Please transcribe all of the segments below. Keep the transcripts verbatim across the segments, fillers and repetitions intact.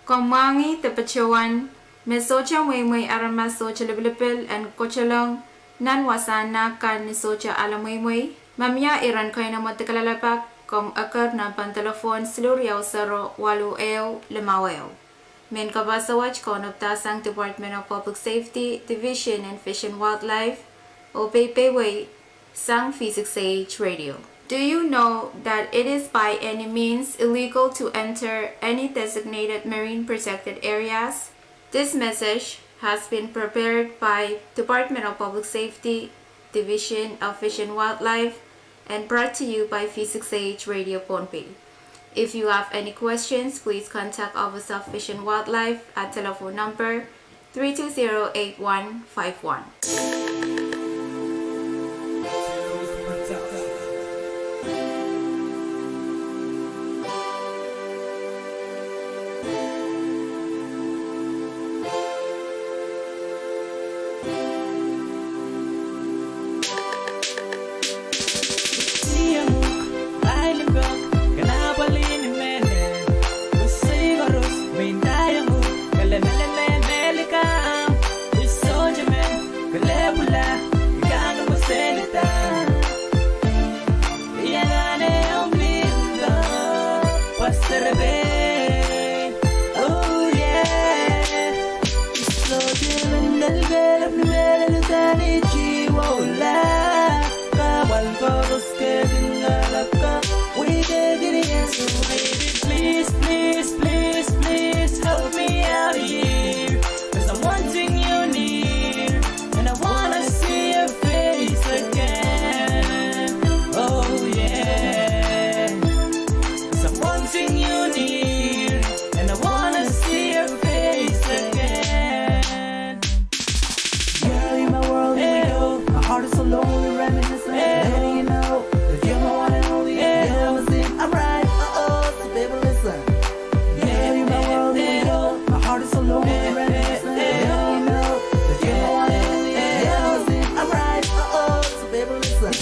Komw mwahngih de patohwan me sohte mweimwei aramas sohte lipilipil en kotolong nan wasahn nah kan ni sohte ale mweimwei. Ma mie iren keinemwe de kalelapak, komw eker nempehn delepwohn siluh riau sero waluh ehu limau ehu. Mehn kapaso wet kaunopdahsang Department of Public Safety, Division of Fish and Wildlife, oh peipeiwei sang V six A H Radio. Do you know that it is by any means illegal to enter any designated marine protected areas? This message has been prepared by Department of Public Safety, Division of Fish and Wildlife, and brought to you by V six A H Radio Pohnpei. If you have any questions, please contact Office of Fish and Wildlife at telephone number three two zero eight one five one. Please, please, please, please help me out here. 'Cause I'm wanting you near, and I wanna see your face again. Oh yeah. 'Cause I'm wanting you near, and I wanna see your face again. Girl, you're my world, here we go. My heart is so lonely, reminiscing, letting you know that you're my one and only. Yeah, I'm right. Uh-oh, so baby, listen. Yeah, you're my world, here we go. My heart is so lonely, reminiscing, letting you know that you're my one and only. Yeah, I'm right. Uh-oh, so baby, listen.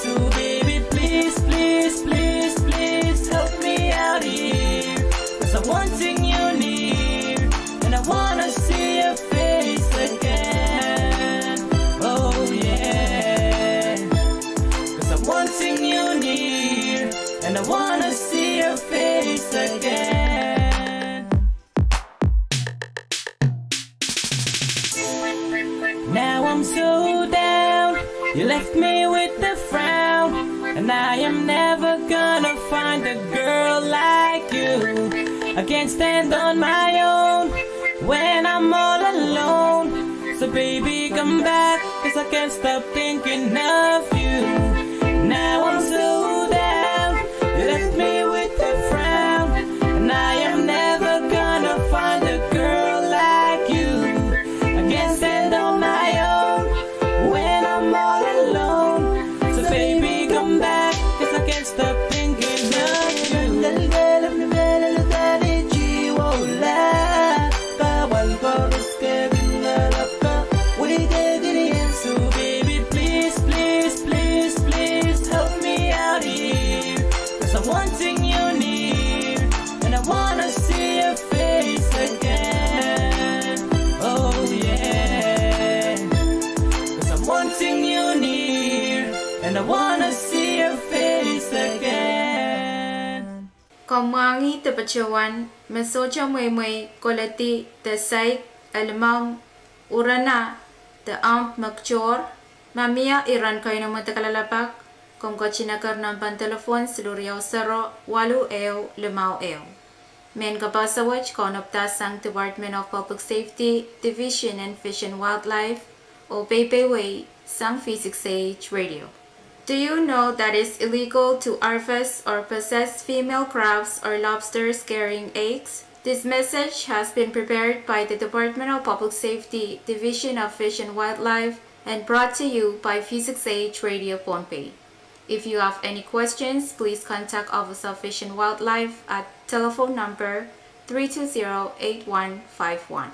So baby, please, please, please, please help me out here. 'Cause I'm wanting you near, and I wanna see your face again. Oh yeah. 'Cause I'm wanting you near, and I wanna see your face again. Now I'm so down, you left me with a frown. And I am never gonna find a girl like you. I can't stand on my own when I'm all alone. So baby, come back, 'cause I can't stop thinking of you. Now I'm so down, you left me with a frown. And I am never gonna find a girl like you. I can't stand on my own when I'm all alone. So baby, come back, 'cause I can't stop thinking of you. So baby, please, please, please, please help me out here. 'Cause I'm wanting you near, and I wanna see your face again. Oh yeah. 'Cause I'm wanting you near, and I wanna see your face again. Komw mwahngih de patohwan me sohte mweimwei koledi de saik, elimong, urena, de amp me kitohr. Ma mie iren keinemwe de kalelapak, komw ketin eker nempehn delepwohn siluh riau sero waluh ehu limau ehu. Mehn kapaso wet kaunopdahsang Department of Public Safety, Division of Fish and Wildlife, oh peipeiwei sang V six A H Radio. Do you know that it's illegal to harvest or possess female crabs or lobsters carrying eggs? This message has been prepared by the Department of Public Safety, Division of Fish and Wildlife, and brought to you by V six A H Radio Pohnpei. If you have any questions, please contact Office of Fish and Wildlife at telephone number three two zero eight one five one.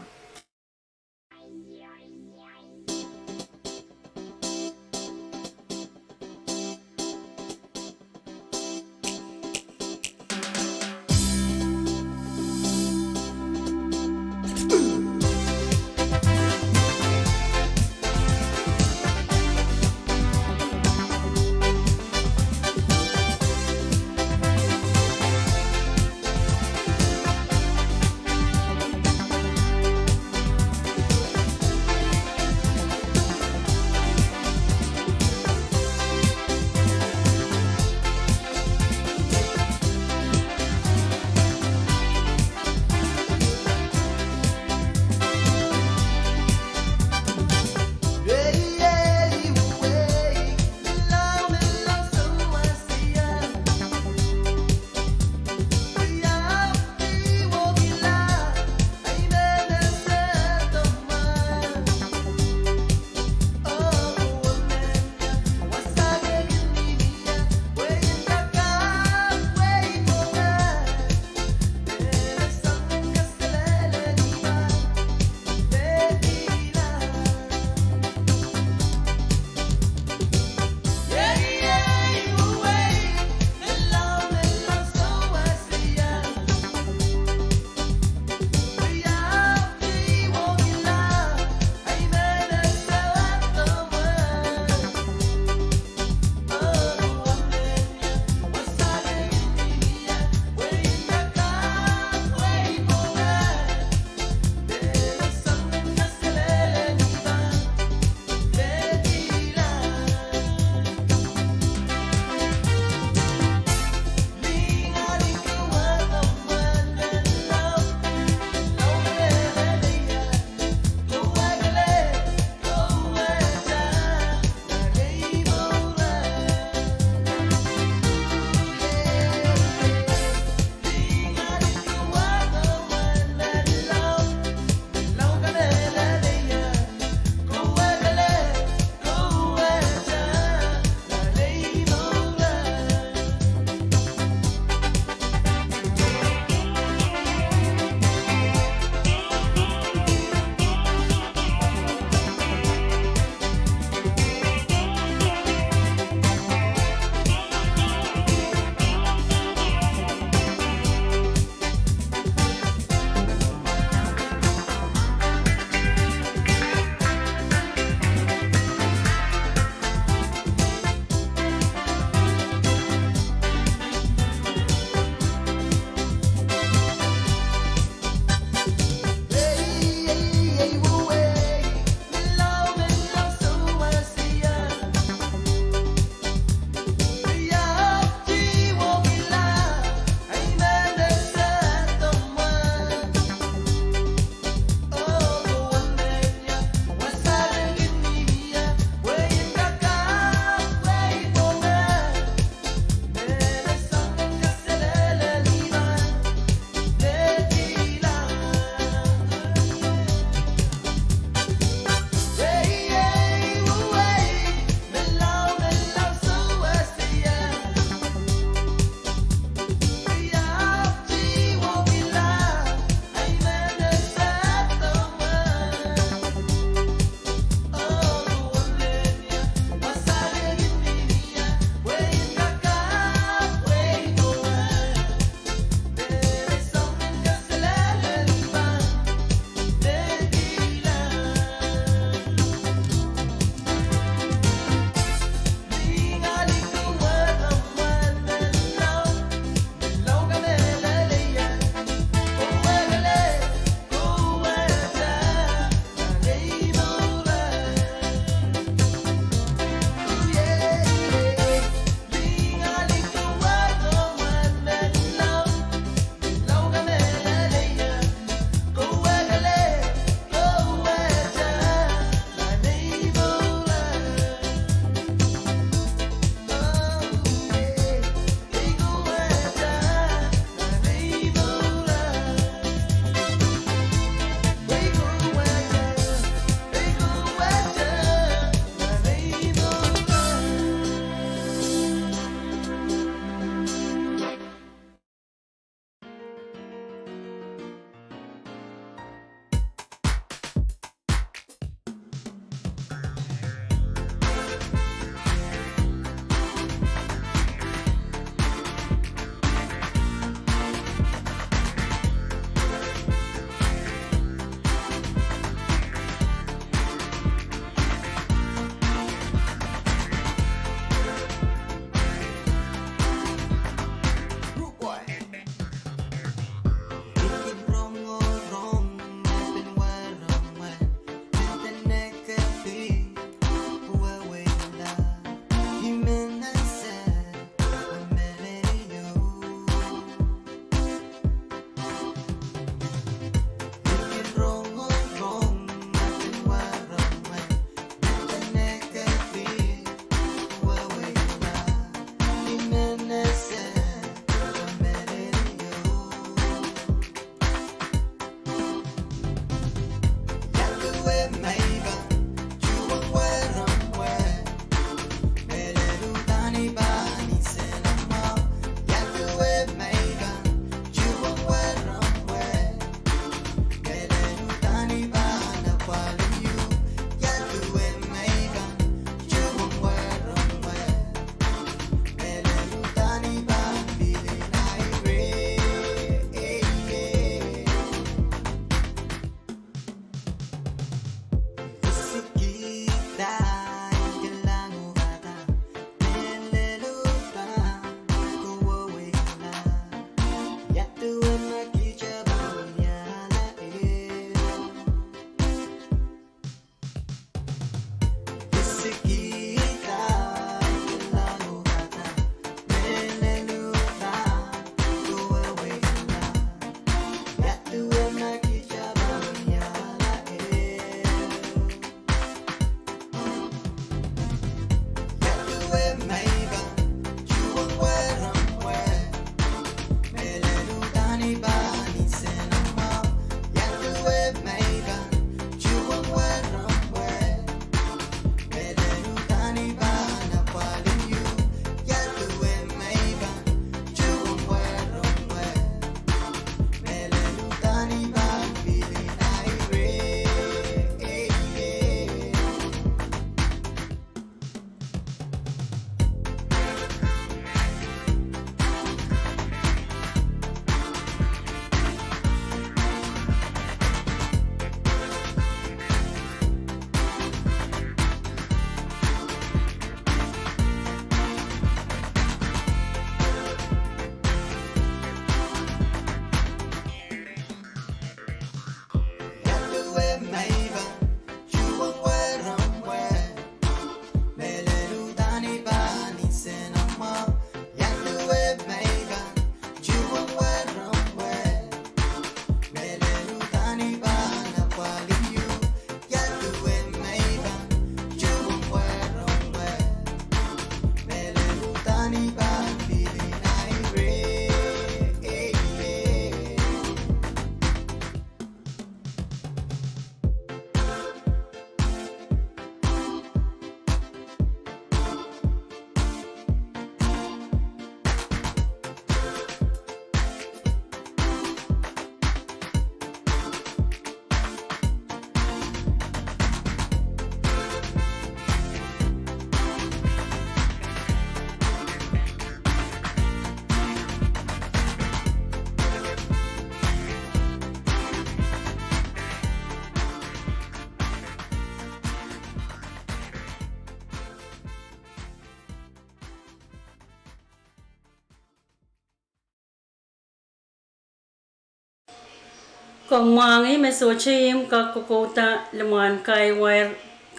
Komw mwahngih me sohte ihmw kak kokouda limwahn kahi wair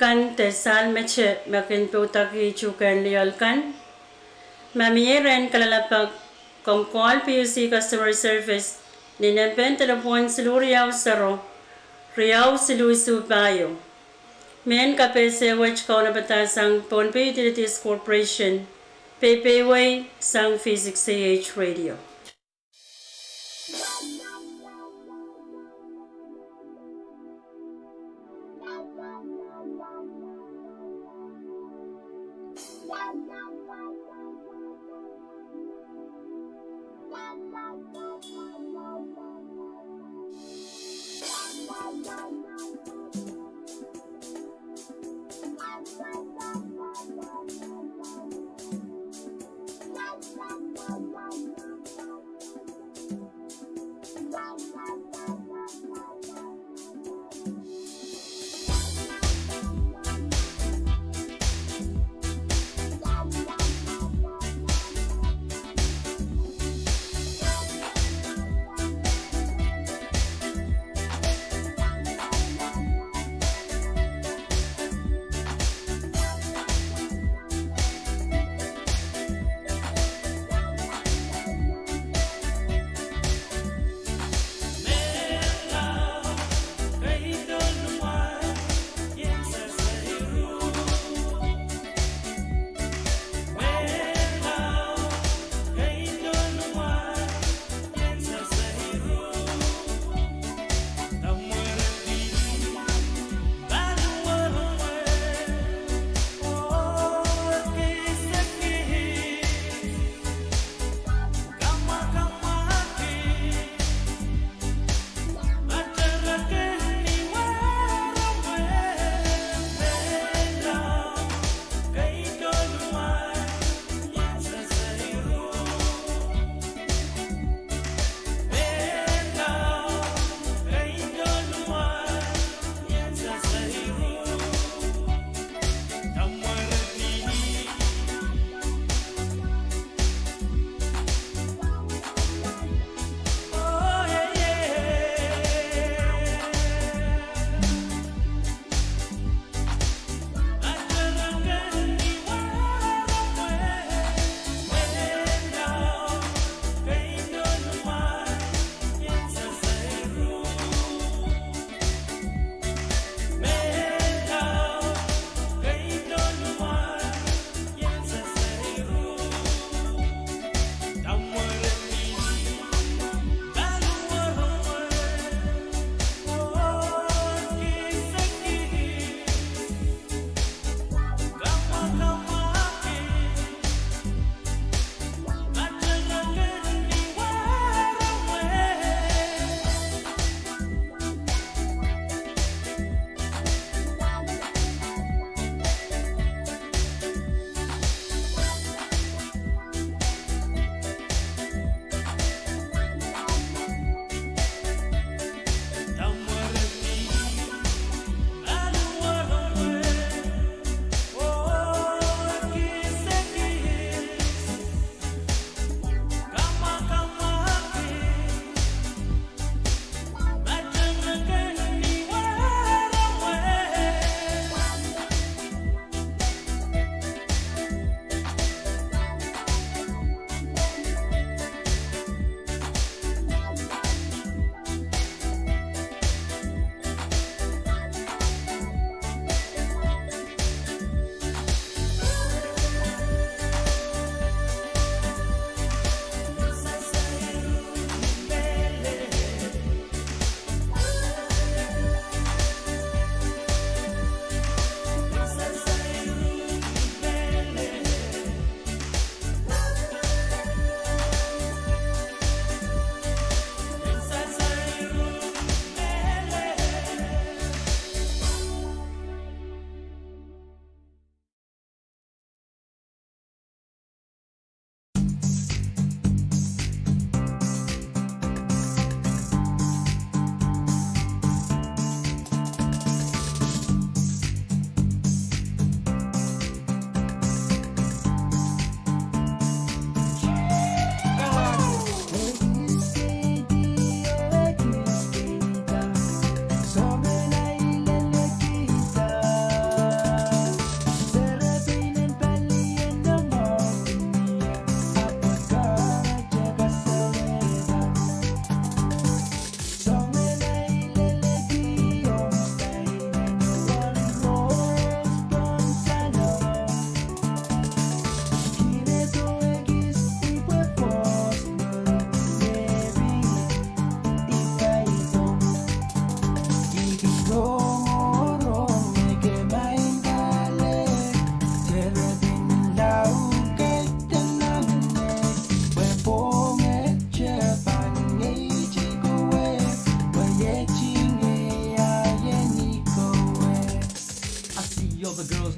kan de sahl mete me kin poudakih tuhkehn lioal kan? Ma mie rehn kalelapak, komw call P U C Customer Service ni nempehn delepwohn siluh riau sero, riau siluh isuh pahieu. Mehn kapehse wet kaunopada sang Pohnpei Utilities Corporation, peiwei sang V six A H Radio.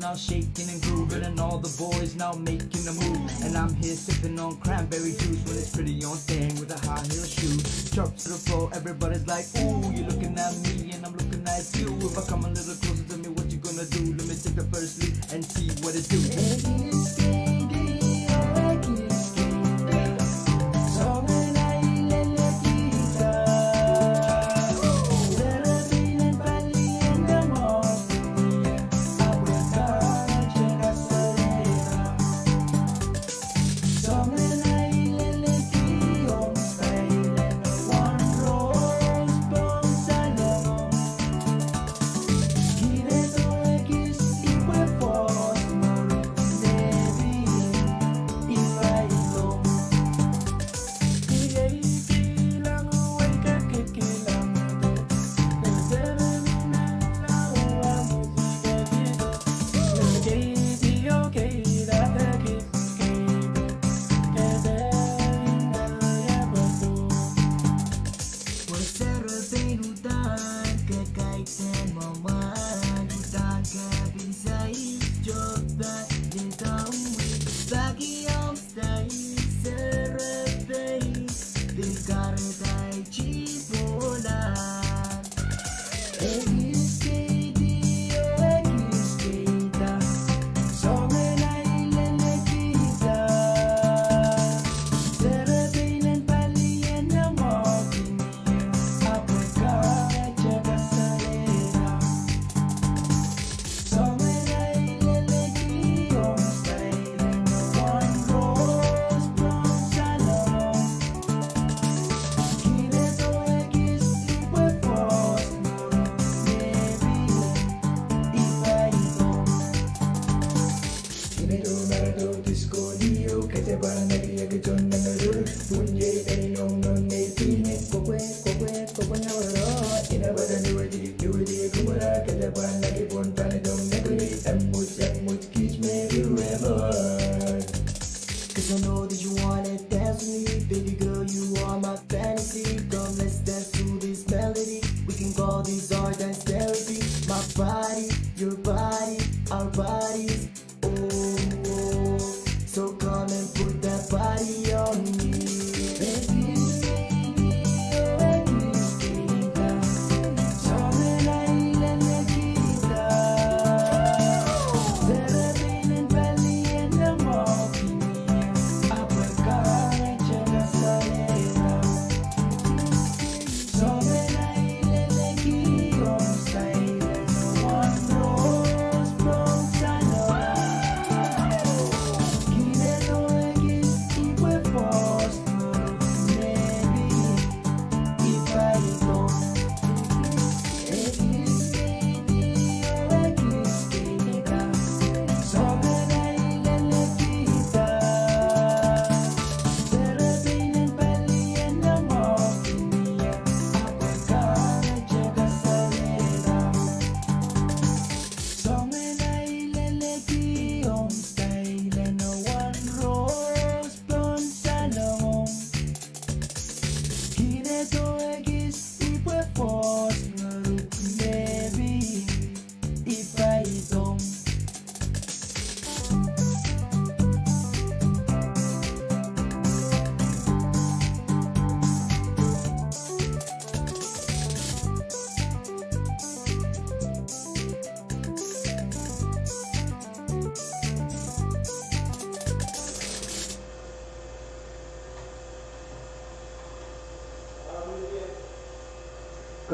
Now shaking and grooving and all the boys now making a move. And I'm here sipping on cranberry juice when it's pretty on thing with a high heel shoe. Drop to the floor, everybody's like, "Ooh, you're looking at me and I'm looking at you. If I come a little closer, tell me what you gonna do. Let me take the first leap and see what it do." Cause I know that you wanna dance with me, baby girl, you are my fantasy. Come, let's dance to this melody. We can call this our dance therapy. My body, your body, our bodies. Oh, oh. So come and put that body on me.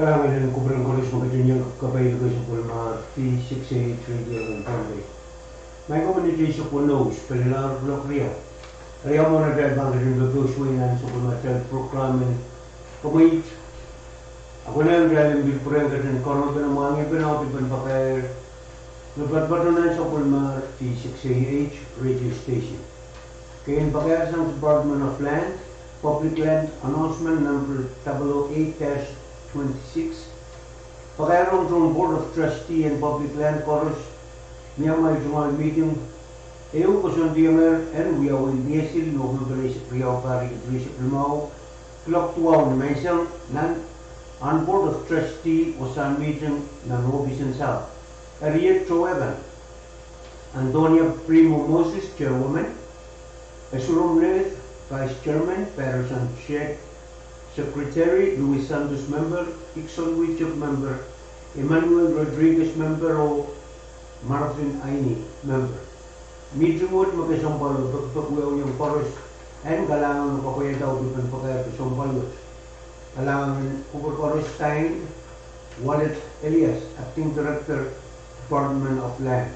Kalahngan en kupwuren koaros me ketin iang kapai lokaiahn Sapwellimahr V six eight Radio en Pohnpei. Maing ko, manaman ni teiso koaros, pelilahr kuloak riau. Eri mwohn atail pahn ketin pepehswei nan sapwellime atail program en Komweit, a konehng atail en pil pwurehng ketin karodohng mwahngih pene audepen pakair me patopato nan Sapwellimahr V six eight Radio Station. Keieun pakair sang Department of Land, Public Land Announcement number double oh eight dash twenty-six. Pakair ong tohn Board of Trustee en Public Land koaros, ni amwail tungoal meeting ehu koasoandihier en wiawi ni esil November eisek riau, pahr riekid rieisek limau, kuloak duwau ni menseng nan ahn Board of Trustee wasahn meeting nan ohpis en South. Eri iet towe kan. Antonia Primo Moses, Chairwoman, Esrom Leth, Vice Chairman, Patterson Shedd, Secretary, Louis Santos, Member, Dixon Wichuk, Member, Emmanuel Rodriguez, Member, oh Marvin Aini, Member. Mihting wet me kesempwal oh pekipek wiawiong koaros, en kalahngan oh kapwaiada udupen pakair kesempwal wet. Kalahngan kupwur koaros. Signed, Walet Elias, Acting Director, Department of Land.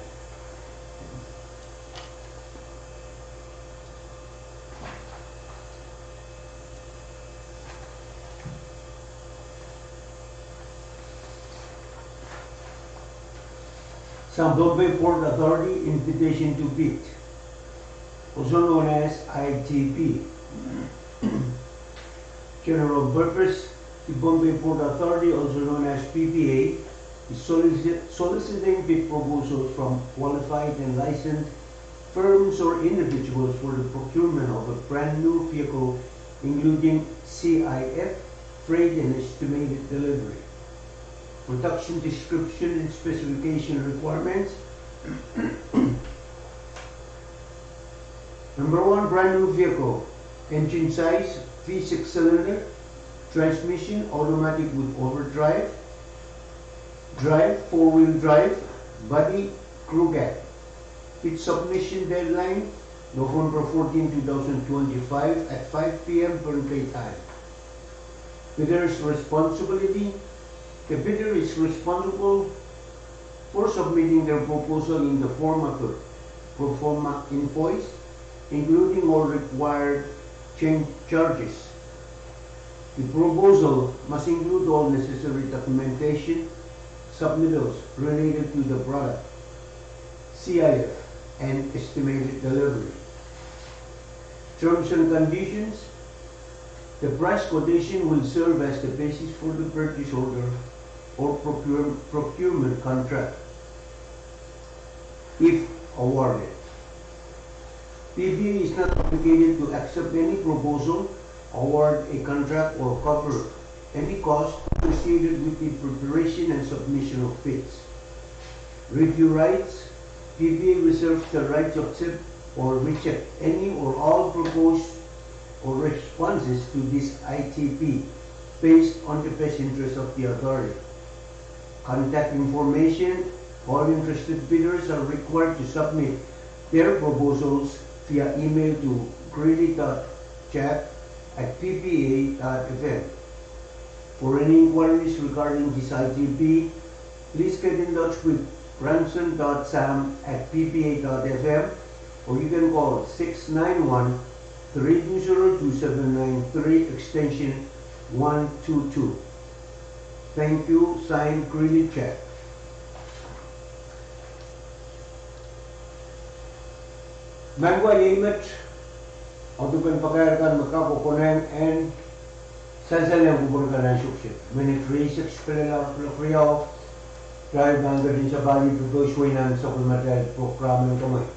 Some Pohnpei Port Authority invitation to bid, also known as I T B. General purpose, the Pohnpei Port Authority, also known as P P A, is solicit-, soliciting bid proposals from qualified and licensed firms or individuals for the procurement of a brand new vehicle, including C I F, freight and estimated delivery. Production description and specification requirements. Number one, brand new vehicle, engine size, V six cylinder, transmission, automatic with overdrive, drive, four-wheel drive, body, crew cab. Bid submission deadline, November fourteen, two thousand twenty-five at five P M Pohnpei time. Bidder's responsibility. The bidder is responsible for submitting their proposal in the form of a pro forma invoice, including all required change charges. The proposal must include all necessary documentation, submittals related to the product, C I F, and estimated delivery. Terms and conditions. The price quotation will serve as the basis for the purchase order or procure-, procurement contract, if awarded. P P A is not obligated to accept any proposal, award a contract, or cover any cost associated with the preparation and submission of bids. Review rights. P P A reserves the right to accept or reject any or all proposed or responses to this I T B based on the best interest of the authority. Contact information. All interested bidders are required to submit their proposals via email to greeley dot jack at P P A dot F M. For any inquiries regarding this I T B, please get in touch with branson dot sam at P P A dot F M, or you can call six nine one, three two zero, two seven nine three, extension one two two. Thank you. Signed, Greeley Jack. Maing ko, iei met audepen pakair kan me kak konehng en sansalehng kupwur kan nan sukse. Minit rieisek sipehlel ahpw lokaia, kitail pahn ketin sapahl pwupwoud nan sapwellimatail program en kemehla.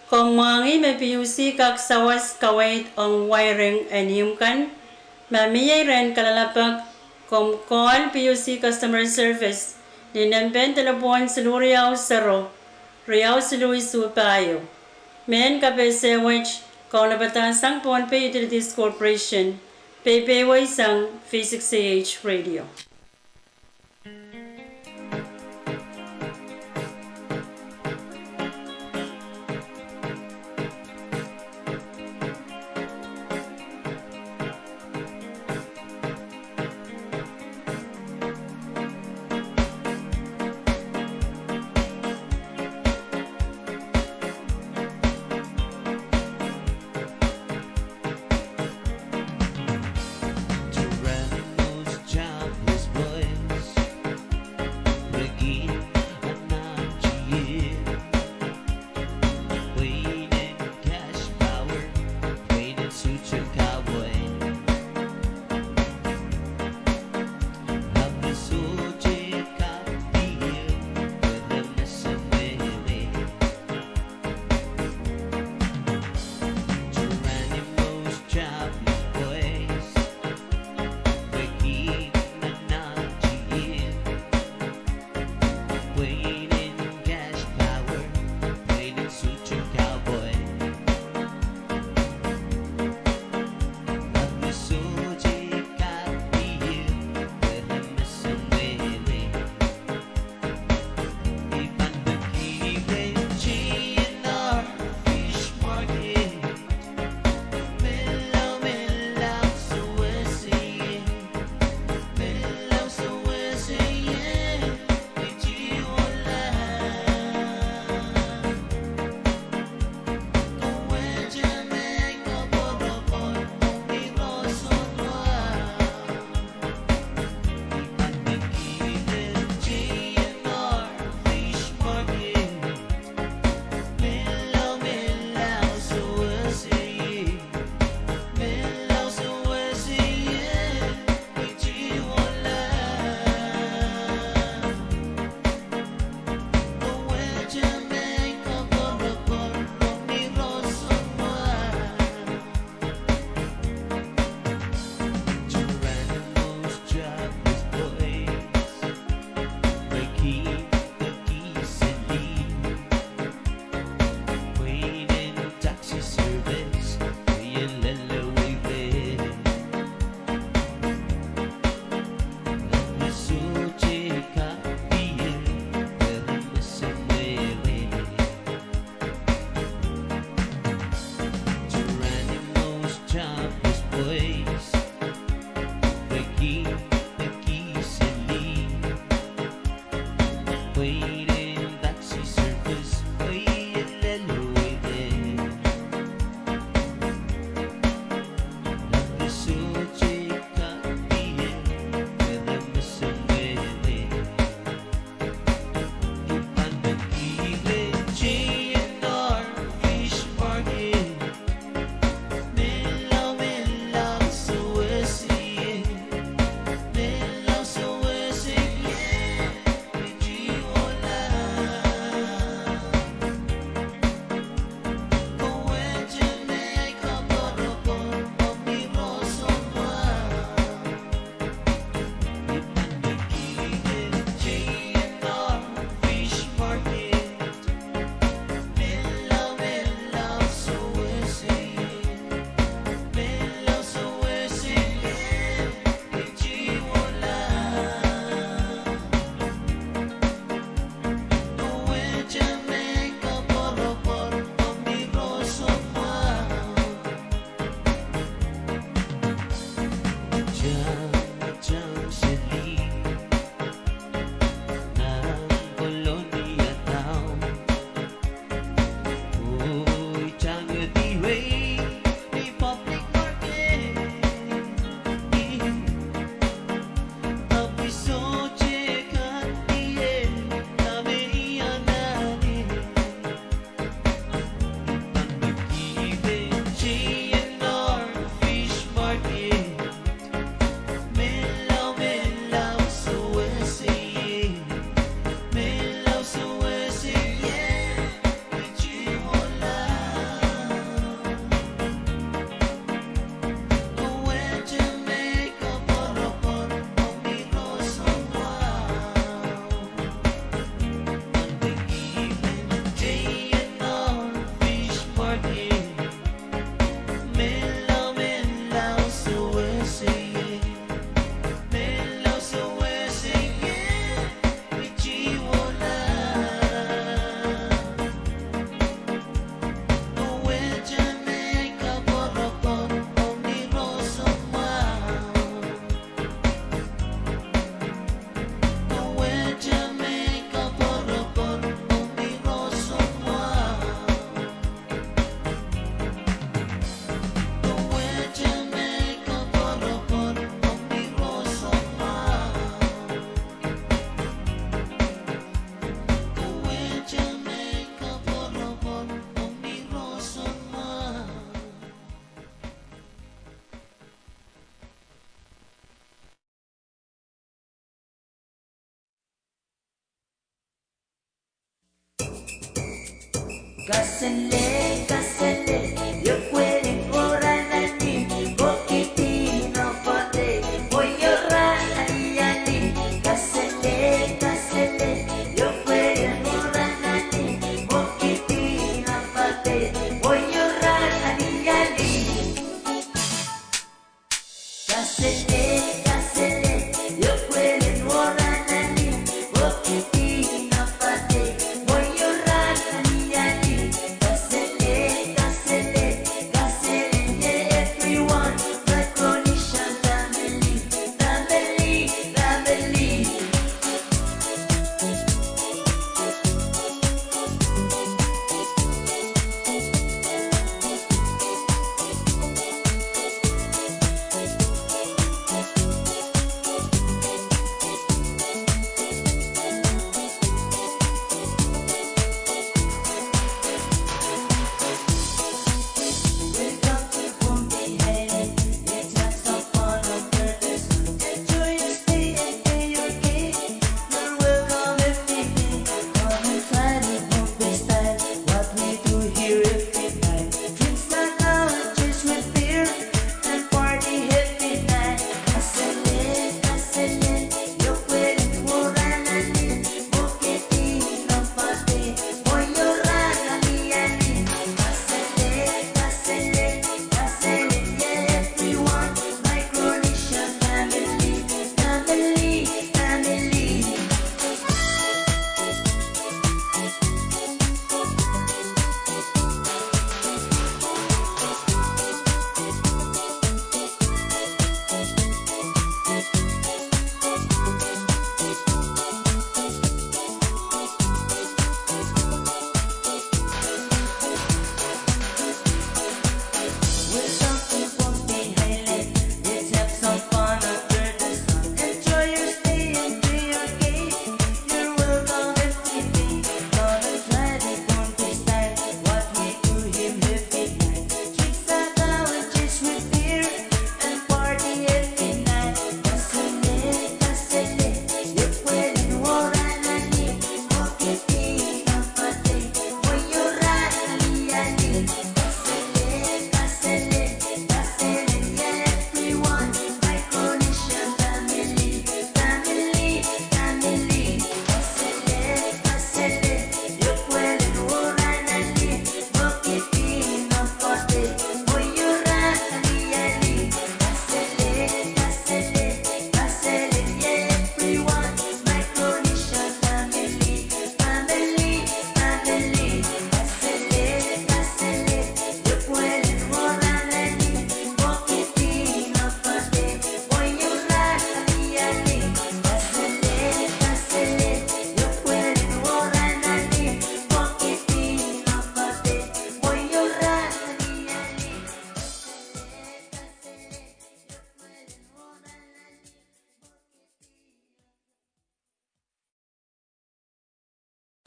Komw mwahngih me PUC kak sawas kaweid ong wiring en ihmw kan. Ma mie rehn kalelapak, komw call PUC customer service ni nempehn delepwohn siluh riau sero, riau siluh isuh pahieu. Mehn kapehse wet kaunopada sang Pohnpei Utilities Corporation, peipeweisang V six A H Radio. Geronimo's job was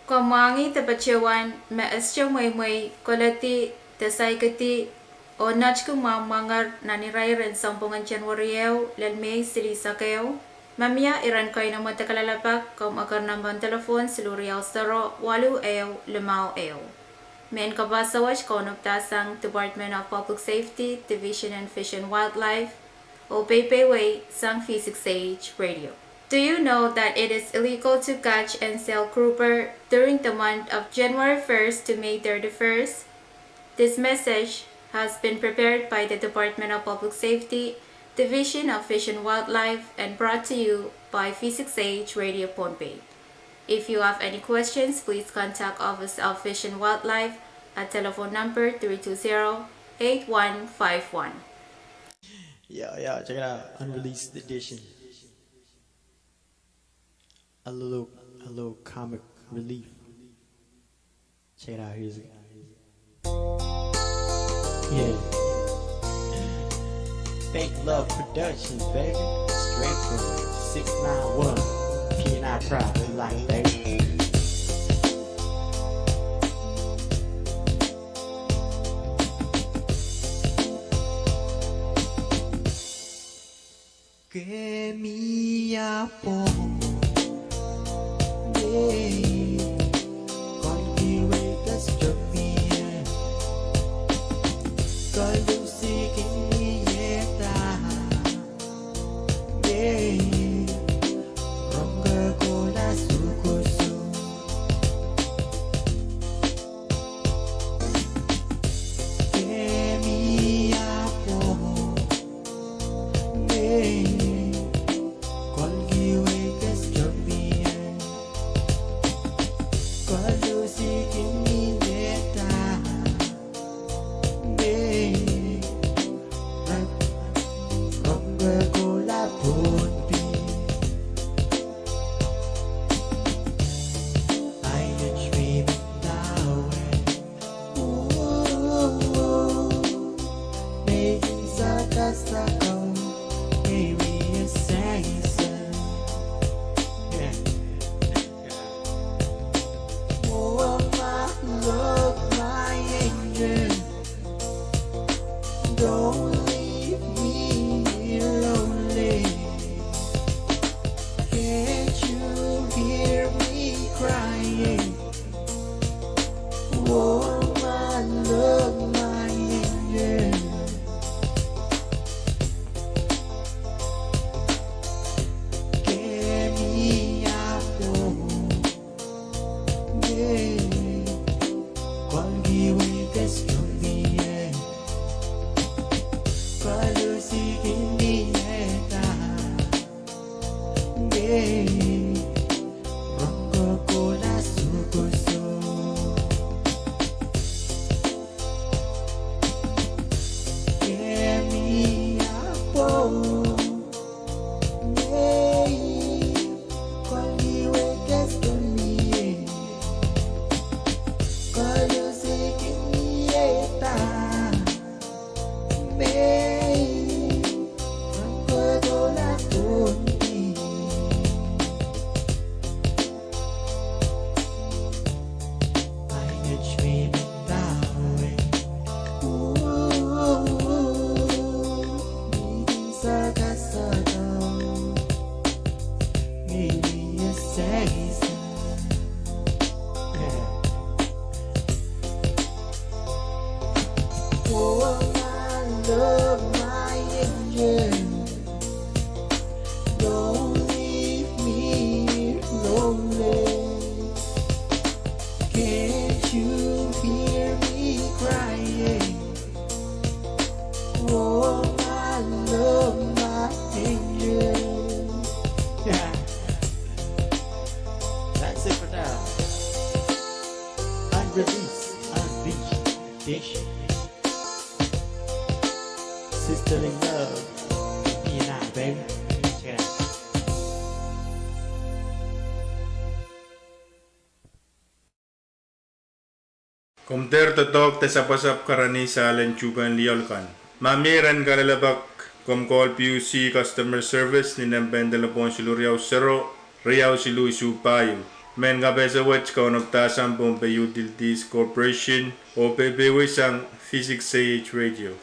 Komw mwahngih de patohwan me Esther Mweimwei koledi de saikedi oh netiki mwamwanger nan irair en sounpwongen January ehu lel Mei silihsek ehu. Ma mie iren keino me kalelapak, komw eker nempehn delepwohn siluh riau sero waluh ehu limau ehu. Mehn kapaso wet kaunopada sang Department of Public Safety, Division of Fish and Wildlife, oh peipeiewi sang V six H Radio. Do you know that it is illegal to catch and sell grouper during the month of January first to May thirty-first? This message has been prepared by the Department of Public Safety, Division of Fish and Wildlife, and brought to you by V six H Radio Pohnpei. If you have any questions, please contact Office of Fish and Wildlife at telephone number three two zero, eight one five one. Yeah, yeah, check it out. Unreleased edition. A little, a little comic relief. Check it out. Here's it. Yeah. Fake Love Production, baby. Straight from six nine one. P and I Prod, we like it, baby. Kemia pong. Hey. Kon kiwe das jomi. Sako, baby, it's safe. Yeah. Oh, my love, my angel, don't leave me here lonely. Can't you hear me crying? Oh, my love, my angel. Kemi apo, eh, kolki wekes tumi, eh, koluhsihki ni eh da. Ngehi rong kokohla sokoso. Kemi apo, ngehi kolki wekes tumi, eh, koluhsihki ni eh da. Oh, my love, my angel, don't leave me lonely. Can't you hear me crying? Oh, my love, my angel. Yeah. That's it for now. Unreleased, unreached, ish. Sisterly love. Be nice, baby. Check it out. Komw dehr doadoahk de sapwasapw karanih sahl en tuhpehn lioal kan. Ma mie ren kalelapak, komw call P U C customer service ni nempehn delepwohn siluh riau sero, riau siluh isuh pahieu. Mehn kapehse wet kaunop dahsang Pohnpei Utilities Corporation, oh pehpehwei sang V six A H radio.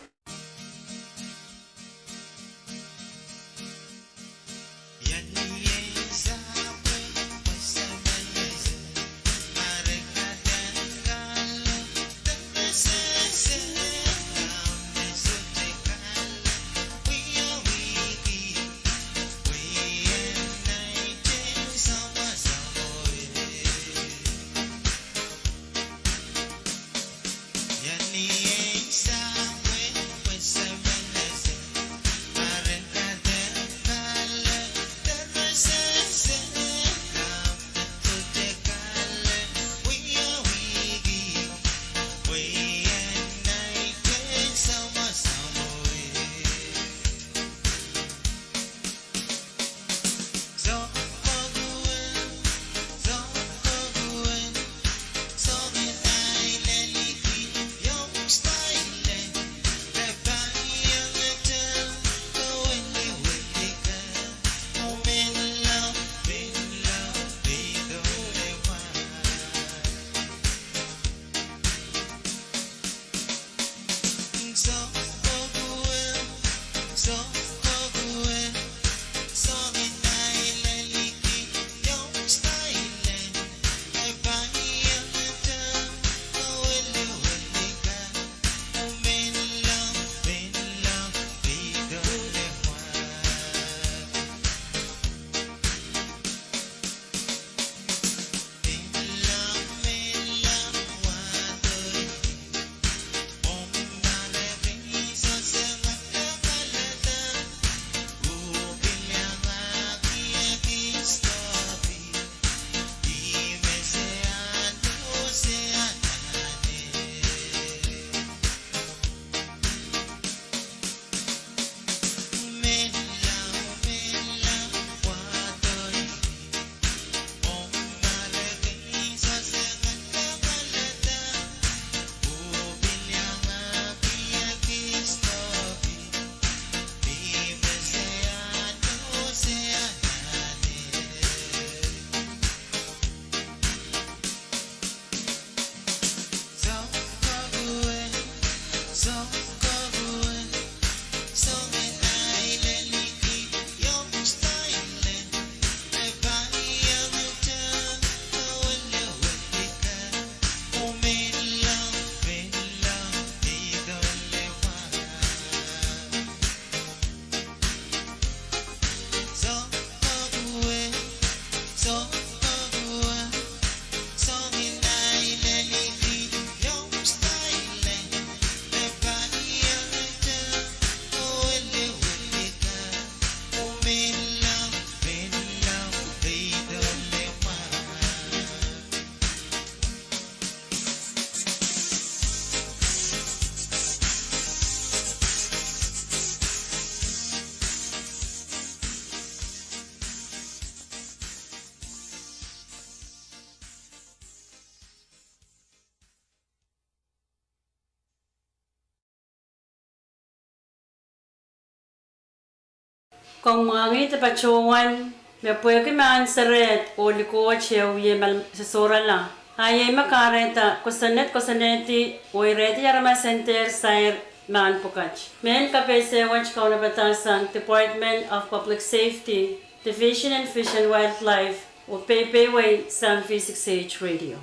Komw mwahngih de patohwan me pwehki mahn serehd oh likoht ieu ie me sosohrala, a iei me kahrehda kosonned kosonnedi oh irehdi aramas en dehr sair mahn pwukat. Mehn kapehse wet kaunopada sang Department of Public Safety, Division of Fish and Wildlife, oh peipeiwei sang V six H Radio.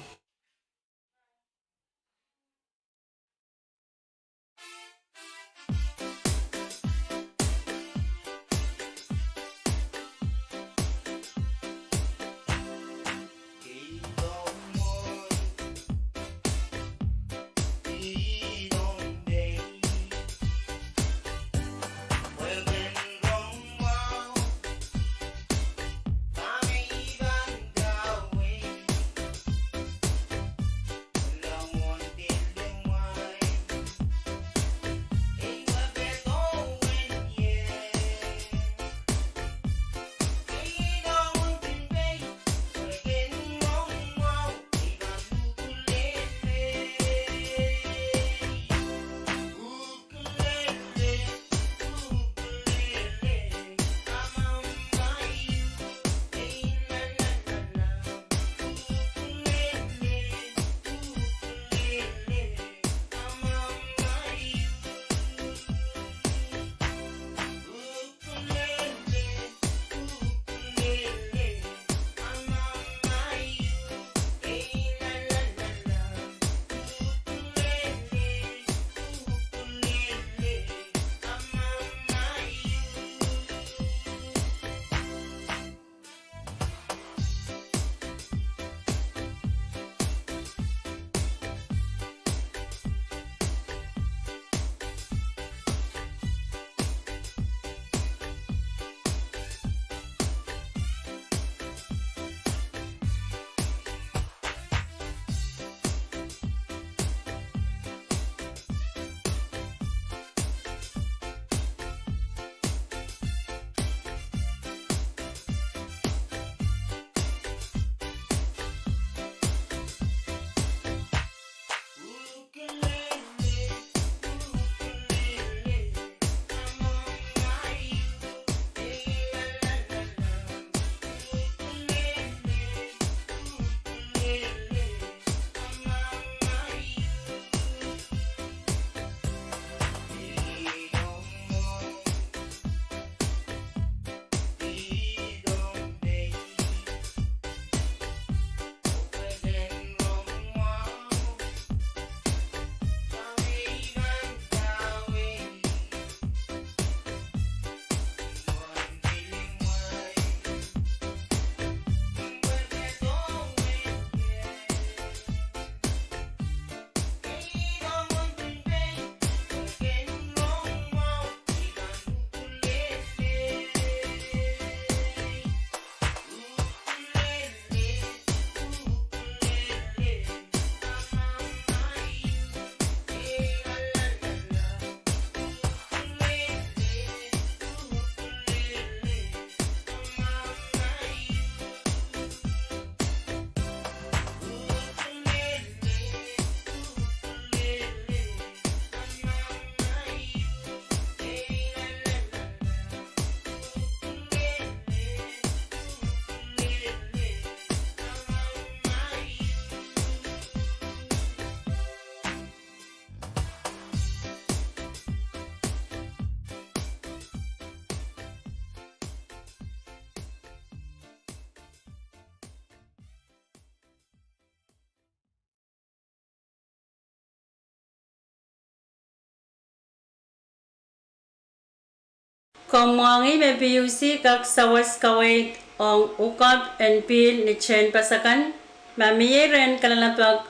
Komw mwahngih me PUC kak sawas kaweid ong ukap en pihl ni tehnpas akan. Ma mie rehn kalelapak,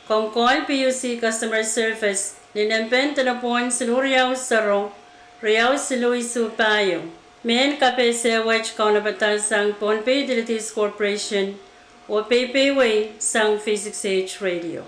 komw call PUC customer service ni nempehn delepwohn siluh riau sero, riau siluh isuh pahieu. Mehn kapehse wet kaunopada sang Pohnpei Utilities Corporation oh peipeiwei sang V six H Radio.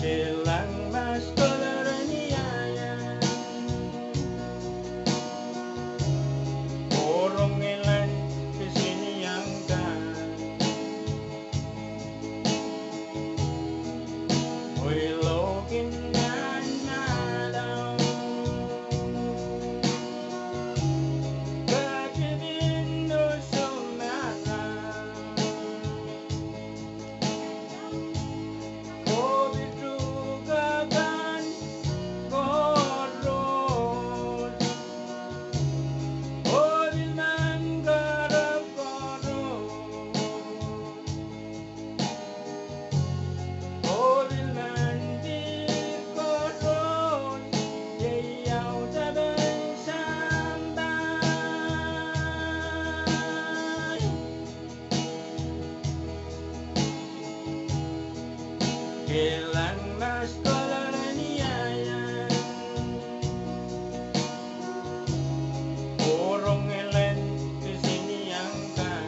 Kilang mas kolor en ieiang, oh rong ilahn kisiniang kan, oh iloak en nan madau, ketipin usu marain, oh pil tuhke pahn koaros, oh pil men kahrepe koaros, oh pil men dihp koaros, iei audepen sampah. Kilang mas kolor en ieiang, oh rong ilahn kisiniang kan,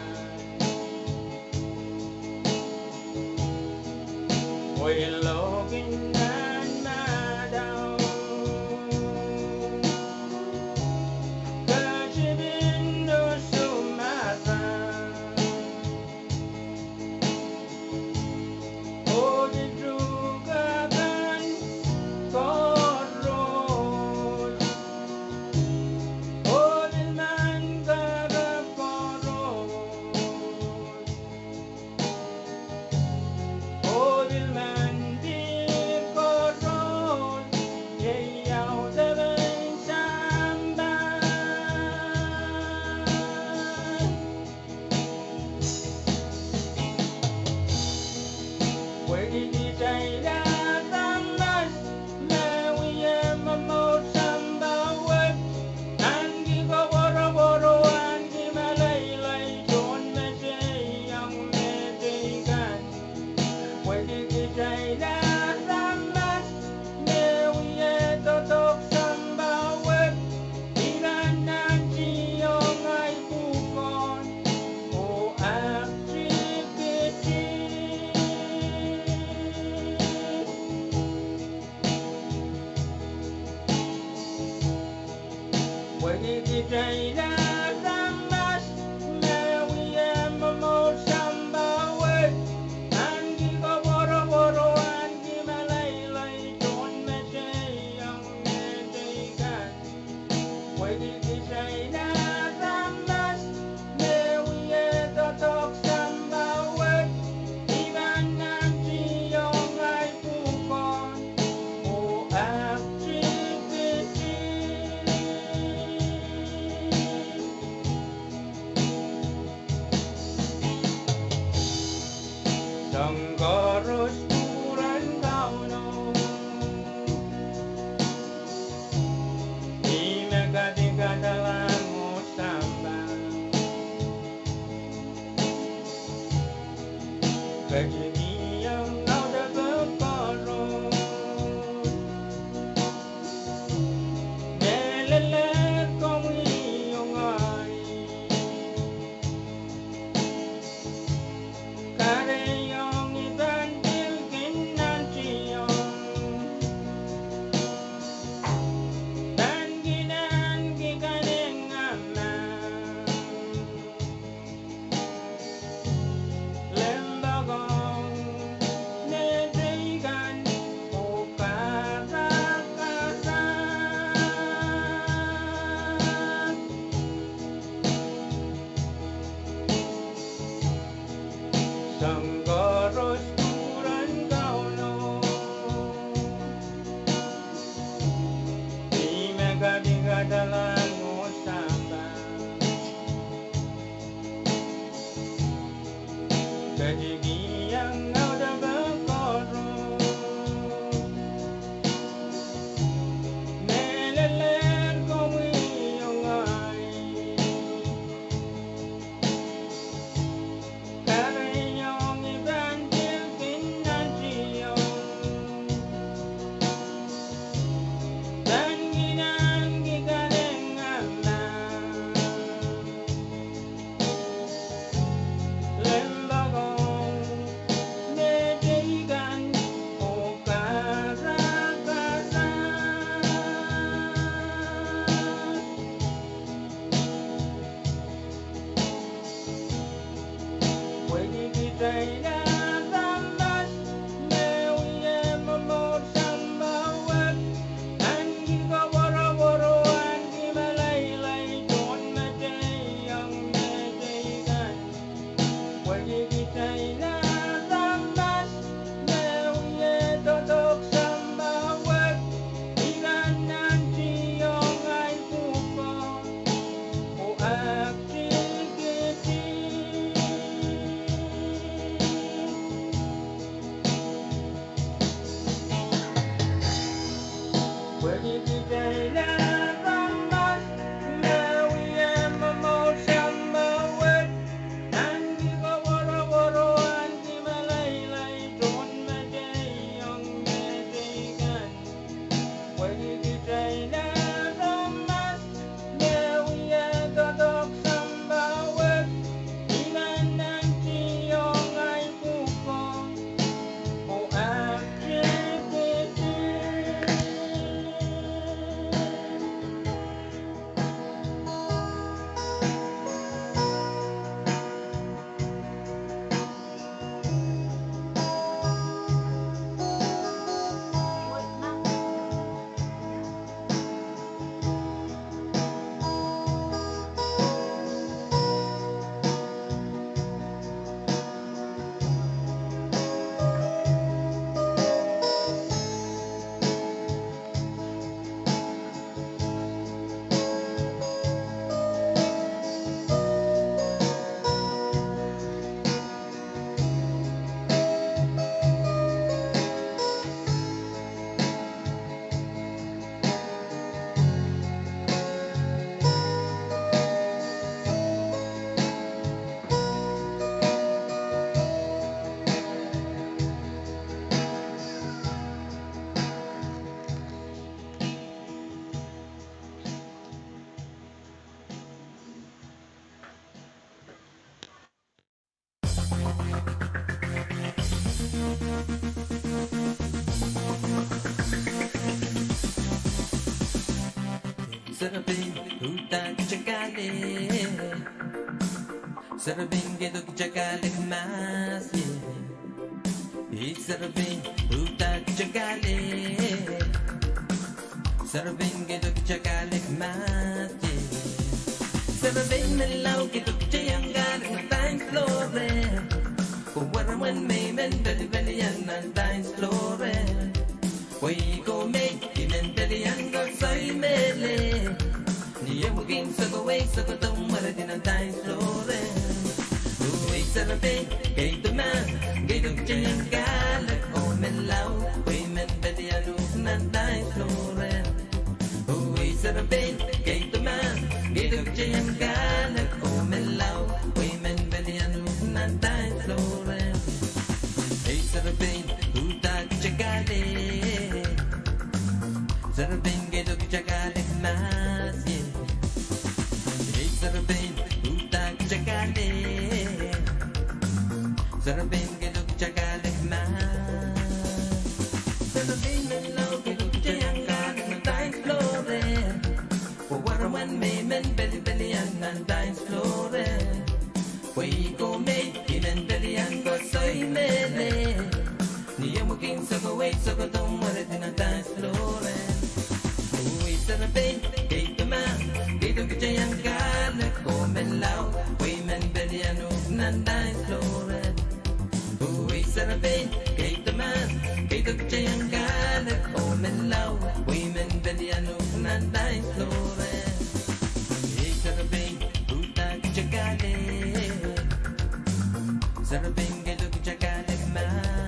oh iloak en nan madau, ketipin usu marain, oh pil tuhke pahn koaros, oh pil men kahrepe koaros, oh pil men dihp koaros, iei audepen sampah. Pwehki kitail aramas me wie momour sampah wet, ahneki koapworopwor oh ahneki meleilei, tohnmeteiong mehteikan. Pwehki kitail aramas me wie doadoahk sampah wet, I pahn nantihong ahi pwukoa oh aktikitik. Pwehki kitail aramas me wie momour sampah wet, ahneki koapworopwor oh ahneki meleilei, tohnmeteiong mehteikan. Pwehki kitail aramas me wie doadoahk sampah wet, I pahn nantihong ahi pwukoa oh aktikitik. Serepein, uhdahn kitail kahlek. Serepein, keido kitail kahlek mahs, ie. Ei serepein, uhdahn kitail kahlek. Serepein, keido kitail kahlek mahs, ie. Serepein menlau, keido kitail iang kahlek nan dance floor. Pwe weremwen me I men pelipelian nan dance floor. Pwe I koh me I men pelian koasoi mehlel. Ni ehu me kin sokowei sokodo mweredi nan dance floor. Oh ei serepein, keido mahs, keido kitail iang kahlek oh menlau, pwe I men pelian uhk nan dance floor. Oh ei serepein, keido mahs, keido kitail iang kahlek oh menlau, pwe I men pelian uhk nan dance floor. Ei serepein, uhdahn kitail kahlek. Serepein, keido kitail kahlek mahs, ie. Ei serepein, uhdahn kitail kahlek. Serepein, keido kitail kahlek mahs. Serepein menlau, keido kitail iang kahlek nan dance floor. Pwe weremwen me I men pelipelian nan dance floor. Pwe I koh me I men pelian koasoi mehlel. Ni ehu me kin sokowei sokodo mweredi nan dance floor. Oh ei serepein, keido mahs, keido kitail iang kahlek oh menlau, pwe I men pelian uhk nan dance floor. Oh ei serepein, keido mahs, keido kitail iang kahlek oh menlau, pwe I men pelian uhk nan dance floor. Ei serepein, uhdahn kitail kahlek. Serepein, keido kitail kahlek mahs.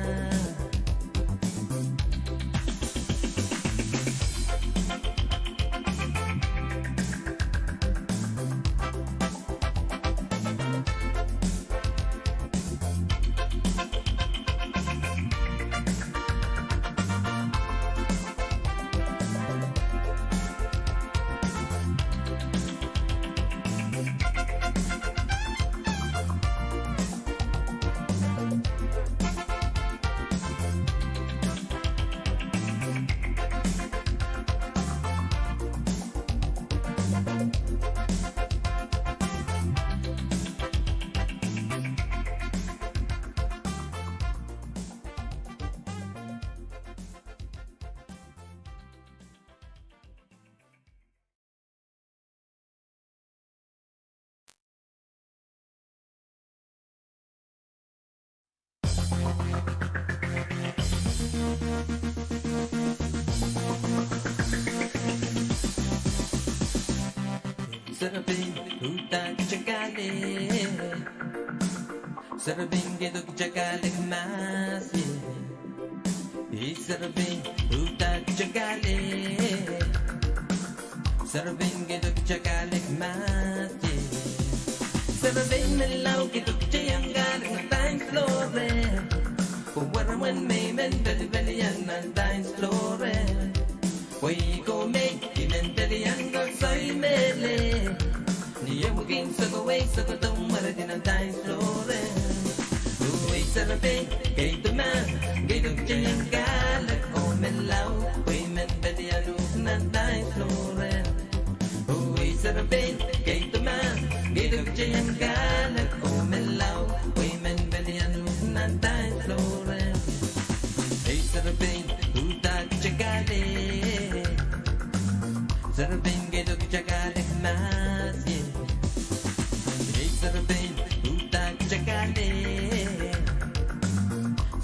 Serepein, uhdahn kitail kahlek. Serepein, keido kitail kahlek mahs, ie. Ei serepein, uhdahn kitail kahlek. Serepein, keido kitail kahlek mahs, ie. Serepein menlau, keido kitail iang kahlek nan dance floor. Pwe weremwen me I men pelipelian nan dance floor. Pwe I koh me I men pelian koasoi mehlel. Ni ehu me kin sokowei sokodo mweredi nan dance floor. Oh ei serepein, keido mahs, keido kitail iang kahlek oh menlau, pwe I men pelian uhk nan dance floor. Oh ei serepein, keido mahs, keido kitail iang kahlek oh menlau, pwe I men pelian uhk nan dance floor. Ei serepein, uhdahn kitail kahlek. Serepein, keido kitail kahlek mahs, ie. Ei serepein, uhdahn kitail kahlek.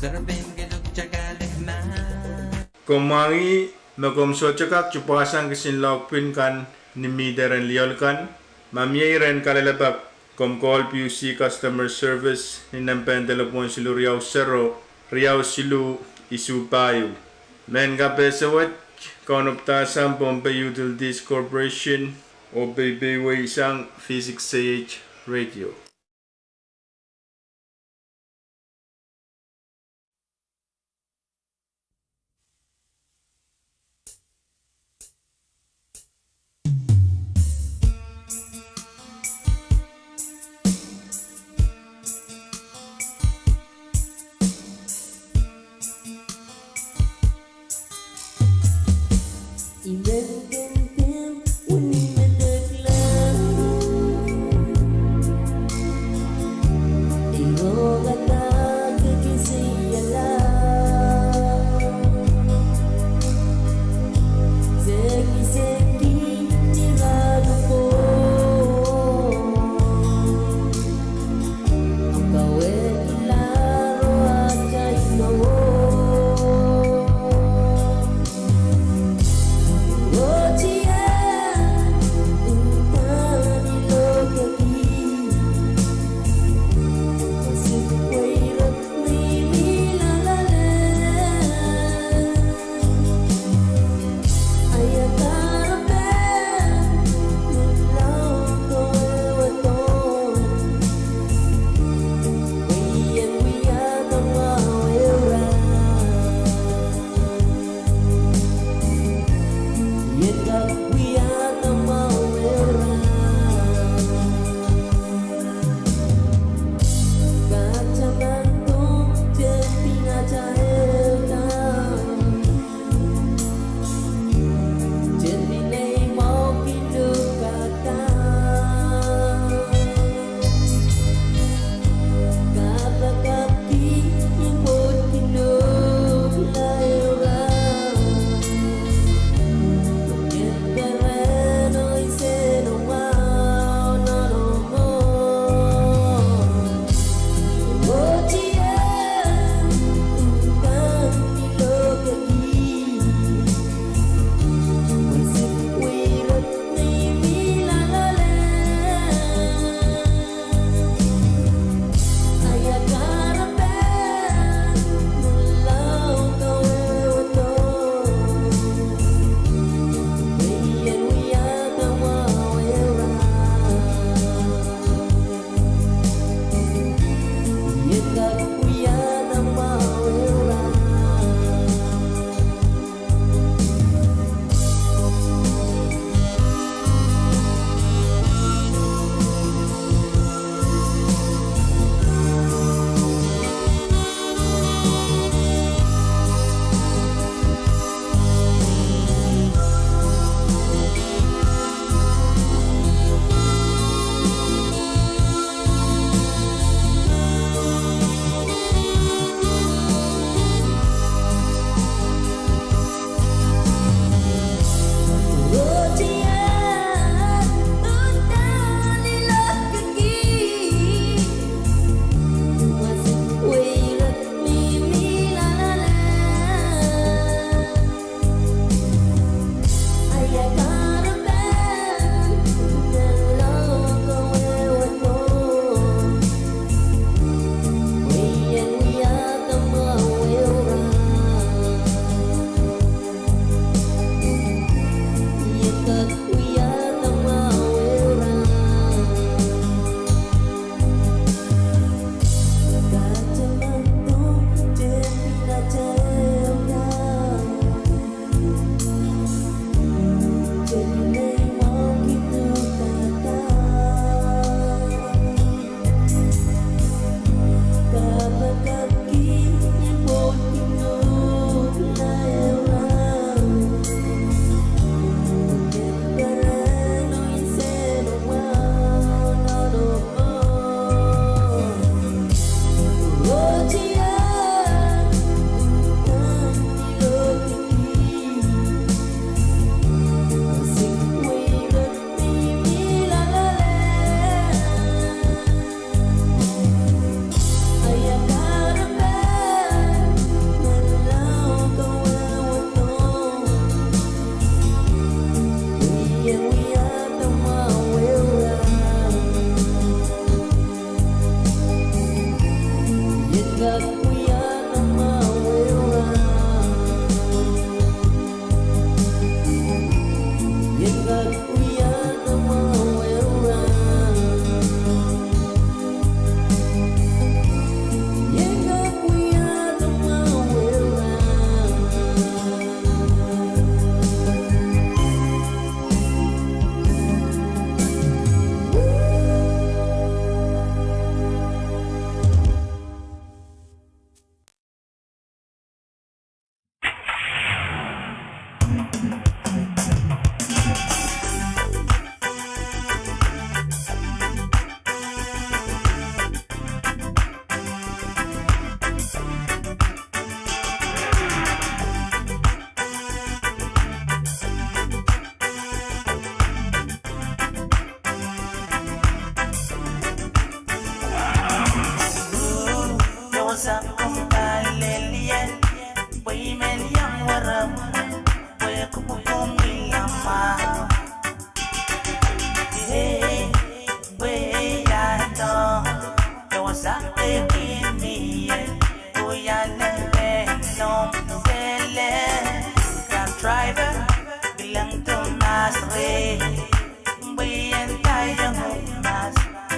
Serepein, keido kitail kahlek mahs. Komw mwahngih me komw sohte kak tupwasang kisin lohkpin kan ni mihte rehn lioal kan. Ma mie iren kalelapak, komw call PUC Customer Service ni nempehn delepwohn siluh riau sero, riau siluh isuh pahieu. Mehn kapehse wet, Kaunopada sang Pohnpei Utilities Corporation, oh peipeisang V six K H Radio.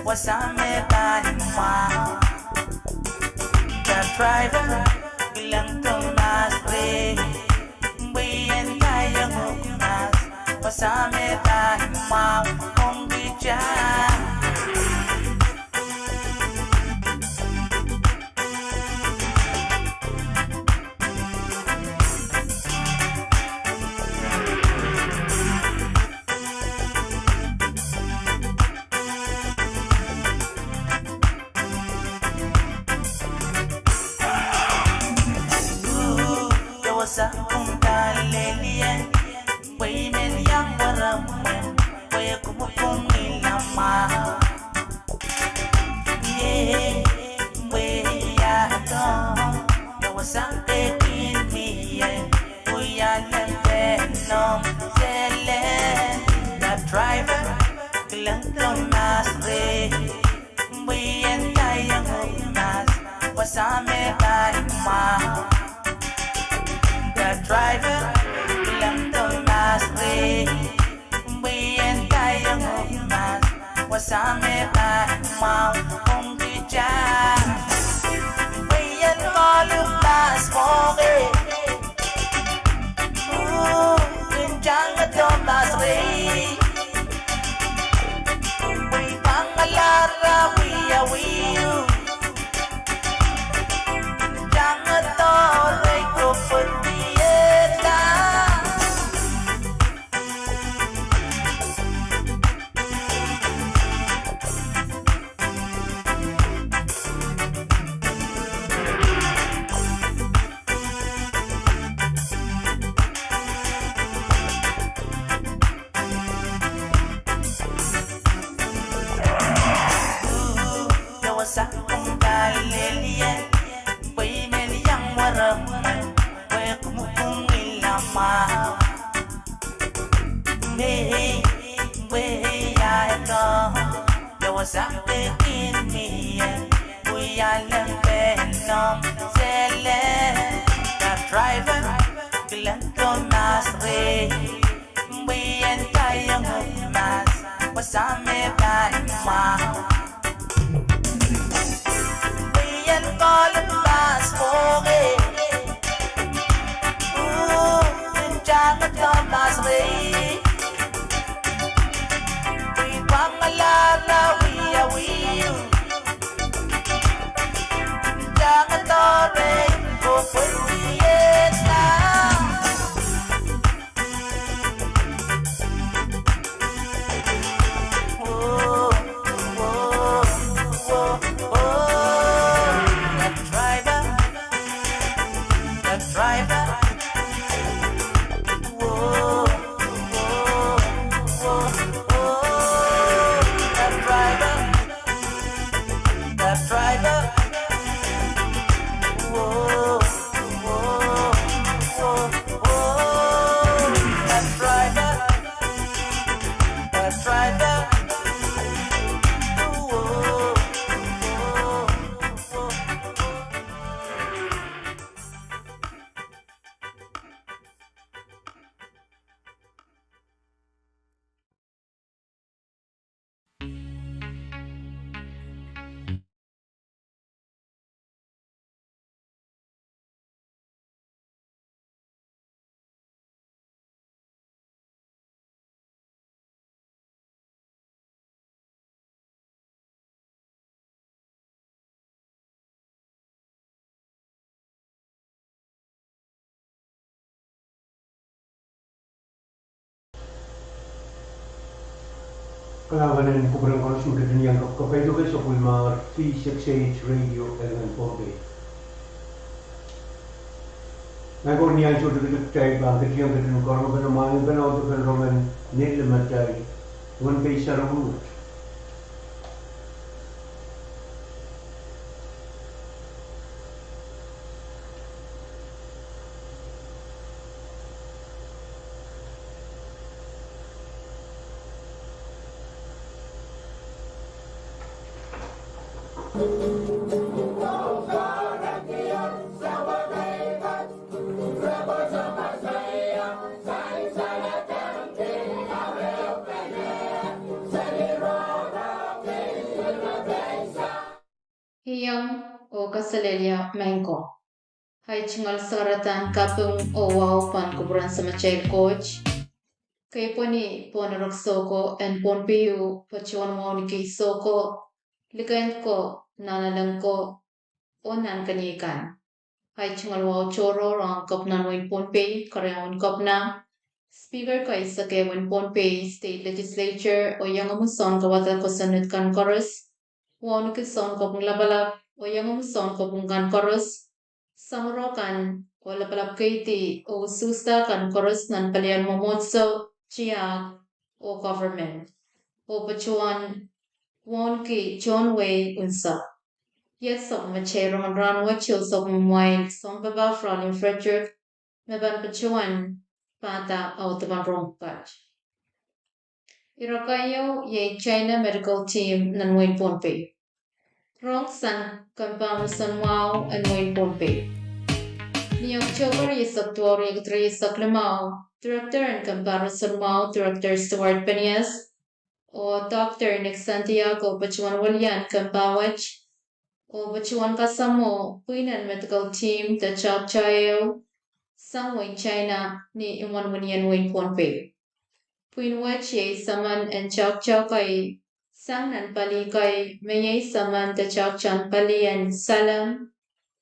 Wasa me pahn mwahu. The driver, kilang Thomas Ray. Pwe ien kaiong uhk mas. Wasa me pahn mwahu ong kitail. Wasa kumpa lelien, pwe I men iang waramwe, pwe kumwukumwila mwahu. Ie, pwe ia tong, ia wasa ketin mie, pwe ia lempe nom sele. The driver, kilang Thomas Ray. Pwe ien kaiong uhk mas, wasa me pahn mwahu. The driver, kilang Thomas Ray. Pwe ien kaiong uhk mas, wasa me pahn mwahu ong kitail. Pwe ien kohl uhk mas mwohng ie. Uhk, ntang Thomas Ray. Pwe I pahn alahda wiawi uhk. Ntang Thomas Ray, kopwon dieda. Ia wasa kumpa lelien, pwe I men iang waramwe, pwe kumwukumwila mwahu. Mei, pwe ia tong, ia wasa ketin mie, pwe ia lempe nom sele. The driver, kilang Thomas Ray. Pwe ien kaiong uhk mas, wasa me pahn mwahu. Pwe ien kohl uhk mas mwohng ie. Uhk, ntang Thomas Ray. Pwe I pahn alahda wiawi uhk. Ntang Thomas Ray, kopwon dieda. Whoa, whoa, whoa, whoa. The driver, the driver. Whoa, whoa, whoa, whoa. The driver, the driver. Whoa, whoa, whoa, whoa. The driver, the driver. Whoa, whoa, whoa, whoa. Kalahngan en kupwuren koaros me ketin iang kak kapaiduke sapwellimomwi V six eight Radio Eleven Pohnpei. Maing ko, ni ansou tikitik kitail pahn ketin iang ketin karonge pene mwahngi pene audepen rongen nil me kitail wen pei sarawi wet. Iang oh kaselehlie maing ko. Ahi tungoal sakaradahn kaping oh wahu pahn kupwuren Samatail Koht. Keipweni pohn erek soko en Pohnpei patohwan wauneki soko, likend ko, nahnalek ko, oh nahnkeniei kan. Ahi tungoal wahu tohrohr ong Kepinahn wehin Pohnpei, Keriaun Kepina, Speaker kaisek ehu en Pohnpei State Legislature, oh iangahki sounkawada kosonned kan koaros, wauneki sounkopwung lapalap oh iangahki sounkopwung kan koaros, samworo kan, oh lapalap keidi oh usuhsa kan koaros nan palien mwomwohdiso, tiahk, oh government, oh patohwan wauneki tohn wehi unsek. Iet sapwellimatail rongen rahnwet iei sapwellimamwail sounpapah Fraulein Frederick, me pahn patohwan pahda audepen rong pwukat. Ire keieu iei China Medical Team nan wehin Pohnpei. Rong sang kempoakepahi mwahu en wehin Pohnpei. Ni October rieisek duwau, riekid rieisek limau, Director en kempoakepahi mwahu, Director Stuart Penias, oh Doctor Nick Santiago patohwan welian kempoak wet, oh patohwan kasamwo pwihn en medical team de toahkte ehu sang wehin China ni imwen wenihmw en wehin Pohnpei. Pwihn wet iei saman en toahkte kei sang nan pali kei, me iei saman de toahktehn pali en Salem,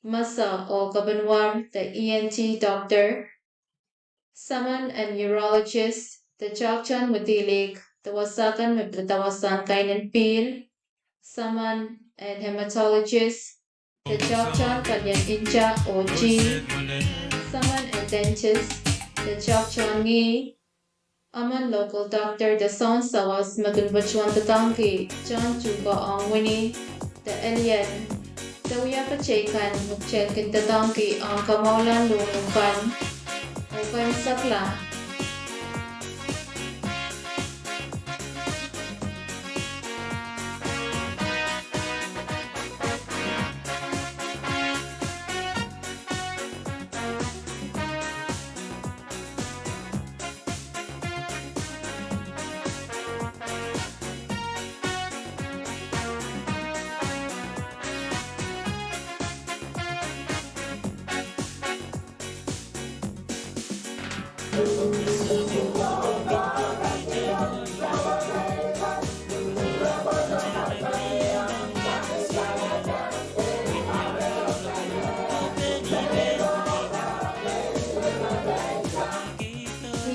Mesa oh Kapinwar de E N T doctor, saman en urologist de toahktehn mwidiliik de wasa kan me pil wasahn kain en pihl, saman en hematologist de toahktehn palien nta oh tih, saman en dentist de toahktehn ngih, emen local doctor de sounsawas me kin patohwan doadoahngki tohn tuhke ong wini de alien, de wia pateikan me kitail kin doadoahngki ong kamwahulahn luhmwuhmw kan, oh keimwseklahn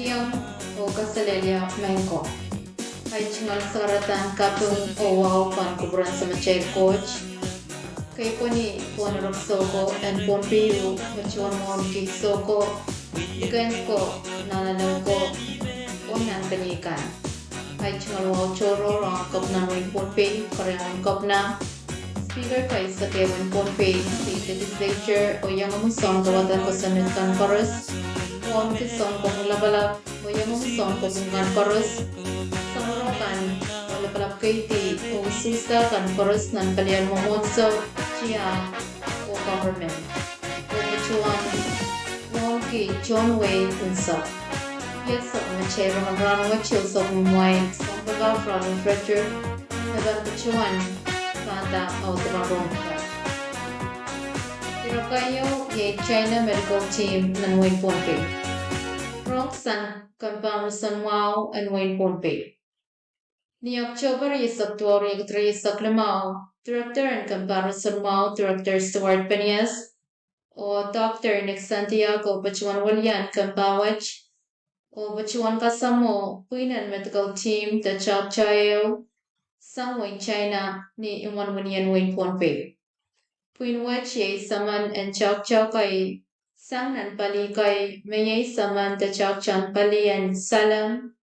Iang oh kaselehlie maing ko. Ahi tungoal sakaradahn kaping oh wahu pahn kupwuren Samatail Koht. Keipweni pohn erek soko en Pohnpei patohwan wauneki soko, likend ko, nahnalek ko, oh nahnkeniei kan. Ahi tungoal wahu tohrohr ong Kepinahn wehin Pohnpei, Keriaun Kepina, Speaker kaisek ehu en Pohnpei State Legislature, oh iangahki sounkawada kosonned kan koaros, wauneki sounkopwung lapalap oh iangahki sounkopwung kan koaros, samworo kan, oh lapalap keidi oh usuhsa kan koaros nan palien mwomwohdiso, tiahk, oh government, oh patohwan wauneki tohn wehi unsek. Iet sapwellimatail rongen rahnwet iei sapwellimamwail sounpapah Fraulein Frederick, me pahn patohwan pahda audepen rong pwukat. Ire keieu iei China Medical Team nan wehin Pohnpei. Rong sang kempoakepahi mwahu en wehin Pohnpei. Ni October rieisek duwau, riekid rieisek limau, Director en kempoakepahi mwahu, Director Stuart Penias, oh Doctor Nick Santiago patohwan welian kempoak wet, oh patohwan kasamwo pwihn en medical team de toahkte ehu sang wehin China ni imwen wenihmw en wehin Pohnpei. Pwihn wet iei saman en toahkte kei sang nan pali kei, me iei saman de toahktehn pali en Salem,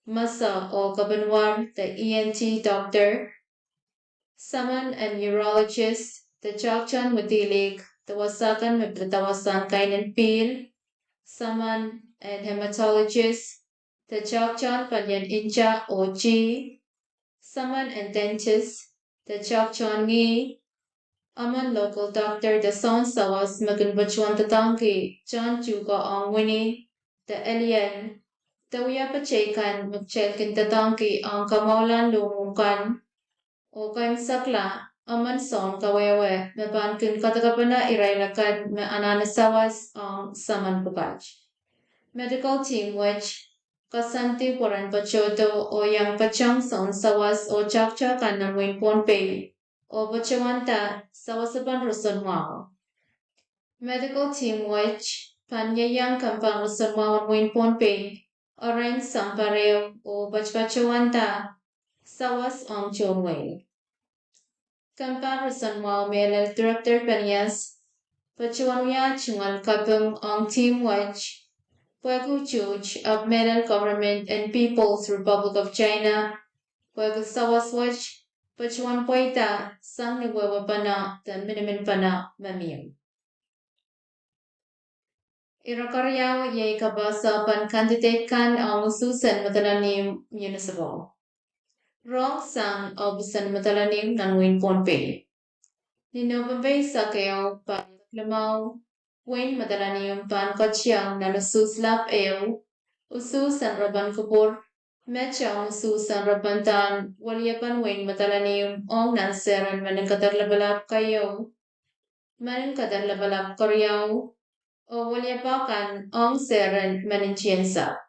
Mesa oh Kapinwar de E N T doctor, saman en urologist de toahktehn mwidiliik de wasa kan me pil wasahn kain en pihl, saman en hematologist de toahktehn palien nta oh tih, saman en dentist de toahktehn ngih, emen local doctor de sounsawas me kin patohwan doadoahngki tohn tuhke ong wini de alien, de wia pateikan me kitail kin doadoahngki ong kamwahulahn luhmwuhmw kan, oh keimwseklahn emen soun kawehwe me pahn kin kadekapene irail akan me anahne sawas ong saman pwukat. Medical team wet koasoandi pwehn patohdo oh iang patehng soun sawas oh toahkte kan nan wehin Pohnpei oh patohwanda sawasepen roson mwahu. Medical team wet pahn ieiang kempen roson mwahu en wehin Pohnpei erein sounpar ehu oh patopatohwanda sawas ong tohn wehi. Kempen roson mwahu mehlel Director Phineas patohwan wiahda tungoal kaping ong team wet pwehki utuht ahpw mehlel government en People's Republic of China pwehki sawas wet patohwan pweida sang ni wehwehpene de miniminpene me mie. Ire keriau iei kapahsa pahn candidate kan ong usuhsen Madolenihmw Municipal. Rong sang ohpisen Madolenihmw nan wehin Pohnpei. Ni Nopempe eisek ehu, pahr limau, wehin Madolenihmw pahn ketiong nan usuhs lap ehu, usuhsen repen kupwur, met ong usuhsen repen dahn weliepen wehin Madolenihmw ong nan seren meninkeder lapalap keieu, meninkeder lapalap keriau, oh weliepe kan ong seren menintien sahpw.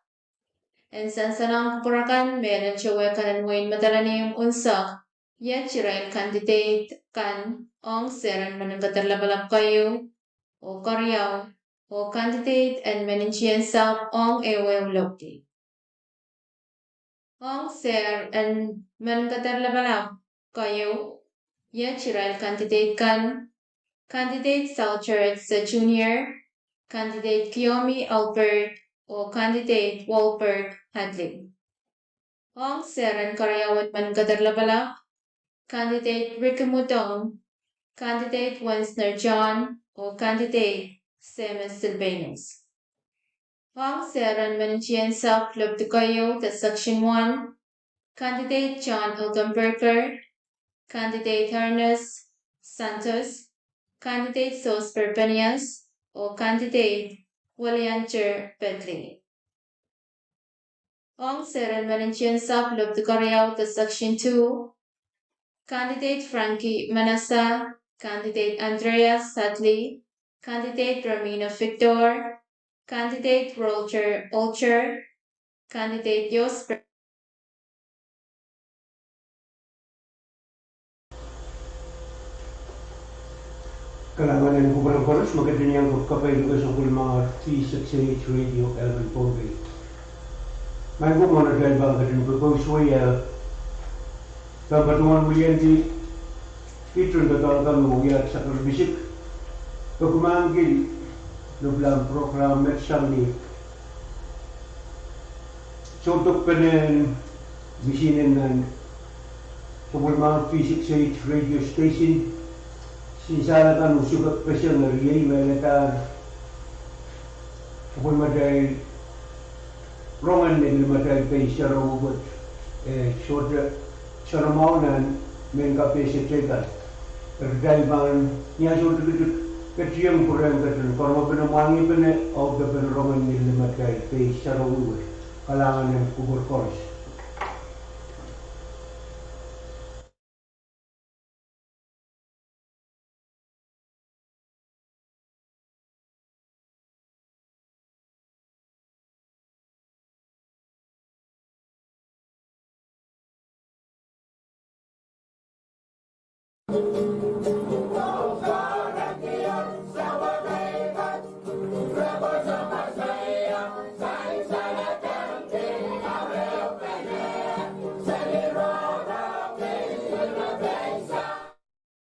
En sansalohng kupwur akan, mehlel towe kan en wehin Madolenihmw unsek iet irail candidate kan ong seren meninkeder lapalap keieu oh keriau, oh candidate en menintien sahpw ong ehuehu lokdi. Ong seren meninkeder lapalap keieu iet irail candidate kan, candidate Salter Etsa Junior, candidate Kiomi Albert, oh candidate Wahlberg Hadley. Ong seren keriaun meninkeder lapalap, candidate Ricky Mudong, candidate Wensner John, oh candidate Seamus Silvanus. Ong seren menintien sahpw lokdi keieu de section one, candidate John Ilgenberger, candidate Ernest Santos, candidate Sosper Phineas, oh candidate Willianter Pedley. Ong seren menintien sahpw lokdi keriau de section two, candidate Frankie Manassa, candidate Andreas Sadley, candidate Romina Victor, candidate Walter Olcher, candidate Josper Kalahngan en kupwuren koaros me ketin iang kapakap luke sapwellimomwi V six H Radio Eleven Pohnpei. Maing ko, mwohn atail pahn ketin pepeusuwei, eh, pahn patohwan wiliandi iren doadoahk kan me wiahda sakar pisik, peki mahkpen lipilahn program met sang ni sohtohpenen misihnen nan sapwellimomwi V six H radio station. Sinsal akan usuhkek peseng, eri iei me ladahr sapwellimatail rongen ni limatail pei sarawi wet, eh, sohte soanamwahu nan mehn kapehse teikan. Kitail pahn, ni ansou tikitik, ketieng pwurehng ketin koaroapene, mwahngiapene, audepen rongen ni limatail pei sarawi wet. Kalahngan en kupwur koaros.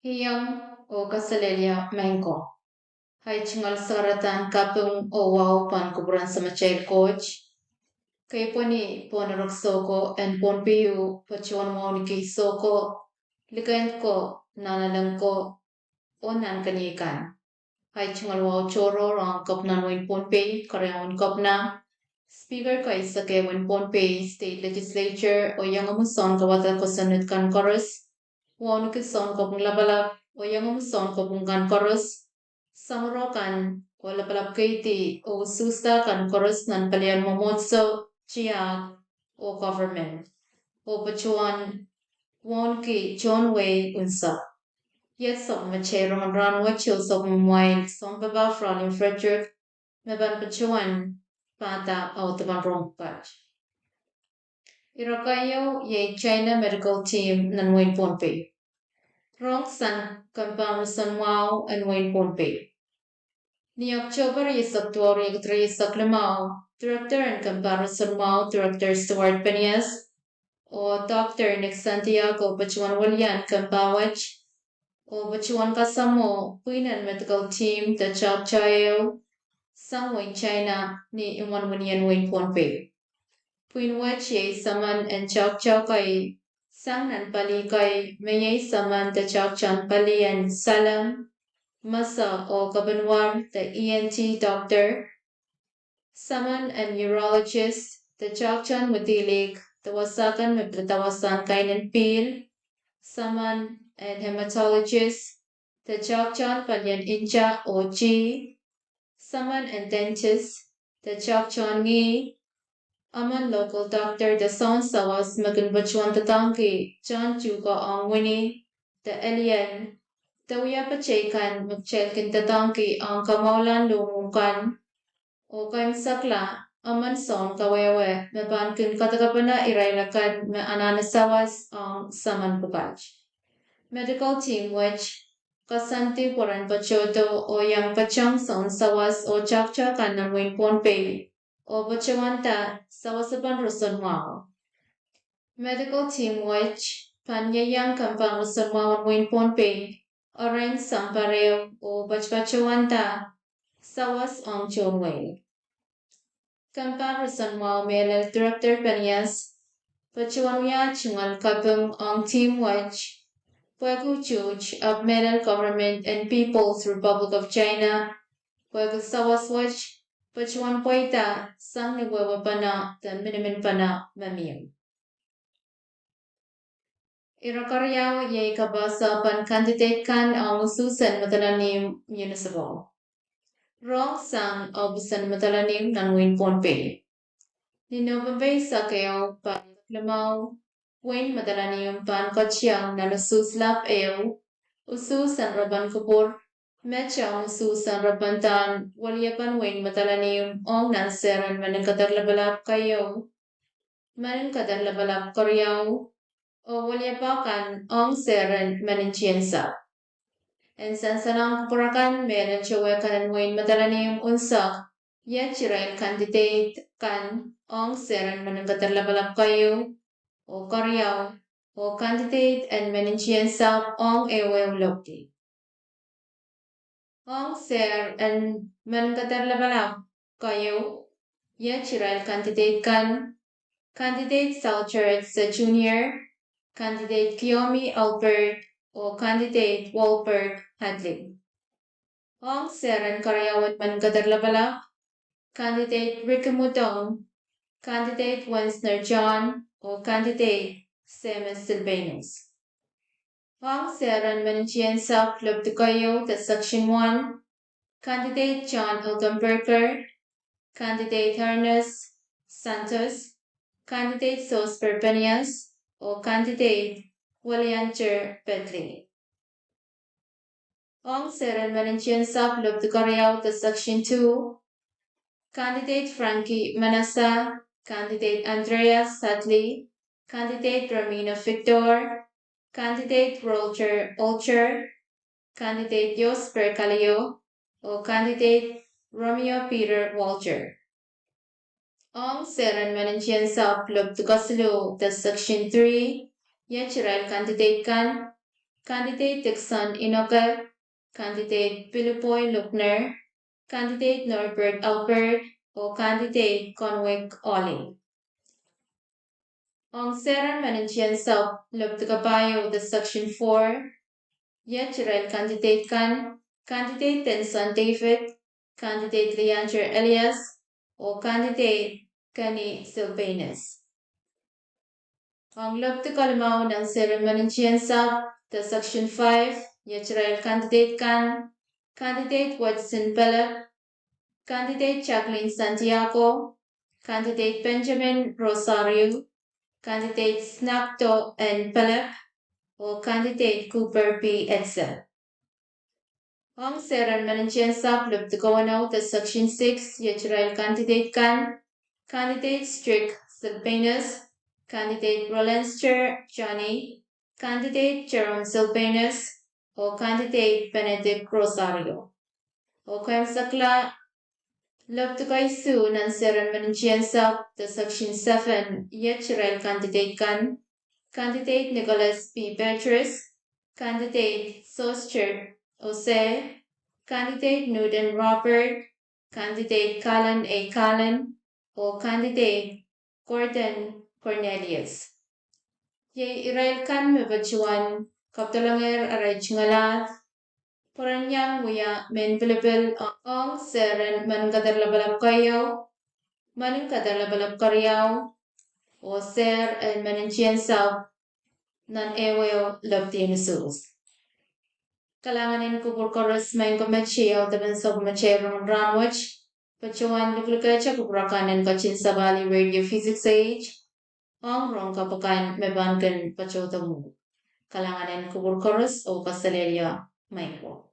Iang oh kaselehlie maing ko. Ahi tungoal sakaradahn kaping oh wahu pahn kupwuren Samatail Koht. Keipweni pohn erek soko en Pohnpei patohwan wauneki soko, likend ko, nahnalek ko, oh nahnkeniei kan. Ahi tungoal wahu tohrohr ong Kepina en wein Pohnpei, keriaun Kepina, Speaker keisek en wein Pohnpei State Legislature, oh iangahki soun kawada kosonned kan koaros, wauneki sounkopwung lapalap, oh iangahki sounkopwung kan koaros, samworo kan, oh lapalap keidi oh usuhsda kan koaros nan palien mwomwohdiso, tiahk, oh government, oh patohwan wauneki tohn wehi unsek. Iet sapwellimatail rongen rahnwet iei sapwellimamwail Sounpapah Fraulein Frederick, me pahn patohwan pahda audepen rohng pwukat. Ire keieu iei China Medical Team nan wehin Pohnpei. Rohng sang kempoakepahi roson mwahu en wehin Pohnpei. Ni Oktohpa rieisek duwau, riekid rieisek limau, Director en Kempoakepahi Roson Mwahu, Director Stuart Pennias, oh Doctor Nick Santiago patohwan welian kempoa wet, oh patohwan kasamwo pwihn en medical team de toahkte ehu sang wehin China ni imwen wenihmwen en wehin Pohnpei. Pwihn wet iei samen en toahkte kei sang nan pali kei, me iei samen de toahkte en pali en Salem, Mesa oh Kapinwar de E N T doctor, samen en urologist de toahkte en mwidilihk de wasa kan me pil dawasang kain en pihl, samen en hematologist de toahkte en palien nta oh tih, samen en dentist de toahkte en ngih, emen local doctor de soun sawas me kin patohwan doadoahngki tohn tuhke ong wini de elien, de wia peteikan me kitail kin doadoahngki ong kamwahulahn lohmwohng kan, oh keimwseklahn emen soun kawehwe me pahn kin kadekapene irail akan me anahne sawas ong samen pwukat. Medical team wet koasoandi pwuren patohdo oh iang patehng soun sawas oh toahkte kan nan wehin Pohnpei, oh patohwanda sawasepen roson mwahu. Medical team wet pahn ieiang kempoakepahi roson mwahu en wehin Pohnpei, erein sounpar ehu oh patopatohwanda sawas ong tohn wehi. Kempoakepahi roson mwahu mehlel Director Pennias patohwan wia tungoal kaping ong team wet, pwehki tuht ahpw mehlel government en People's Republic of China, pwehki sawas wet patohwan pweida sang ni wehwehpene de miniminpene me mie. Ire keriau iei kapahsa pahn candidate kan ong usuhsen Madolenihmw Municipal. Rohng sang ohpisen Madolenihmw nan wehin Pohnpei. Ni Nopempe eisek ehu, pahr limau, wehin Madolenihmw pahn ketiong nan usuhs lap ehu, usuhsen repen kupwur, met ong usuhsen repen dahn weliepen wehin Madolenihmw ong nan seren meninkeder lapalap keieu, meninkeder lapalap keriau, oh weliepe kan ong seren menintien sahpw. En sansalohng kupwur akan, mehlel towe kan en wehin Madolenihmw unsek iet irail candidate kan ong seren meninkeder lapalap keieu oh keriau, oh candidate en menintien sahpw ong ehu ehu lokdi. Ong seren meninkeder lapalap keieu, iet irail candidate kan, candidate Salter Etsa Junior, candidate Kiomi Albert, oh candidate Wahlberg Hadley. Ong seren keriaun meninkeder lapalap, candidate Ricky Mudong, candidate Wensner John, oh candidate Seamus Silvanus. Ong seren menintien sahpw lopwudi keieu de section one, candidate John Odenberger, candidate Ernest Santos, candidate Sosper Penias, oh candidate Willianter Pedley. Ong seren menintien sahpw lopwudi keriau de section two, candidate Frankie Manassa, candidate Andreas Sadley, candidate Romina Victor, candidate Walter Olcher, candidate Yos Perkalio, oh candidate Romeo Peter Walter. Ong seren menintien sahpw lopwudi kesiluh de section three, iet irail candidate kan, candidate Dixon Inoke, candidate Pilipoi Luckner, candidate Norbert Albert, oh candidate Conwick Ollie. Ong seren menintien sahpw lopwudi kapahieu de section four, iet irail candidate kan, candidate Denson David, candidate Leander Elias, oh candidate Kenny Silvanus. Ong lopwudi kalimau nan seren menintien sahpw de section five, iet irail candidate kan, candidate Watson Pelep, candidate Jacqueline Santiago, candidate Benjamin Rosario, candidate Snakto N Pelep, oh candidate Cooper P. Edsel. Ong sehr en manager sap lipdikowenau de section six, iet irail candidate kan, candidate Strick Silvanus, candidate Rolandster Johnny, candidate Jerome Silvanus, oh candidate Benedict Rosario. Oh kemsakla lipdikoi suh nan sehr en manager sap de section seven, iet irail candidate kan, candidate Nicholas P. Petrus, candidate Soster Jose, candidate Newton Robert, candidate Callan A. Callan, oh candidate Gordon Cornelius. Iei irail kan me patohwan kapidolongehr arail tungoal ahd pwurehng iang wia mehn pilipil ong sehr en mehn kadehr lapalap keieu, mehn kadehr lapalap keriau, oh sehr en manager sap nan ehuehu lepdin usuhs. Kalahngan en kupwur koaros maing ko, met iei audepen sapwellimatail rongen rahnwet. Patohwan luklukehte kupwur akan en ketin sapahli Radio V six A H ong rohng kapw akan me pahn kin patohdo mwo. Kalahngan en kupwur koaros oh kaselehlie maing ko.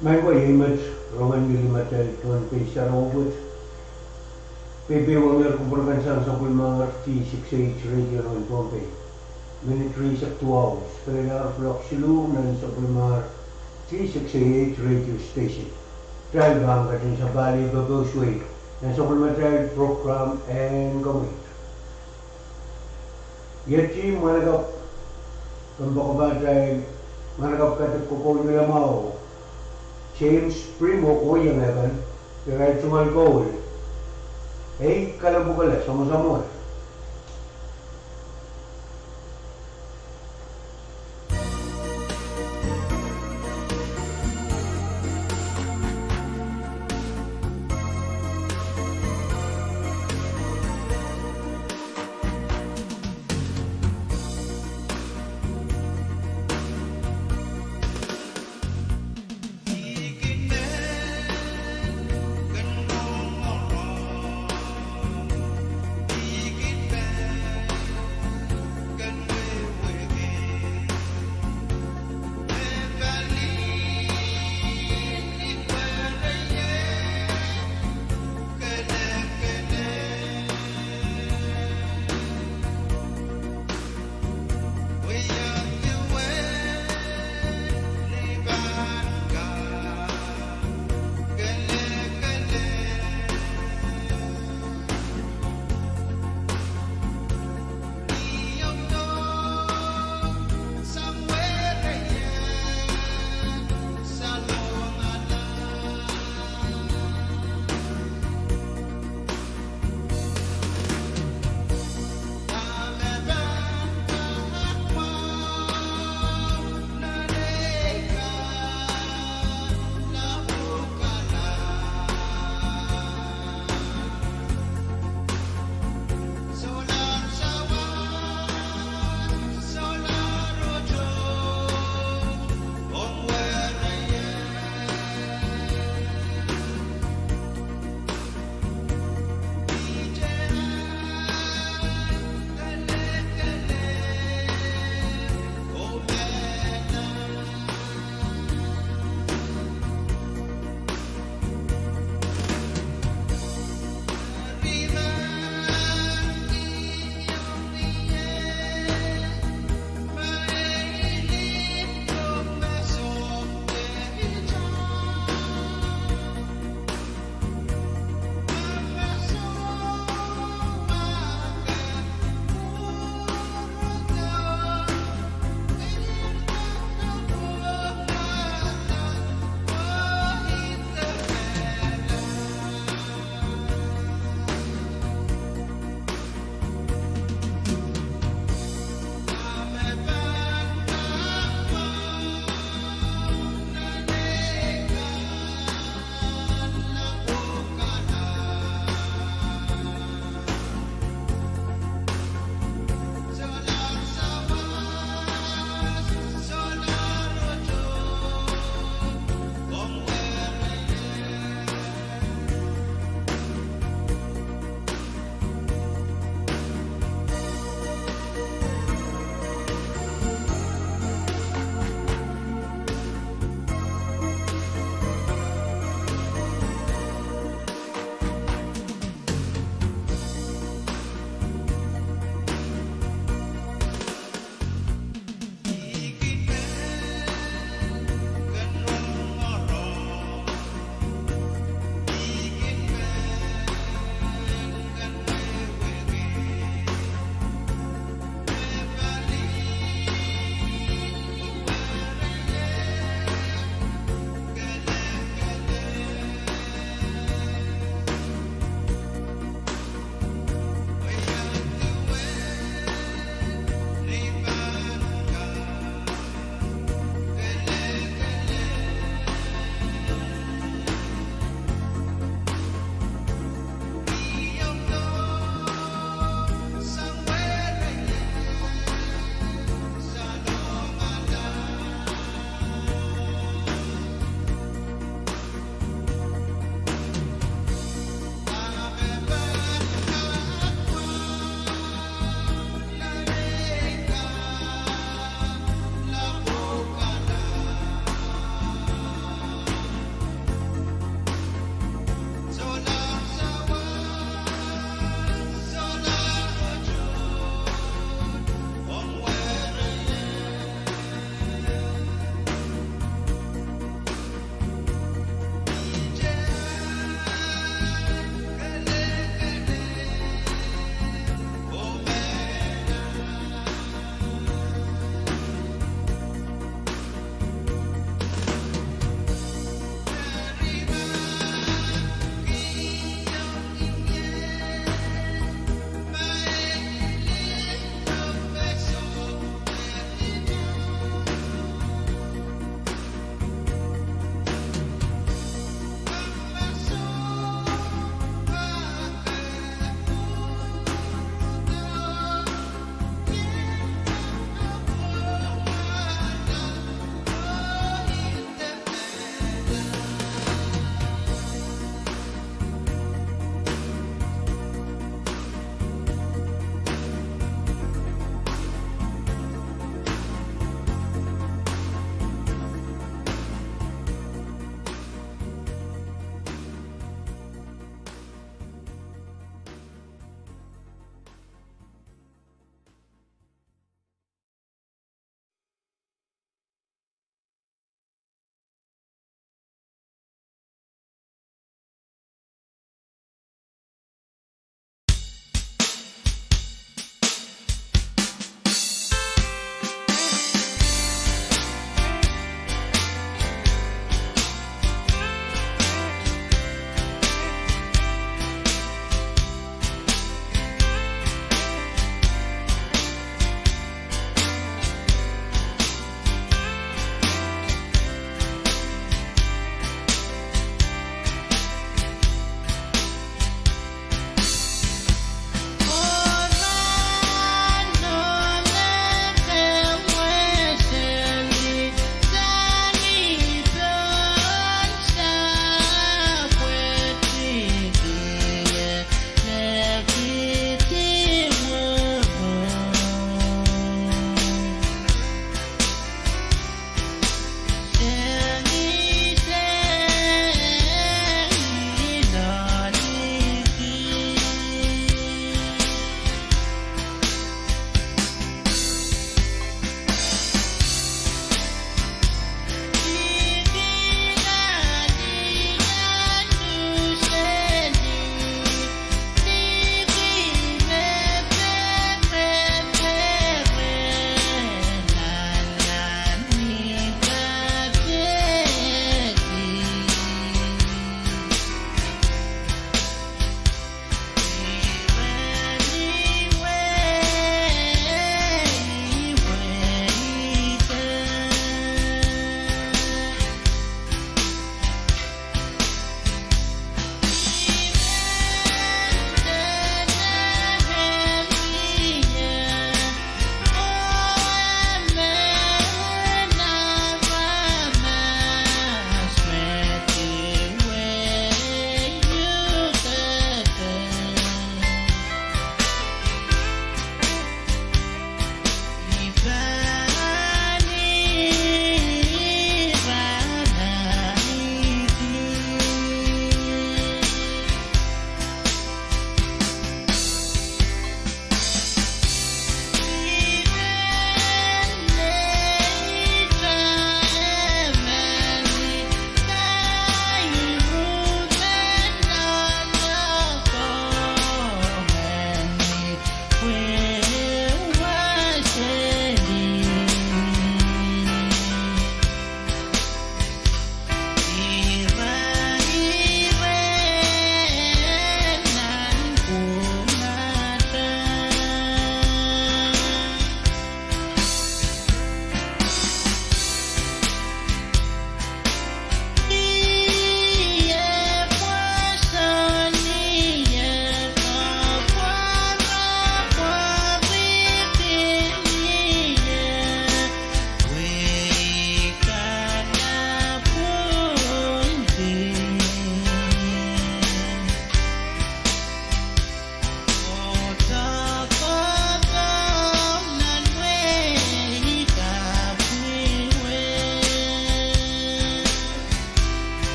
Maing ko, iei met rongen lilimatail Pohnpei sarawi wet. Peipeieungehr kupwur kan sang sapwellimomwi V six A H Radio nan Pohnpei. Minit rieisek duwau, spelin ar kuloak siluh nan sapwellimomwi V six A H radio station. Kitail pahn ketin sapahli pepehs wei nan sapwellimatail program en komwi. Iei mwahnakapw, kompoakepahtail mwahnakapw kadeik kokoun lamalamau, James Primo oh iang akan, irail tungoal koul. Ei, kalamwukala, samwasamwal.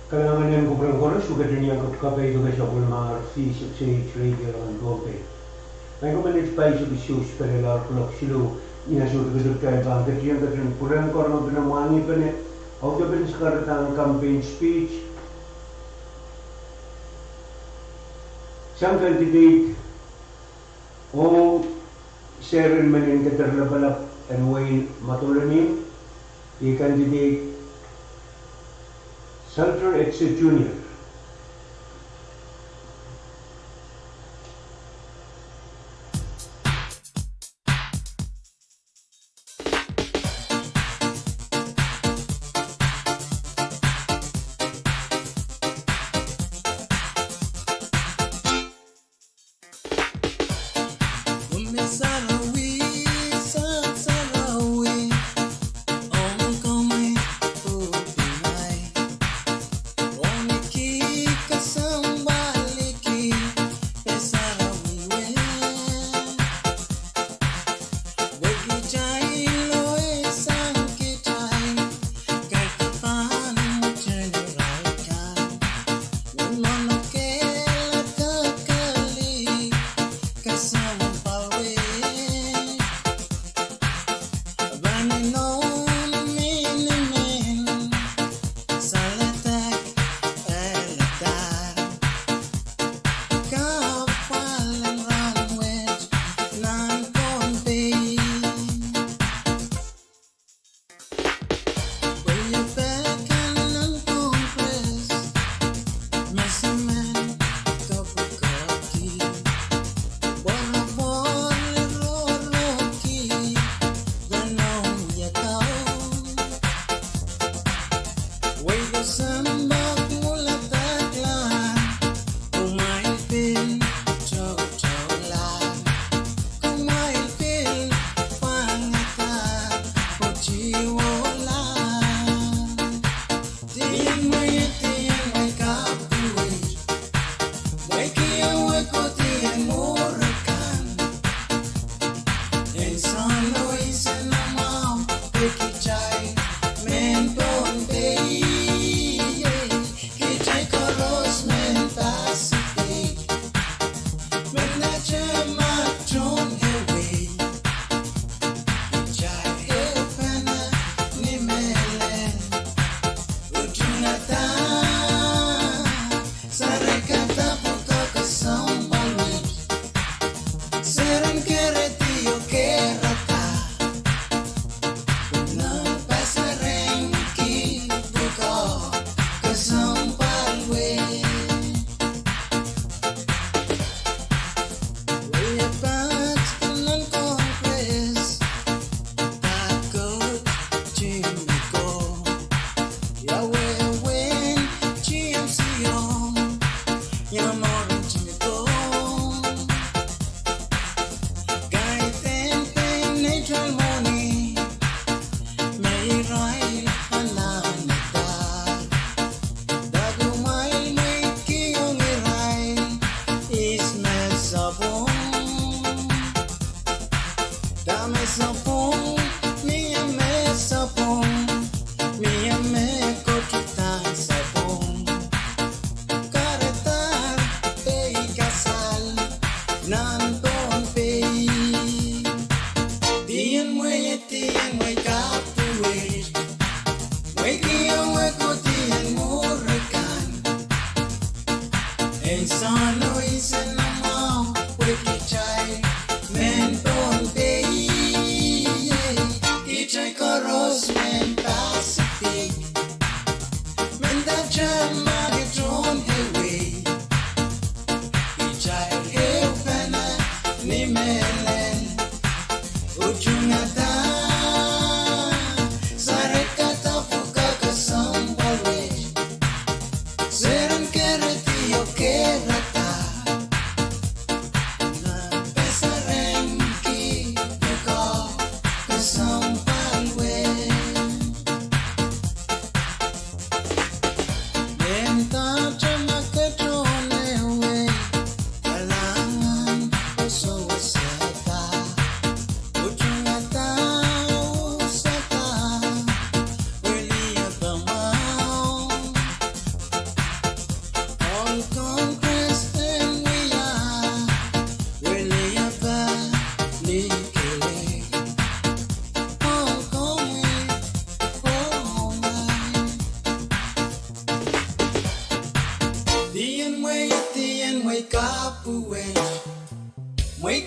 Kalahngan en kupwuren koaros, I ketin iang kapwaiada sapwellimomwi C six H Radio en Pohnpei. Maing ko, menet paisek isuh pelelar kuloak siluh, ni ansou tikitik kitail pahn ketin, ketin kupwuren koaros me pahn mwahngih pene audepen sakaradahn campaign speech sang candidate ong seren mehn Kediren Lapalap en wehin Madolenihmw, iei candidate Salter Edsel Junior.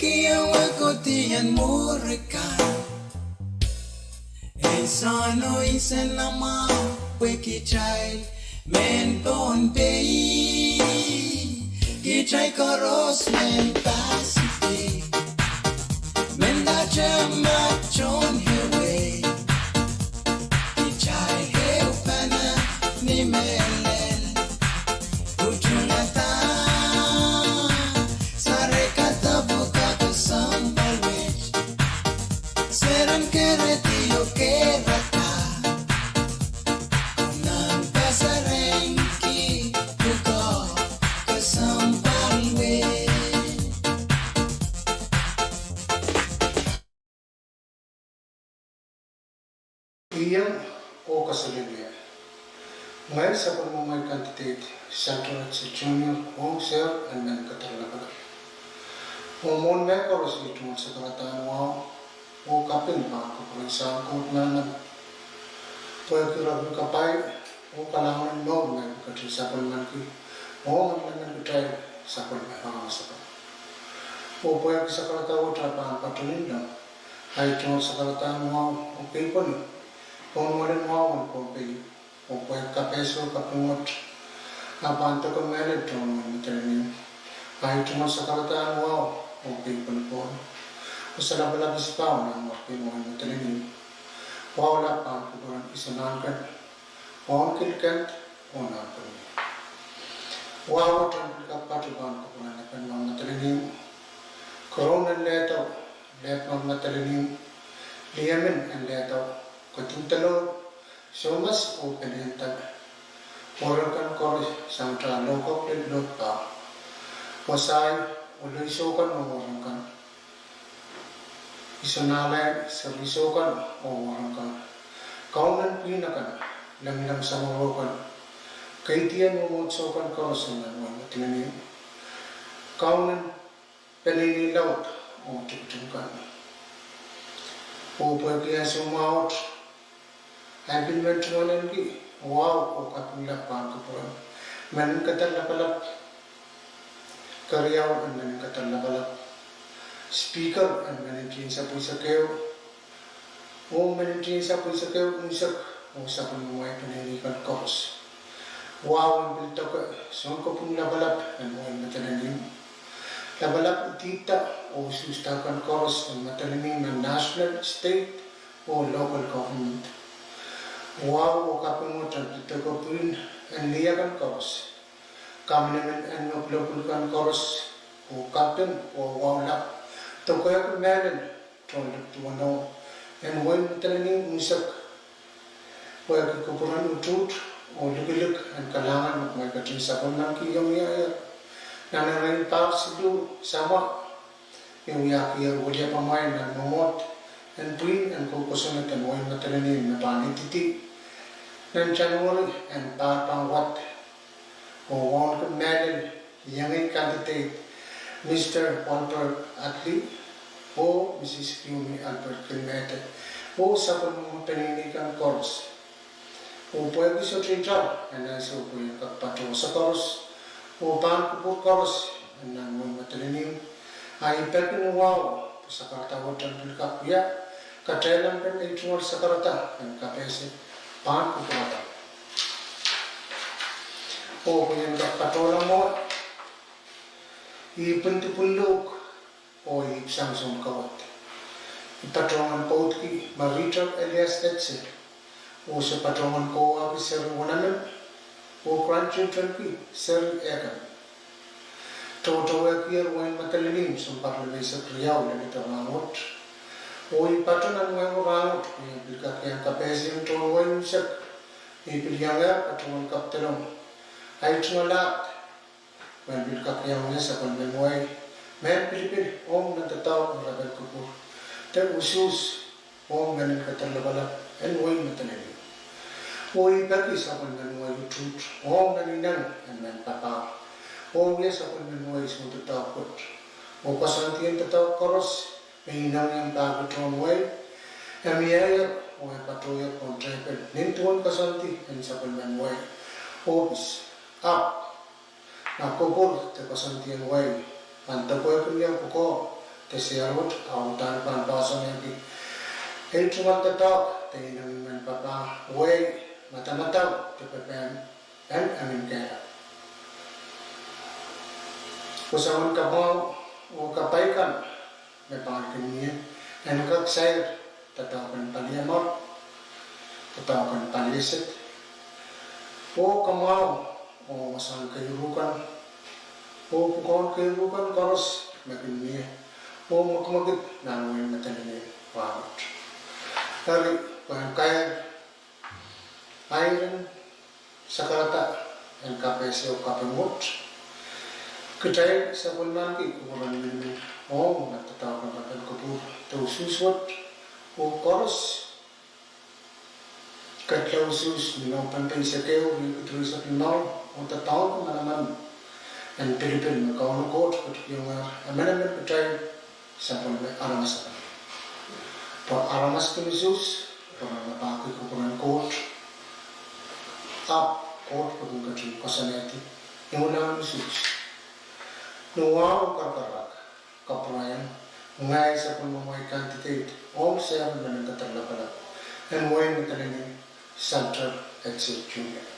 Kihong wekodi en mwuri kan, en sohno insenamwahu, pwe kitail mehn Pohnpei, kitail koaros mehn Pacific, mehn Taiwan, mehn Niue, kitail ehupene ni mehlel. Utung ada, sare kadapu ka kesempwal wet. Seren keredi oh kerada, nan pasarenki pwukoa kesempwal wet. Iang oh kaselehlie. Ngehi sapwellimomwi candidate Sandra H. Junior, ong Sehd en Meninkeder Lapalap. Oh mwohn mehkoaros, I tungoal sakaradahn wahu oh kaping pahn kupwuren Sahm Koht manaman, pwehki rapil kapai oh kalahngan en mour me I ketin sapwellimaniki ong emen emen kitail sapwellime aramas akan. Oh pwehki sakarada wet pahn patohwan nin, I tungoal sakaradahn wahu oh keipweni Kaunomen wahu en Pohnpei, oh pwehki kapehse oh kaping wet pahn deke mehlel tohn wehin Madolenihmw, I tungoal sakaradahn wahu oh keipweni Pohnpei, oh Sahn Lapalap Isipahu nan wehin Madolenihmw. Wahu lap pahn kupwuren Iso Nahnken, Wahu Kilkend, oh Nahnken. Wahu wet en pil kak patoh pahn kupwuren Epen Madolenihmw, Keroun en Lehdau, Lehpman Madolenihmw, Liemen en Lehdau, Kedindelour, Soumas oh Peliendal, werei kan koaros sang ta lokok lel Lokpa, Wasai, oh Leisokan oh werei kan, Iso Nahlai, Seri Isokan oh werei kan, Kaunen Pwihn akan, Lengleng Samworo kan, Keidien oh Mwomwohdiso kan koaros nan wehin Madolenihmw, Kaunen peneinei laud oh tikitik kan. Oh pwehki ansou mwahu wet, I pil men tungoalenki wahu oh kaping lap pahn kupwuren Meninkeder Lapalap, keriau en Meninkeder Lapalap, Speaker en Menintien Sapweisekeu, oh Menintien Sapweisekeu unsek, oh sapwellimomwi peneinei kan koaros. Wahu en pil deke Sounkopwung Lapalap en wehin Madolenihmw, lapalap idihda oh usuhsda kan koaros en Madolenihmw nan national, state oh local government. Wahu oh kaping wet en pil deke pwihn en lih akan koaros, kamanaman en me pwulopwul kan koaros, oh kaping oh wahu lap deke mehlel tohn lipduweno en wehin Madolenihmw unsek, pwehki kupwuren utuht oh likilik en kalahngan me kumwail ketin sapwellimaniki iang wiahier. Nan erein pahr siluh samwa, me wiahier wiliapamwail nan mwomwohd en pwihn en kou kosonned en wehin Madolenihmw me pahn ididi nan January en pahr pahn wad, oh wauneki mehlel iengei candidate Mister Walbert Atli oh Missus Kiumi Albert Kilmehte, oh sapwellimomwi peneinei kan koaros. Oh pwehki sohte itar en ansou pwe I en kak patohwasa koaros oh pahn kupwur koaros en nan wehin Madolenihmw, I peki ni wahu pwe sakarada wet en pil kak wia, katail en pil ei tungoal sakarada en kapehse pahn kupwurada. Oh pwe I en kak patohla mwo, I pwindi pwulopwul oh I pwuhk sang Sounkawad. I patohwan pwoudki Marita Elias Etse, oh se patohwan kohwahki seri wenemen oh grandchildrenki seri ehkan. Tohtohwehkier wehin Madolenihmw sounpar limeisek riau lel ehu rahn wet. Oh I patoh nan wehi ehu rahn wet pwe I en pil kak iang kapehse tohn wehi unsek me I pil iangehr patohwan kapdolong. Ahi tungoal ahd pwe I en pil kak iang wia sapwellimen wehi mehn pilipil ong nan doadoahk en rapel kupwur de usuhs ong Meninkeder Lapalap en wehi Madolenihmw. Oh I peki sapwellimen wehi utuht ong nan ineng en mehn papah, oh wia sapwellimen wehi soundoadoahk wet, oh koasoandien doadoahk koaros me ineng iang pahn patohwan wehi, e mieier oh e patohier pohn tepel nin duwen koasoandi en sapwellimen wehi, ohpis, ahpw ma kupwur de koasoandien wehi pahn depwehki mie pwukoa, Kesier wet, a udahn pahn poahsoanehki ei tungoal doadoahk de inengieng en papah, wehi madamadau de pepehm en emen kehlail. Pwe soangen kamwahu oh kapai kan me pahn kin mie en kak sair doadoahk en paliamwahu, doadoahk en palieset, oh kamwahu oh wasahn keiru kan, oh pwukoahn keiru kan koaros me kin mie, oh mwekimwekid nan wehin Madolenihmw rahnwet. Eri, pwehn kair, airen sakarada en kapehse oh kaping wet, kitail sapwellimaniki kupwuren minimin ong me doadoahk en rapel kupwur de usuhs wet, oh koaros ketlausuhs ni November eisek ehu, riekid rieisek limau, oh doadoahngki manaman en pilipil me Kauno Koht ketikihongehr emenemen kitail sapwellime aramas akan. Pwe aramas kin usuhs pwe re rapahki kupwuren Koht, ahpw Koht pil kin ketin koasoanehdi imwilahn usuhs. Ni wahu karakarahk, kapwurehiong ngehi sapwellime candidate ong seri en Meninkeder Lapalap en wehin Madolenihmw, Salter Edsel Junior.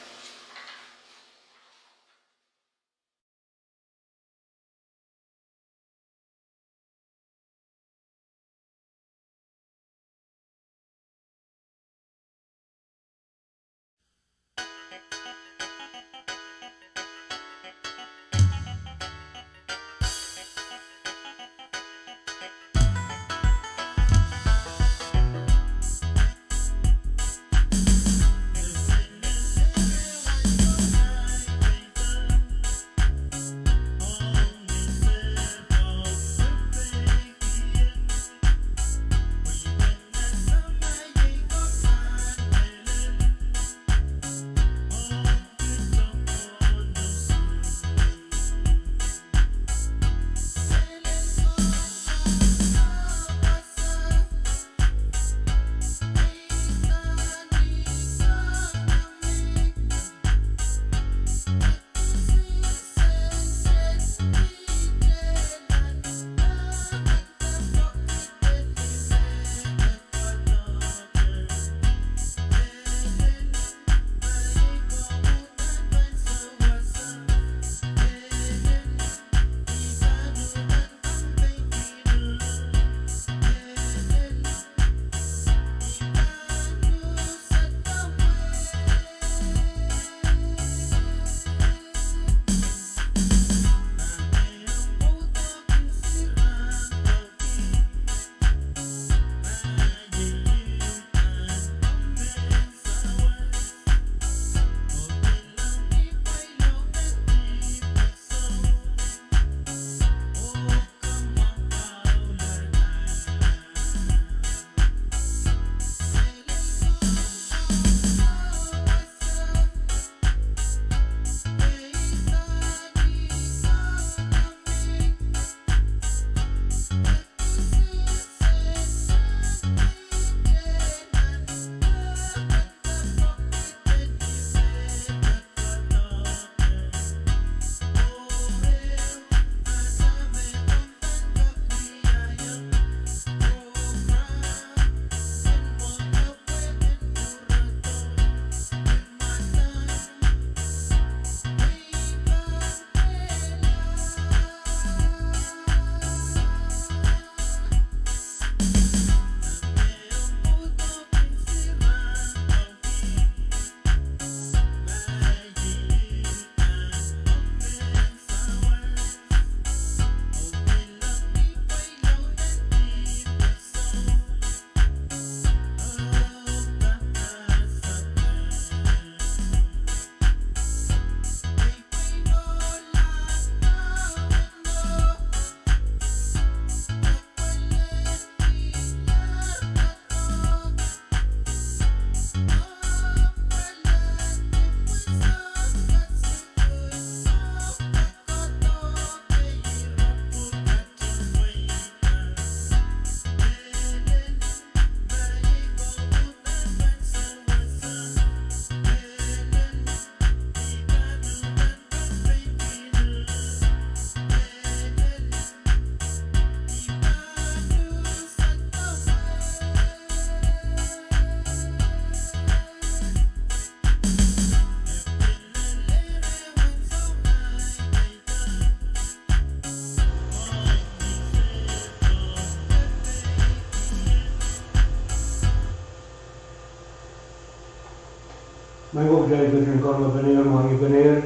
Kitail ketin karongepenehr, mwahngih penehr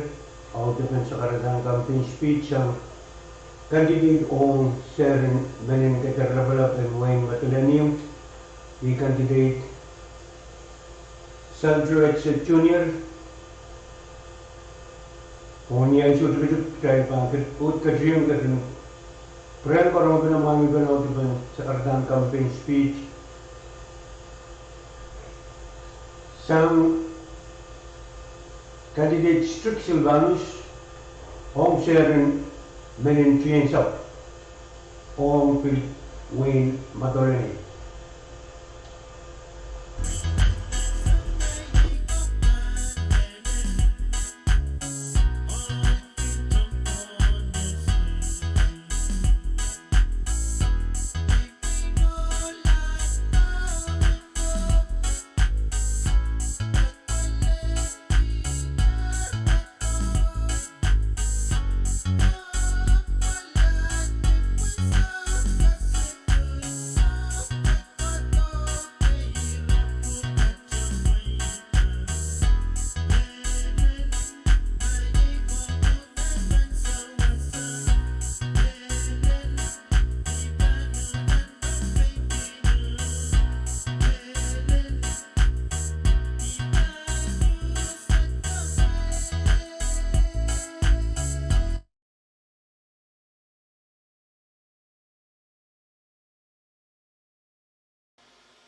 audepen sakaradahn campaign speech sang candidate ong seren meninkeder lapalap en wehin Madolenihmw, ih candidate Sandro Edson Junior. Ong ni ansou tikitik kitail pahn ket-, uhd ketin, ketin pwurehng karongepen, mwahngih pene audepen sakaradahn campaign speech sang candidate Strick Silvanus ong seren meninkeder ong pil wehin Madolenihmw.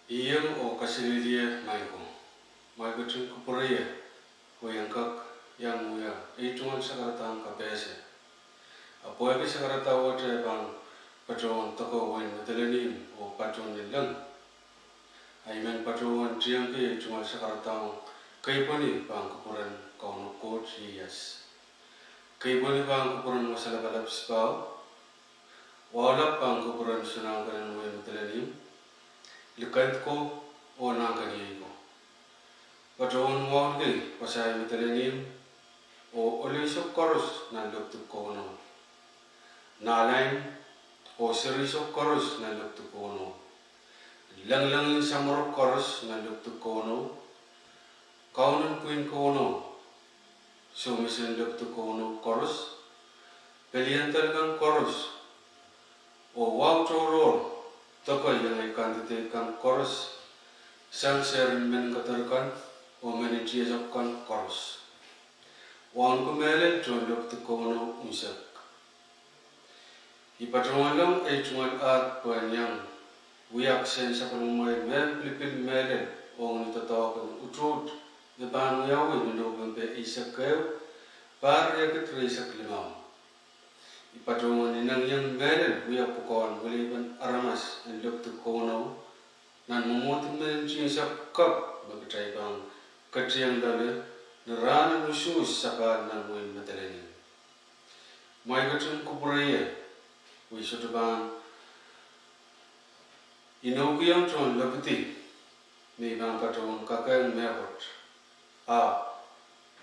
Ih ieng oh kaselehlie maing ko. Ma I ketin kupwureiong, pwe I en kak iang wia ei tungoal sakaradahn kapehse. Ahpw pwehki sakaradahn wet pahn patohwan deke wehin Madolenihmw oh patohwan leleng, I men patohwan tiengki ei tungoal sakaradahn keipweni pahn kupwuren Kauno Koht ieias. Keipweni pahn kupwuren Wasa Lapalap Sipahu, Wahu Lap pahn kupwuren Sounkolen wehin Madolenihmw, Likend ko oh Nahnkeniei ko. Patohwan wauneki Wasa Madolenihmw oh Oleisek koaros nan Lepwutuk Kouno, Nahlain oh Serisek koaros nan Lepwutuk Kouno, Lengileng en Samworo koaros nan Lepwutuk Kouno, Kaunen Pwihn Kouno, Somesen Lepwutuk Kouno koaros, Peliandel kan koaros, oh wahu tohrohr deke iengei candidate kan koaros, sang seren meninkeder kan oh menintihasap kan koaros. Wauneki mehlel tohn Lepwutuk Kouno unsek. I patohwan long ei tungoal ahd pwehn iang wia kisehn sapwellimamwail mehn pilipil mehlel ong ni doadoahk en utuht me pahn wiawi ni Nopempe eisek ehu, pahr riekid rieisek limau. I patohwan inengieng mehlel wia pwukoahn wileipen aramas en Lepwutuk Kouno nan mwomwohd en menintihasap kak me kitail pahn ketieng loale ni rahnen usuhs sapahl nan wehin Madolenihmw. Ma I ketin kupwureiong, I sohte pahn inoukiong tohn lepidi me I pahn patohwan kakehng mehkot. Ahpw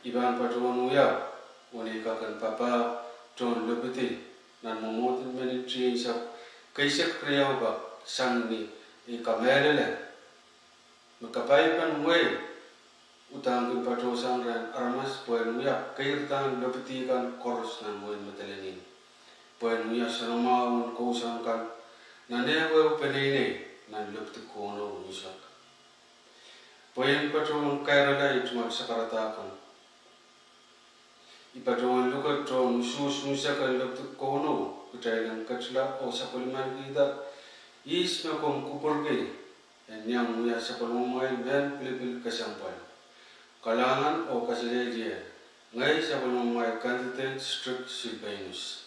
I pahn patohwan wia wenei kak en papah tohn lepidi nan mwomwohd en menintihasap keisek riau pak sang ni ei kamehlele me kapaipen wehi uhdahn kin patohsang rehn aramas pwehn wia keirdahn lepidi kan koaros nan wehin Madolenihmw, pwehn wia soanamwahu en kousoan kan nan ehuehu peneinei nan Lepwutuk Kouno unsek. Pwe I en patohwan kairala ei tungoal sakaradahn kan, I patohwan luke tohn usuhs unsek en Lepwutuk Kouno kitail en ketila oh sapwellimanikihda ihs me komw kupwurki en iang wia sapwellimamwail mehn pilipil kesempwal. Kalahngan oh kaselehlie, ngehi sapwellimamwail candidate Strick Silvanus.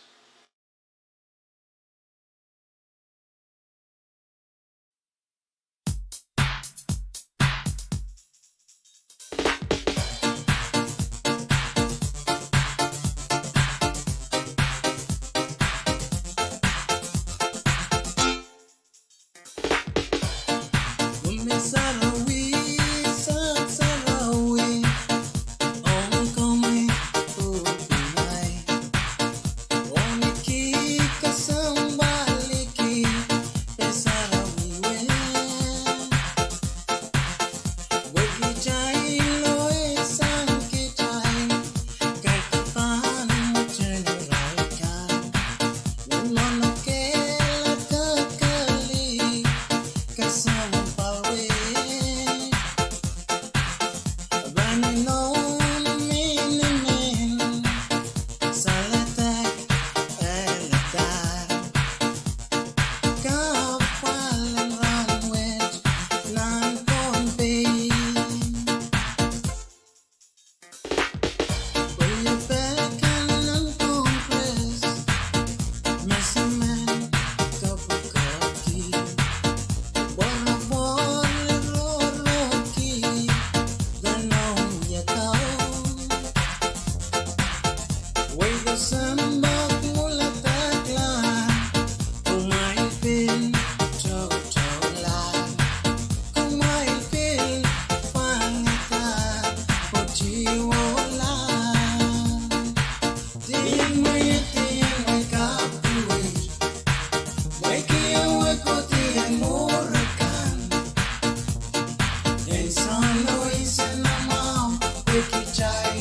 Pwe kitail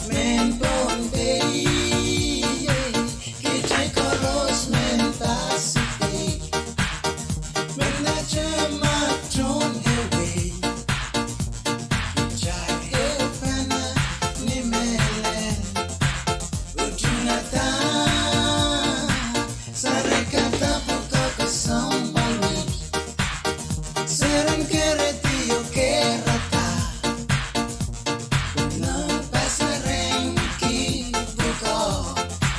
mehn Pohnpei, kitail koaros mehn Pacific. Mendahte ma tohn ehuehu, kitail ehupene ni mehlel. Utung ada, sarekada pwukoa kesempwal wet. Seren kerehdi oh keirda, nan pasarenki pwukoa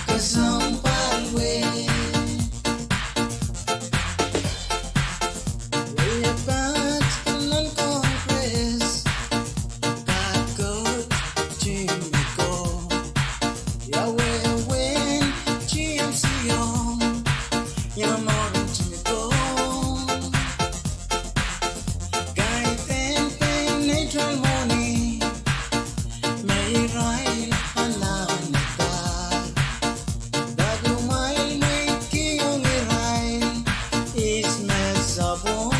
kesempwal wet. Wiepe nan Congress, pahn koht tihmiko. Ia wehwehn T M C ong, ia mwurin tihmiko. Kaidehn pein neutral mwohni, me irail anahne pahn. Dah kumwail mweidki ong irail ihs me sapwung?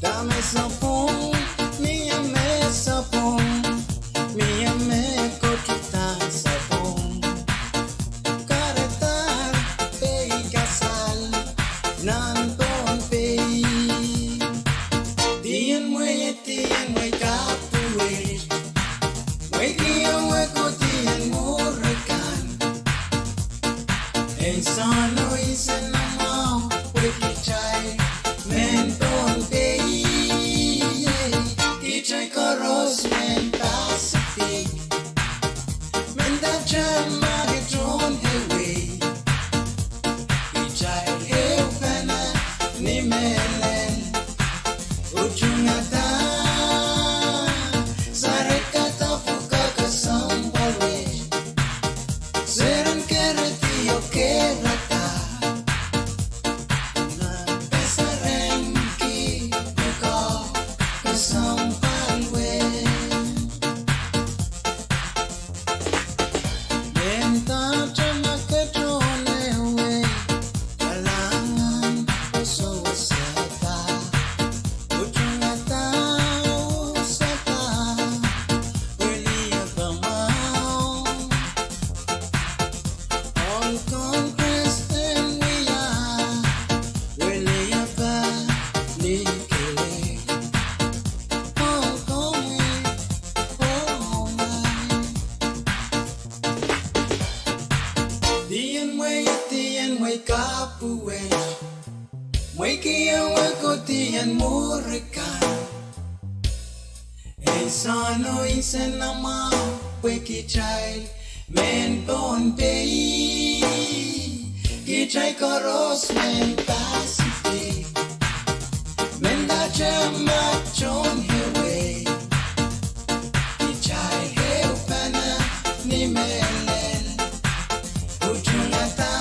Dahme sapwung? Mie me sapwung, mie me kotuhdahn sapwung. Kahrehda pei kasal nan Pohnpei. Dien mwehi, dien mwehi kapwuwei. Mwehi keieu, mwehi ko, dien mwuri kan. Ei soahng oh insen mwahu, pwe kitail mehn Pohnpei, kitail koaros mehn Pacific. Mendahte ma tohn ehuehu, kitail ehupene ni mehlel. Utung ada, sarekada pwukoa kesempwal wet. Seren kerehdi oh keirda, nan pasarenki pwukoa kesempwal wet. Mendahte ma ke tohn ehuehu, kalahngan oh sewesehda. Utung ada, sehda, weliepamwahu. Ong Congress en wia, weliepali kei. Ong Congress, oh my. Dien mwehi, dien mwehi kapwuwei. Mwehi keieu, mwehi ko, dien mwuri kan. Ei soahng oh insen mwahu, pwe kitail mehn Pohnpei, kitail koaros mehn Pacific. Mendahte ma tohn ehuehu, kitail ehupene ni mehlel. Utung ada,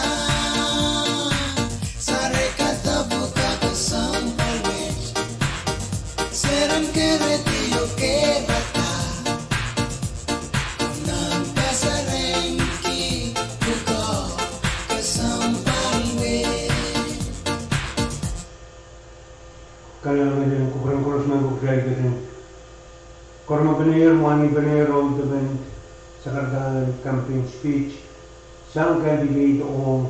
sarekada pwukoa kesempwal wet. Seren kerehdi oh keirda, nan pasarenki pwukoa kesempwal wet. Kalahngan en kupwuren koaros me kupwurki kitail. Koromopene, mwahnepene, oh depen sakaradahn campaign speech sang candidate ong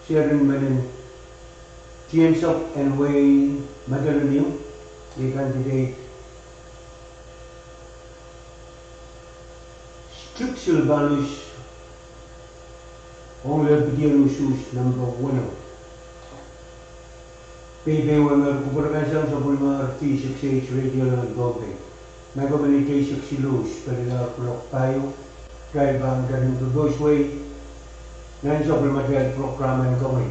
Seren Menen, tiensok en wehi Madolenihmw, iei candidate Striksel Paulus, ong lepidien usuhs nempe weneu. Peipei wehwehn kupwur kan sang sapwellimar V six H Radio nan Pohnpei. Mehkot en eisek siluh pelilaud kuloak pahieu, kitail pahn ketin koasoia nan sapwellimatail program en komwi.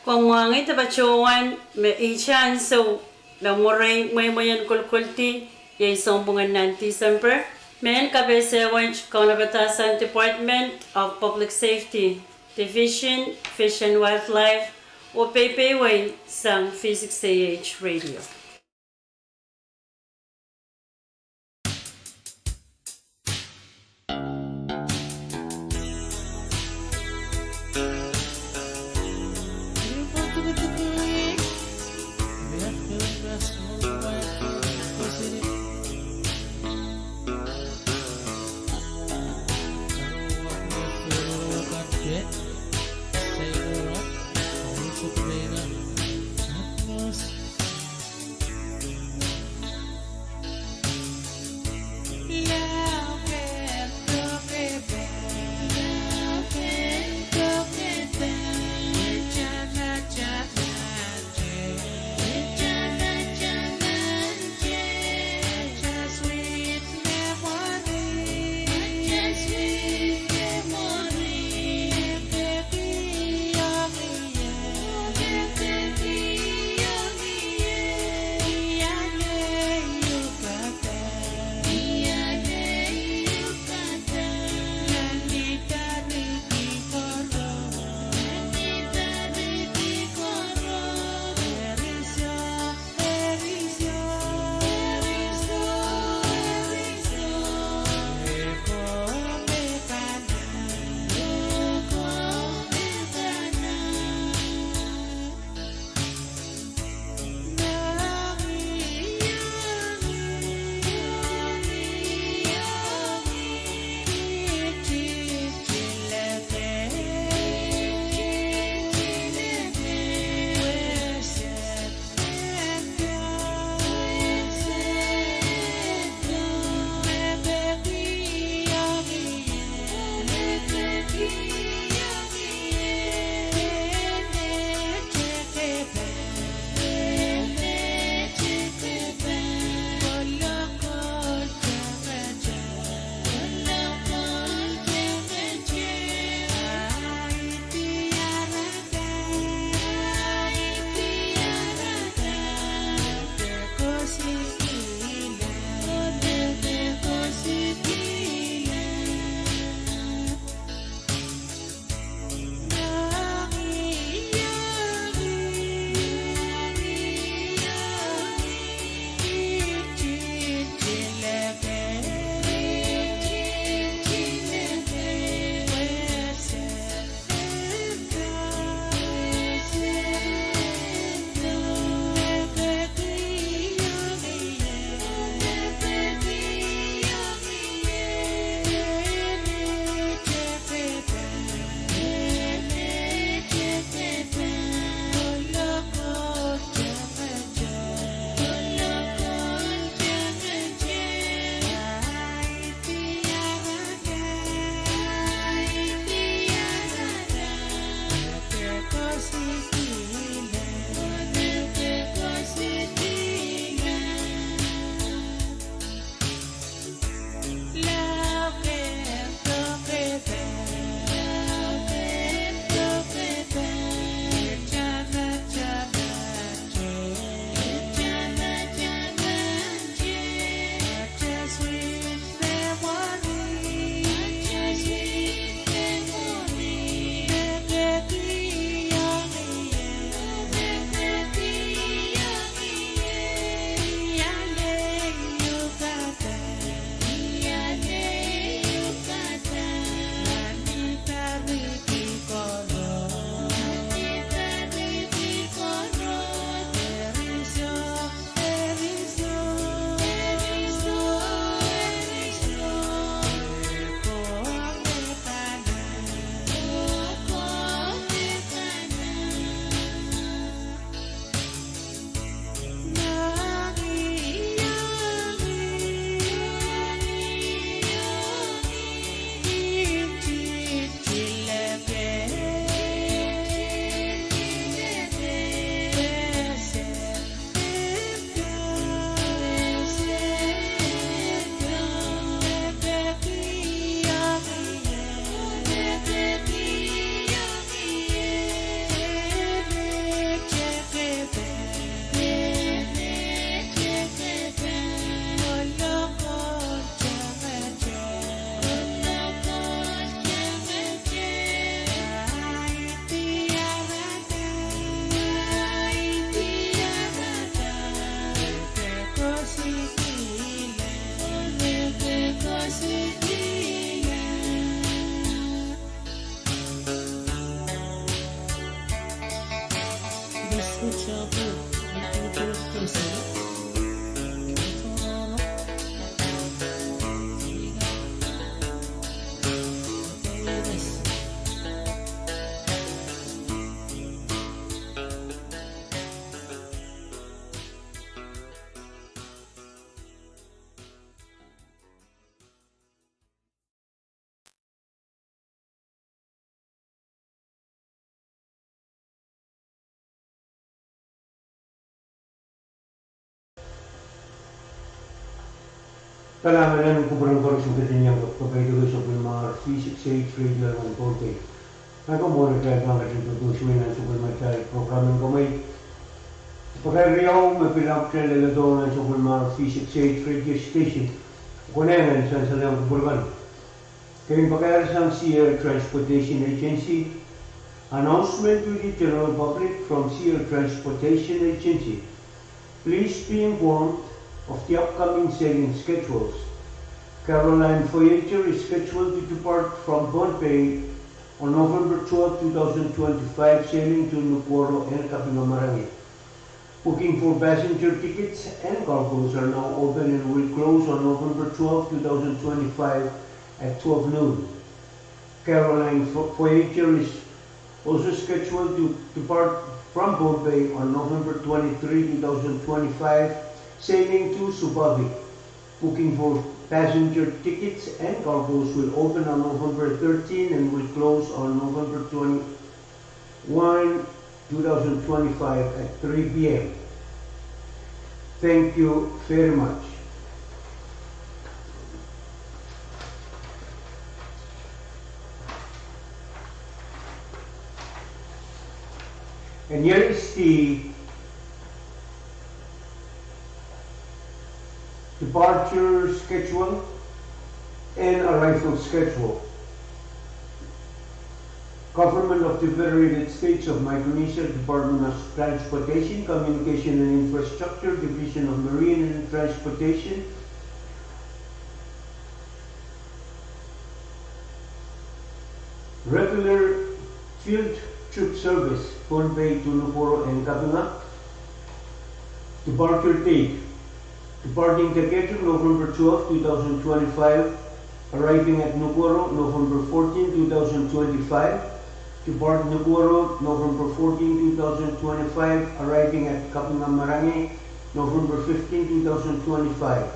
Komw mwahngih de patohwan me ihte ansou me mwurei mweimwei en kolokoldi, iei sounpwong en nan Tisempe, mehn kapehse wet kaunopada sang Department of Public Safety, Division, Fish and Wildlife, oh peipeio sang V six A H Radio. Kalahngan en kupwuren koaros me kin iang kapaiada sapwellimomwi V six eight Radio Pohnpei. Nan komwi atail pahn ketin pwupwudiong nan sapwellimatail program en komwi. Pakairiau me pil ahpwtehn leledo nan sapwellimomwi V six eight radio station. Konehng en sansal iang kupwur kan. Kin pakair sang Sea Air Transportation Agency. Announcement to the general public from Sea Air Transportation Agency. Please be informed of the upcoming sailing schedules. Caroline Voyager is scheduled to depart from Pohnpei on November twelfth, two thousand twenty-five, sailing to Nukuoro and Kapingamarangi. Booking for passenger tickets and cargoes are now open and will close on November twelfth, two thousand twenty-five at twelve noon. Caroline Vo-, Voyager is also scheduled to depart from Pohnpei on November twenty-three, two thousand twenty-five, sailing to Supavik. Booking for passenger tickets and cargoes will open on November thirteen and will close on November twenty-one, two thousand twenty-five at three P M. Thank you very much. And here is the departure schedule and arrival schedule. Government of the Federated States of Micronesia, Department of Transportation, Communication and Infrastructure, Division of Marine and Transportation. Regular field trip service, Pohnpei to Nukuoro and Kapinga. Departure date. Departing Deketuk, November twelfth, two thousand twenty-five. Arriving at Nukuoro, November fourteenth, two thousand twenty-five. Depart Nukuoro, November fourteenth, two thousand twenty-five. Arriving at Kapingamarangi, November fifteenth, two thousand twenty-five.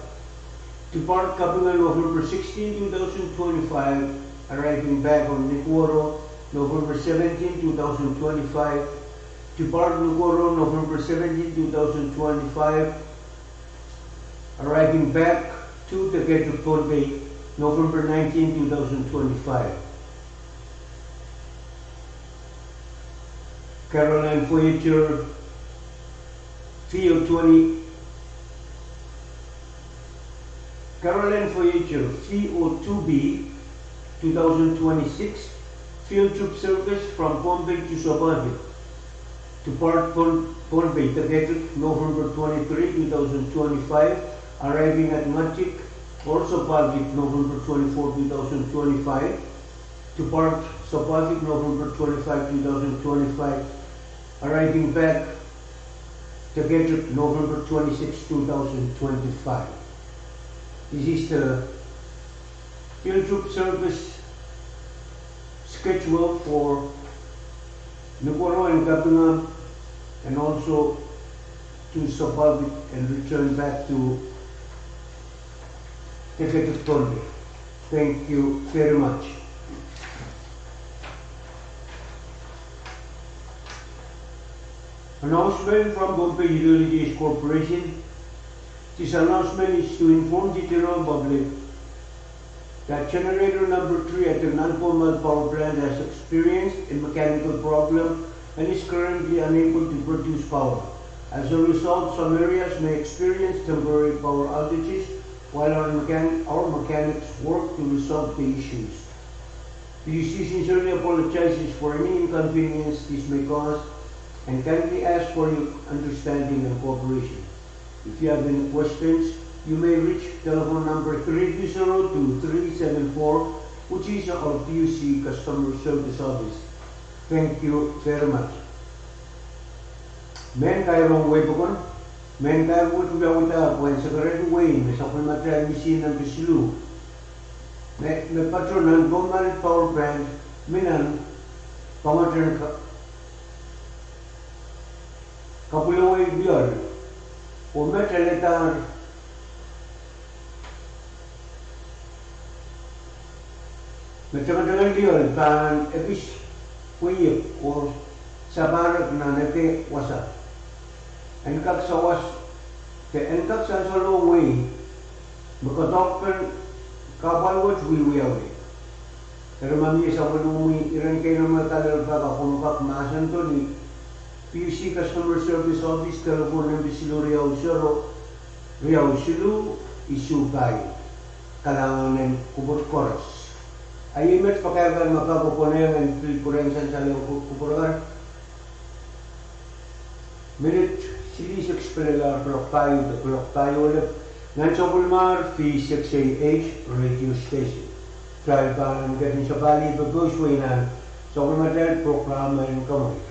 Depart Kapinga, November sixteenth, two thousand twenty-five. Arriving back on Nukuoro, November seventeenth, two thousand twenty-five. Depart Nukuoro, November seventeenth, two thousand twenty-five. Arriving back to Deketuk, Pohnpei, November nineteenth, two thousand twenty-five. Caroline Voyager, V O twenty, Caroline Voyager, V O two B, two thousand twenty-six, field trip service from Pohnpei to Supavik. Depart Pon-, Pohnpei Deketuk, November twenty-three, two thousand twenty-five, arriving at Ngetik or Supavik, November twenty-four, two thousand twenty-five. Depart Supavik, November twenty-five, two thousand twenty-five, arriving back Deketuk, November twenty-six, two thousand twenty-five. This is the field trip service schedule for Nukuoro and Kapinga, and also to Supavik and return back to Deketuk, Pohnpei. Thank you very much. Announcement from Pohnpei Utilities Corporation. This announcement is to inform the general public that generator number three at the Nanpoumal power plant has experienced a mechanical problem and is currently unable to produce power. As a result, some areas may experience temporary power outages while our mechan-, our mechanics work to resolve the issues. P U C sincerely apologizes for any inconvenience this may cause and kindly ask for your understanding and cooperation. If you have any questions, you may reach telephone number three two zero two three seven four, which is our P U C customer service office. Thank you very much. Mehn kair ong wehi pokon, mehn kair wet wiawihda pwehn sekerehdi wehi me sapwellimatail misihn nan Pisilu, me, me patoh nan Pohnpei Power Plant, mi nan pangeten ka, kapwulowei lioal, oh met aledahr me tengetengel lioal pahn ekis pweihk oh sapahrek nan ekei wasa. En kak sawas, de en kak sansal ong wehi me doadoahk pen kahpwal wet wiwiawi. Eri ma mie sapwellimomwi iren keinemwe kalelapak, komw kak mahsendo ni P U C Customer Service Office, telephone nan Pisilu riau sero, riau siluh, isuh pahieu. Kalahngan en kupwur koaros. A iei met pakair kan me kak konehng en pil pwurehng sansal en ku-, kupwur kan. Minit silihsek sipelelahr kuloak pahieu de kuloak pahieu elep, nan sapwellimomwi V six A H radio station. Kitail pahn ketin sapahl pwe koasoia nan sapwellimatail program en Kamweir.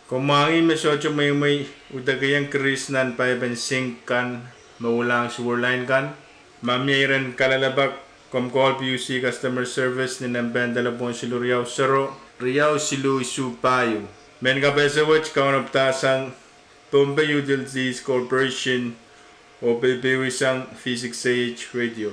Komw mwahngih me sohte mweimwei udekiong Krais nan paipen sink kan me ulahng sewer line kan? Ma mie iren kalelapak, komw call P U C customer service ni nempehn delepwohn siluh riau sero, riau siluh isuh pahieu. Mehn kapehse wet kaunopada sang Pohnpei Utilities Corporation oh peipeisang V six A H radio.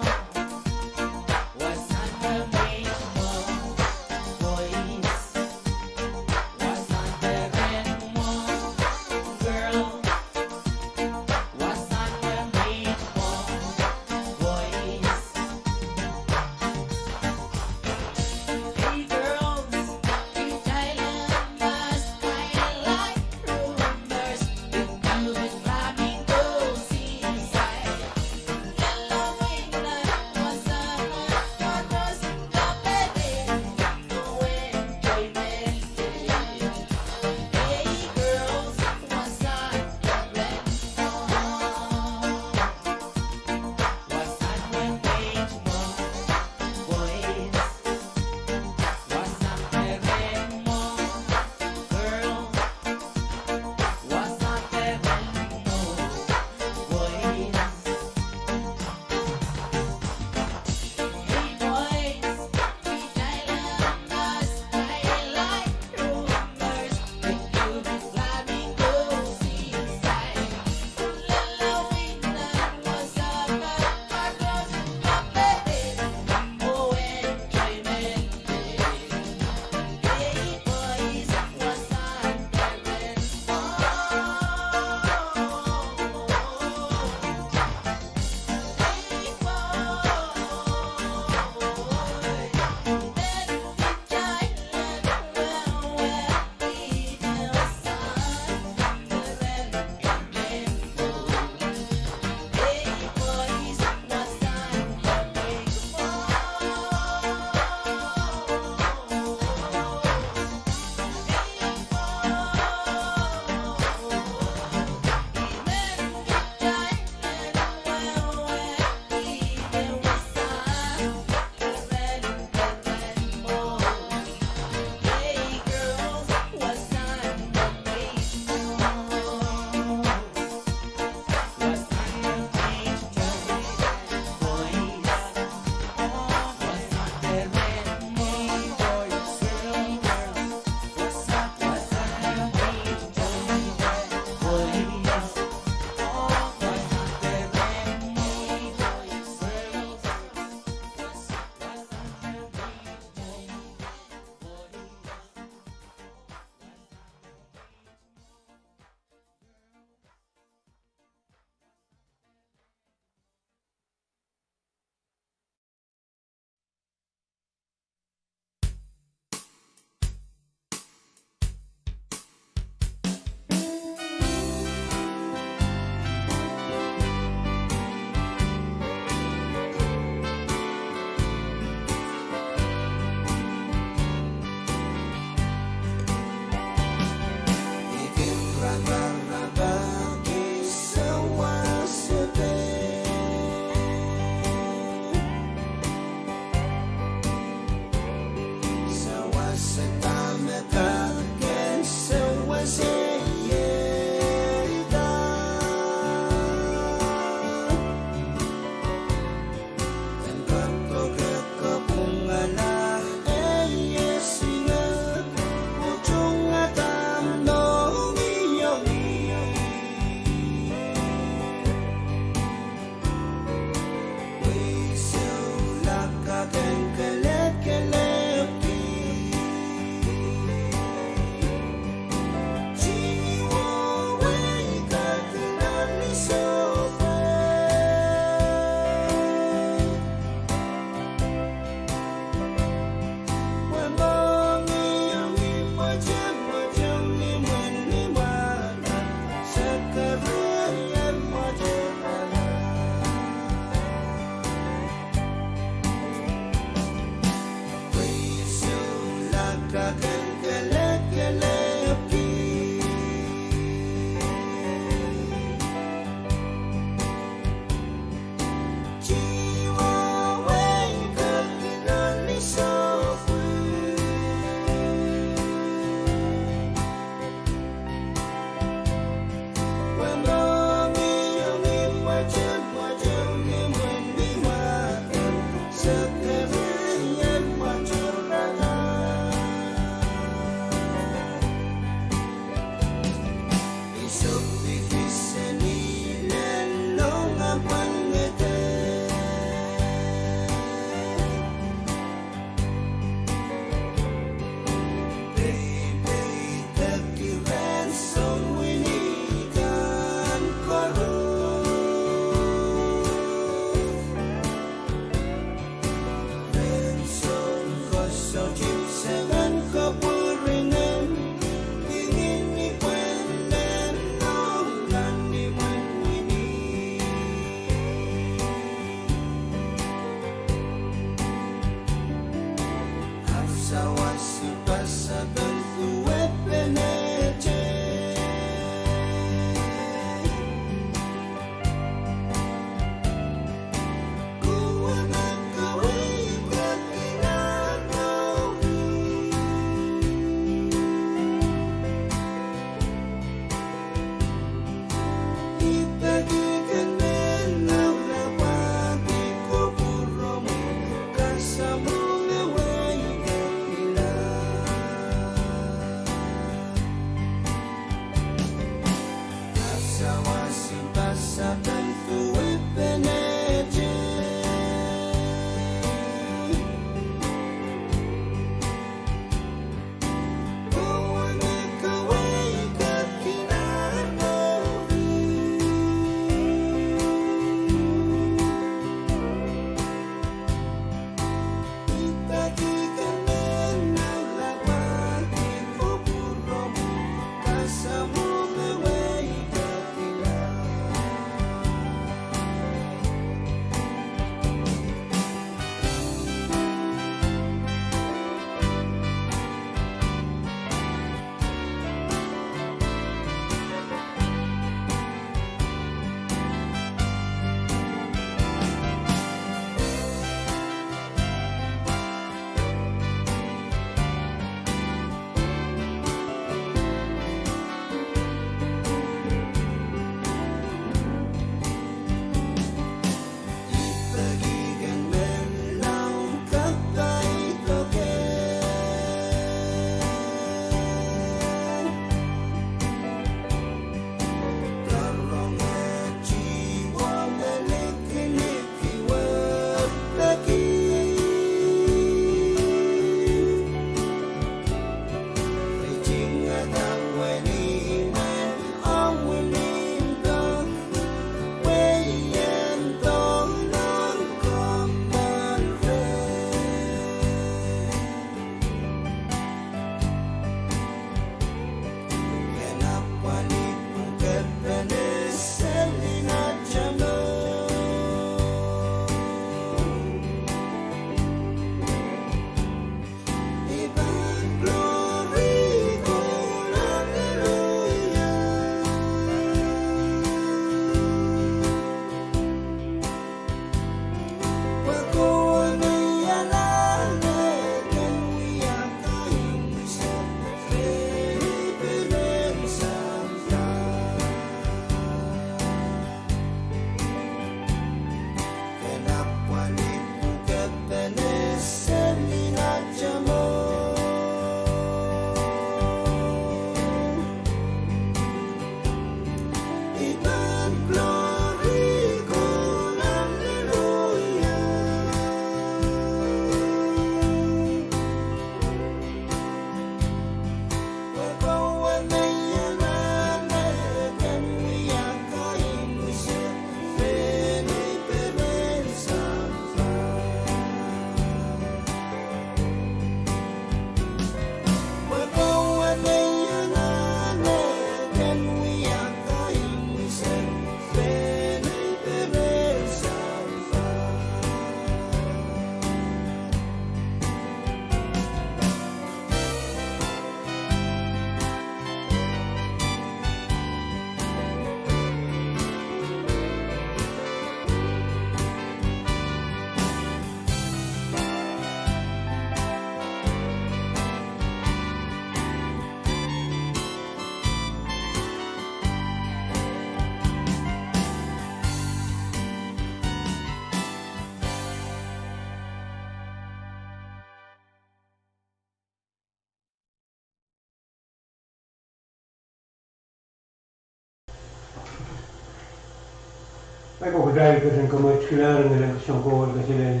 Ahi ko kitail ketin kamwekid kilang nan kesempwal kesempwal,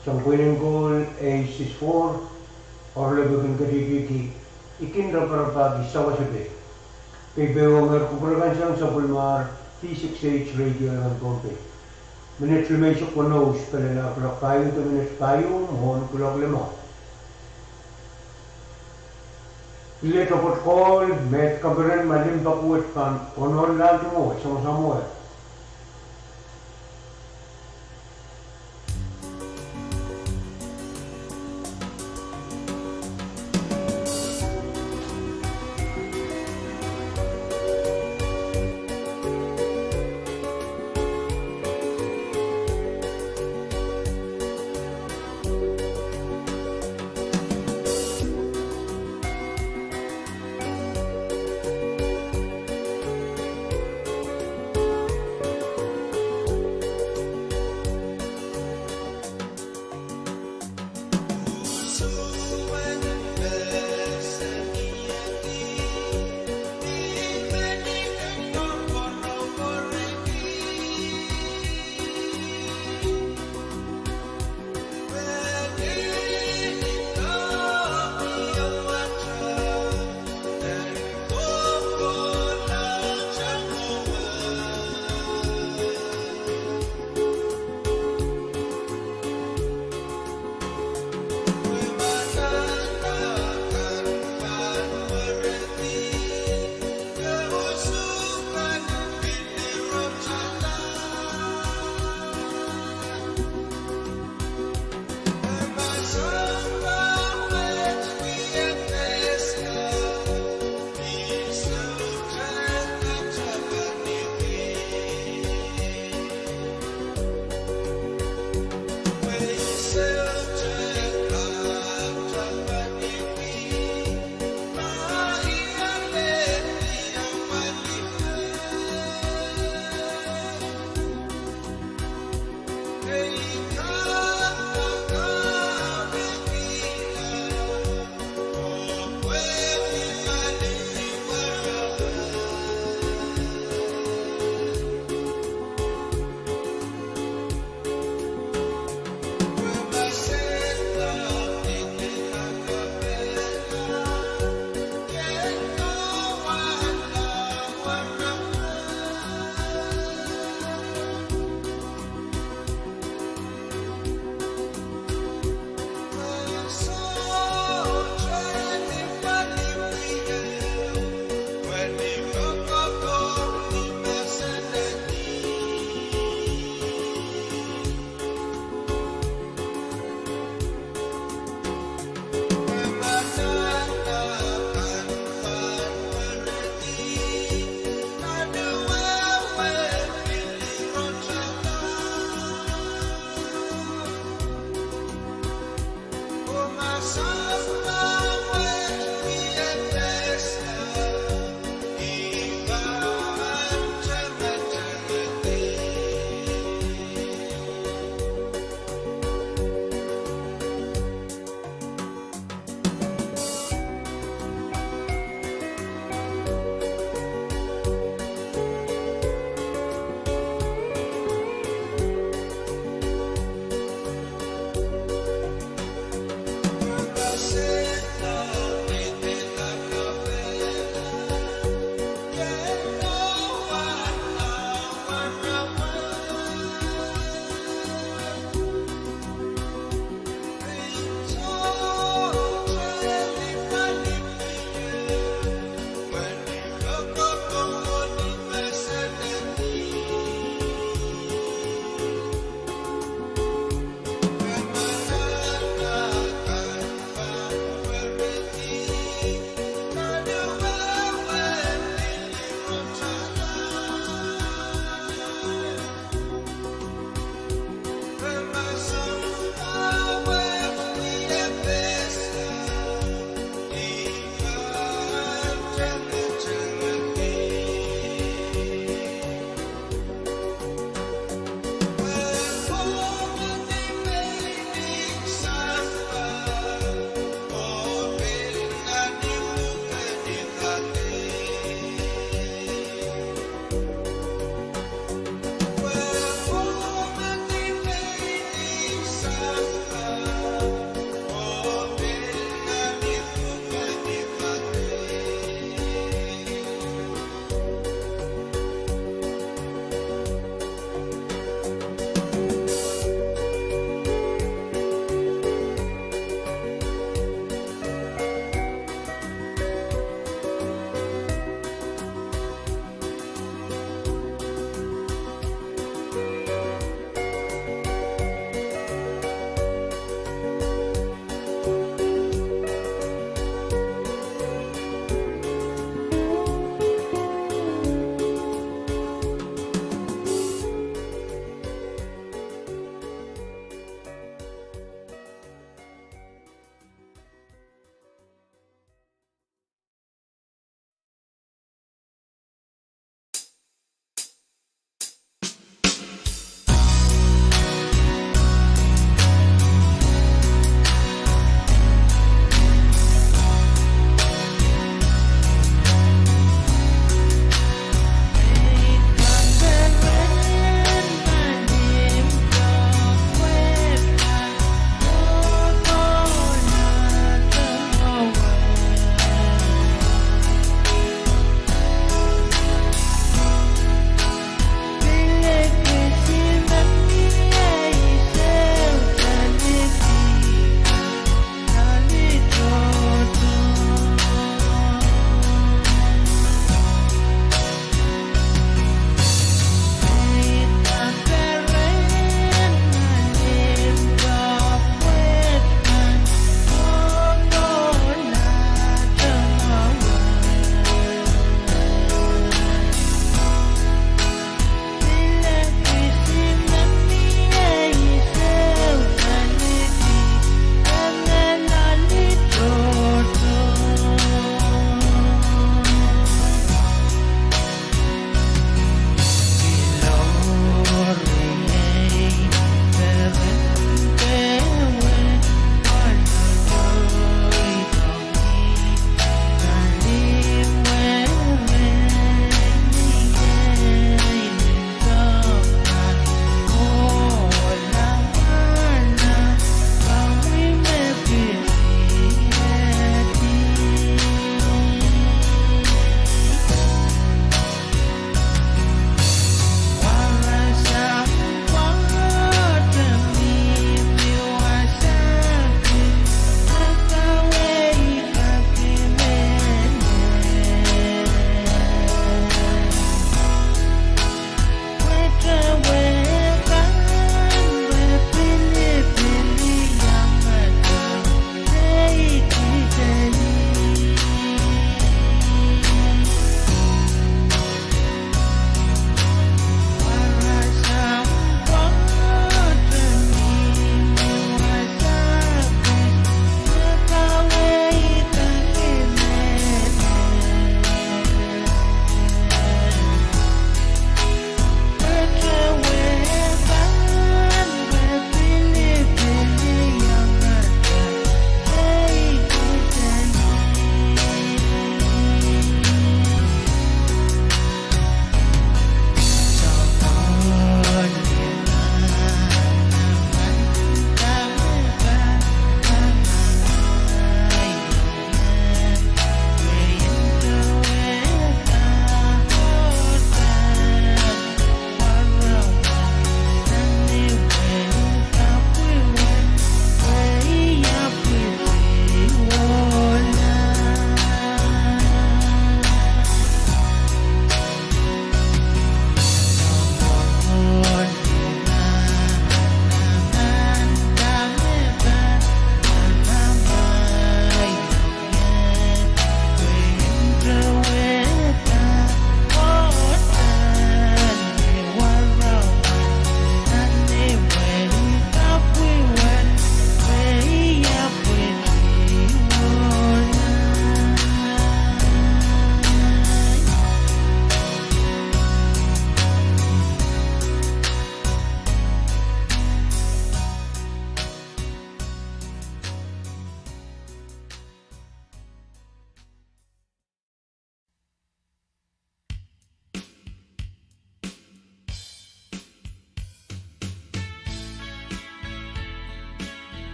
kesempwal en koul A six four, oaralap me kin ketihtihki, I kin raparapahki sawasepe. Peipeiongehr kupwuramwail sang sapwellimomwi, V six H Radio nan Pohnpei. Minit limeisek weneu, pil lel kuloak pahieu de minit pahieu mwohn kuloak limau. Lel topwet koul, met kaperen ma limpoak wet pahn onohlahte mwo, soangsoang mwo.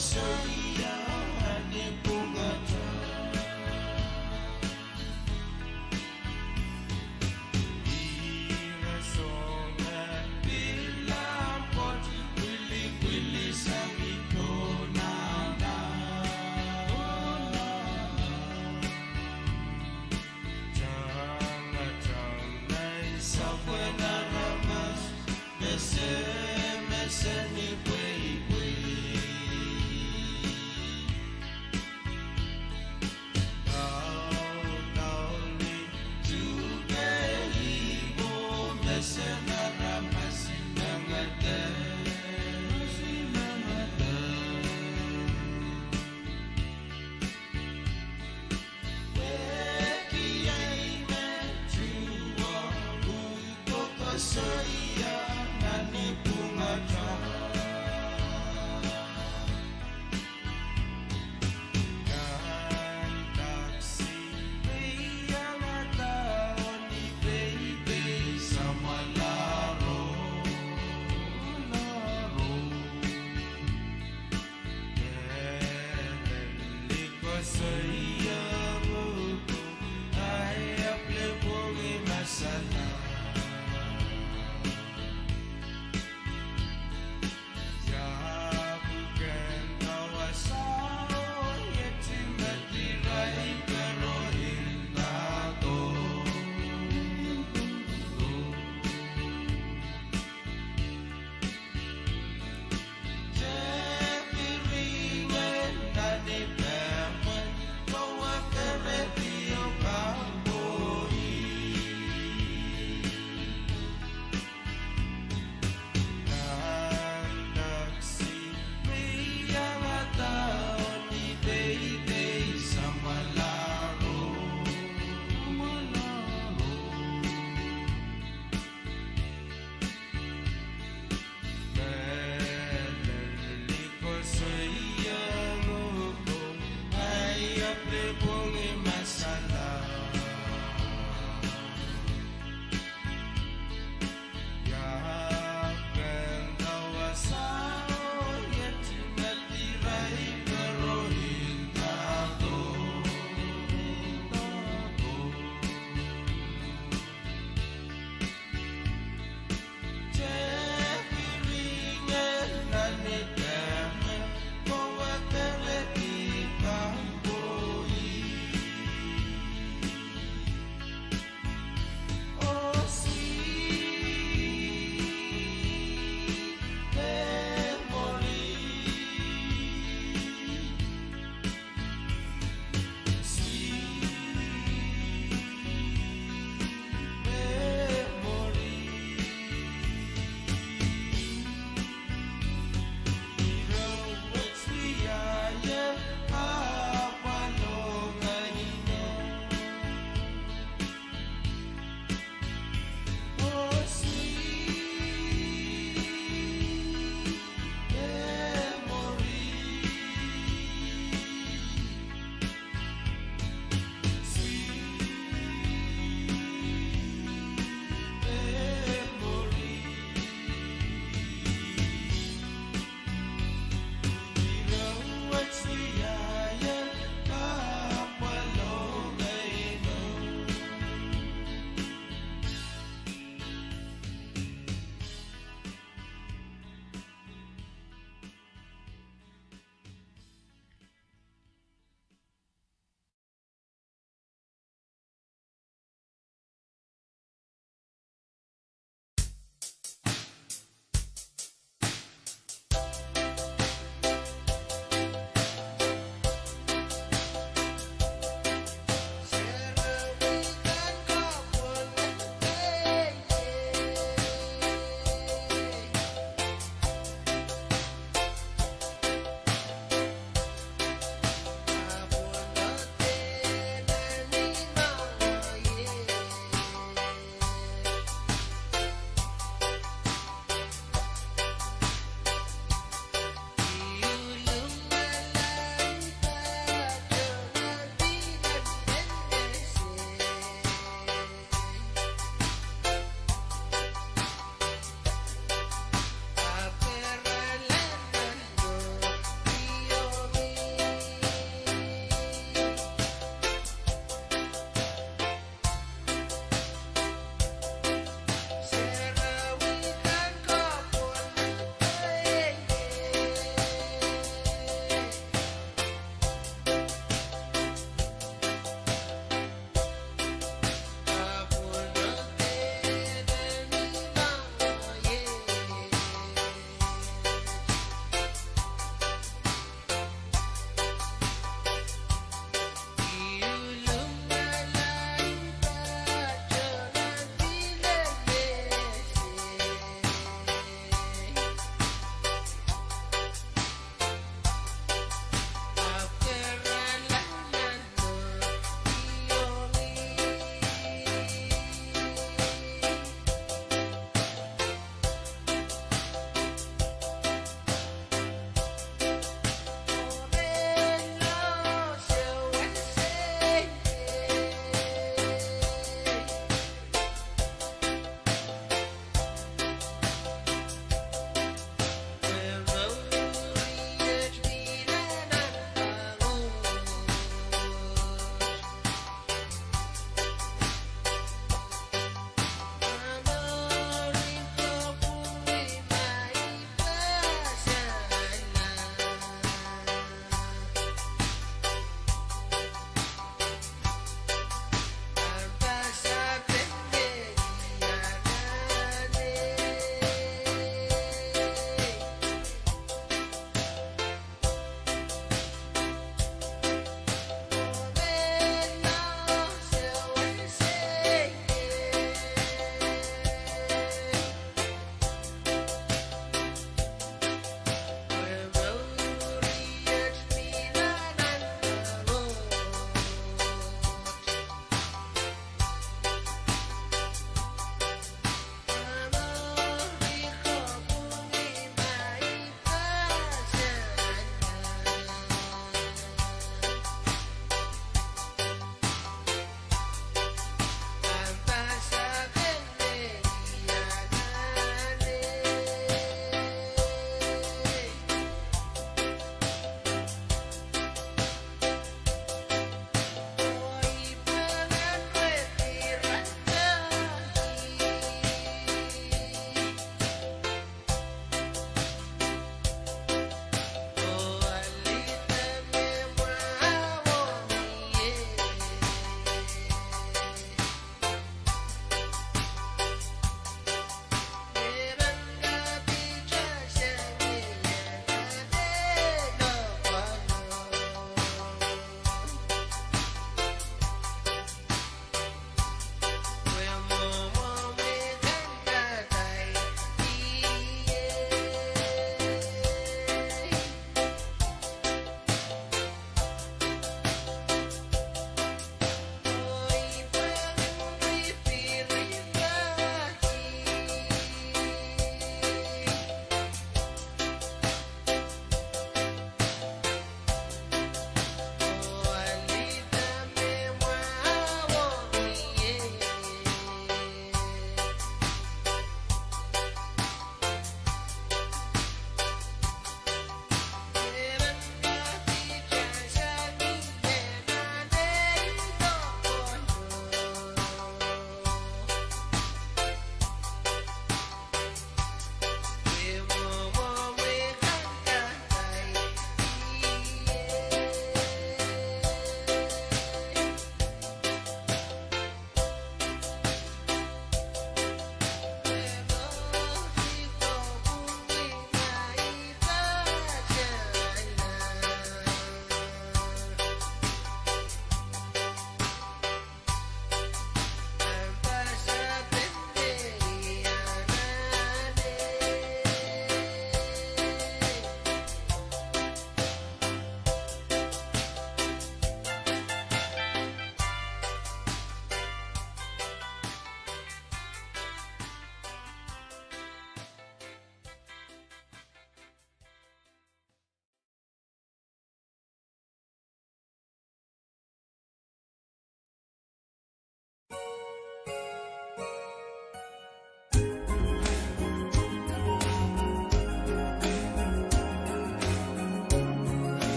Soia ni pwukat. Ira soangen pil lapwot, kwilikwili sang I pwonala. Tangatang nei sapwelaramas, me se, me se ni pweipwei.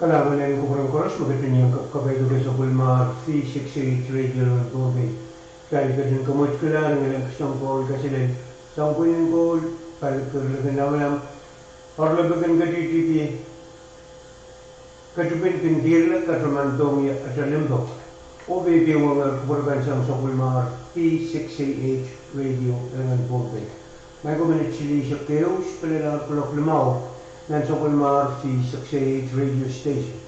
Kalahngan en kupwuren koaros me ketin iang kak- kapaiada sapwellimar V six eight Radio en Pohnpei. Kitail ketin kamwekid kilang ni ngilen kisong koul kaselel, soang pwihn en koul, pali kerlek en lamalam, oaralap en ketihtihki, ketipin kin diehlahng kataman dohng ie atail limpoak. Oh peipeiongehr kupwurkan sang sapwellimar V six eight Radio en Pohnpei. Micro minute silihsek ehu, pil lel kuloak limau, nan sapwellimar V six eight Radio Station.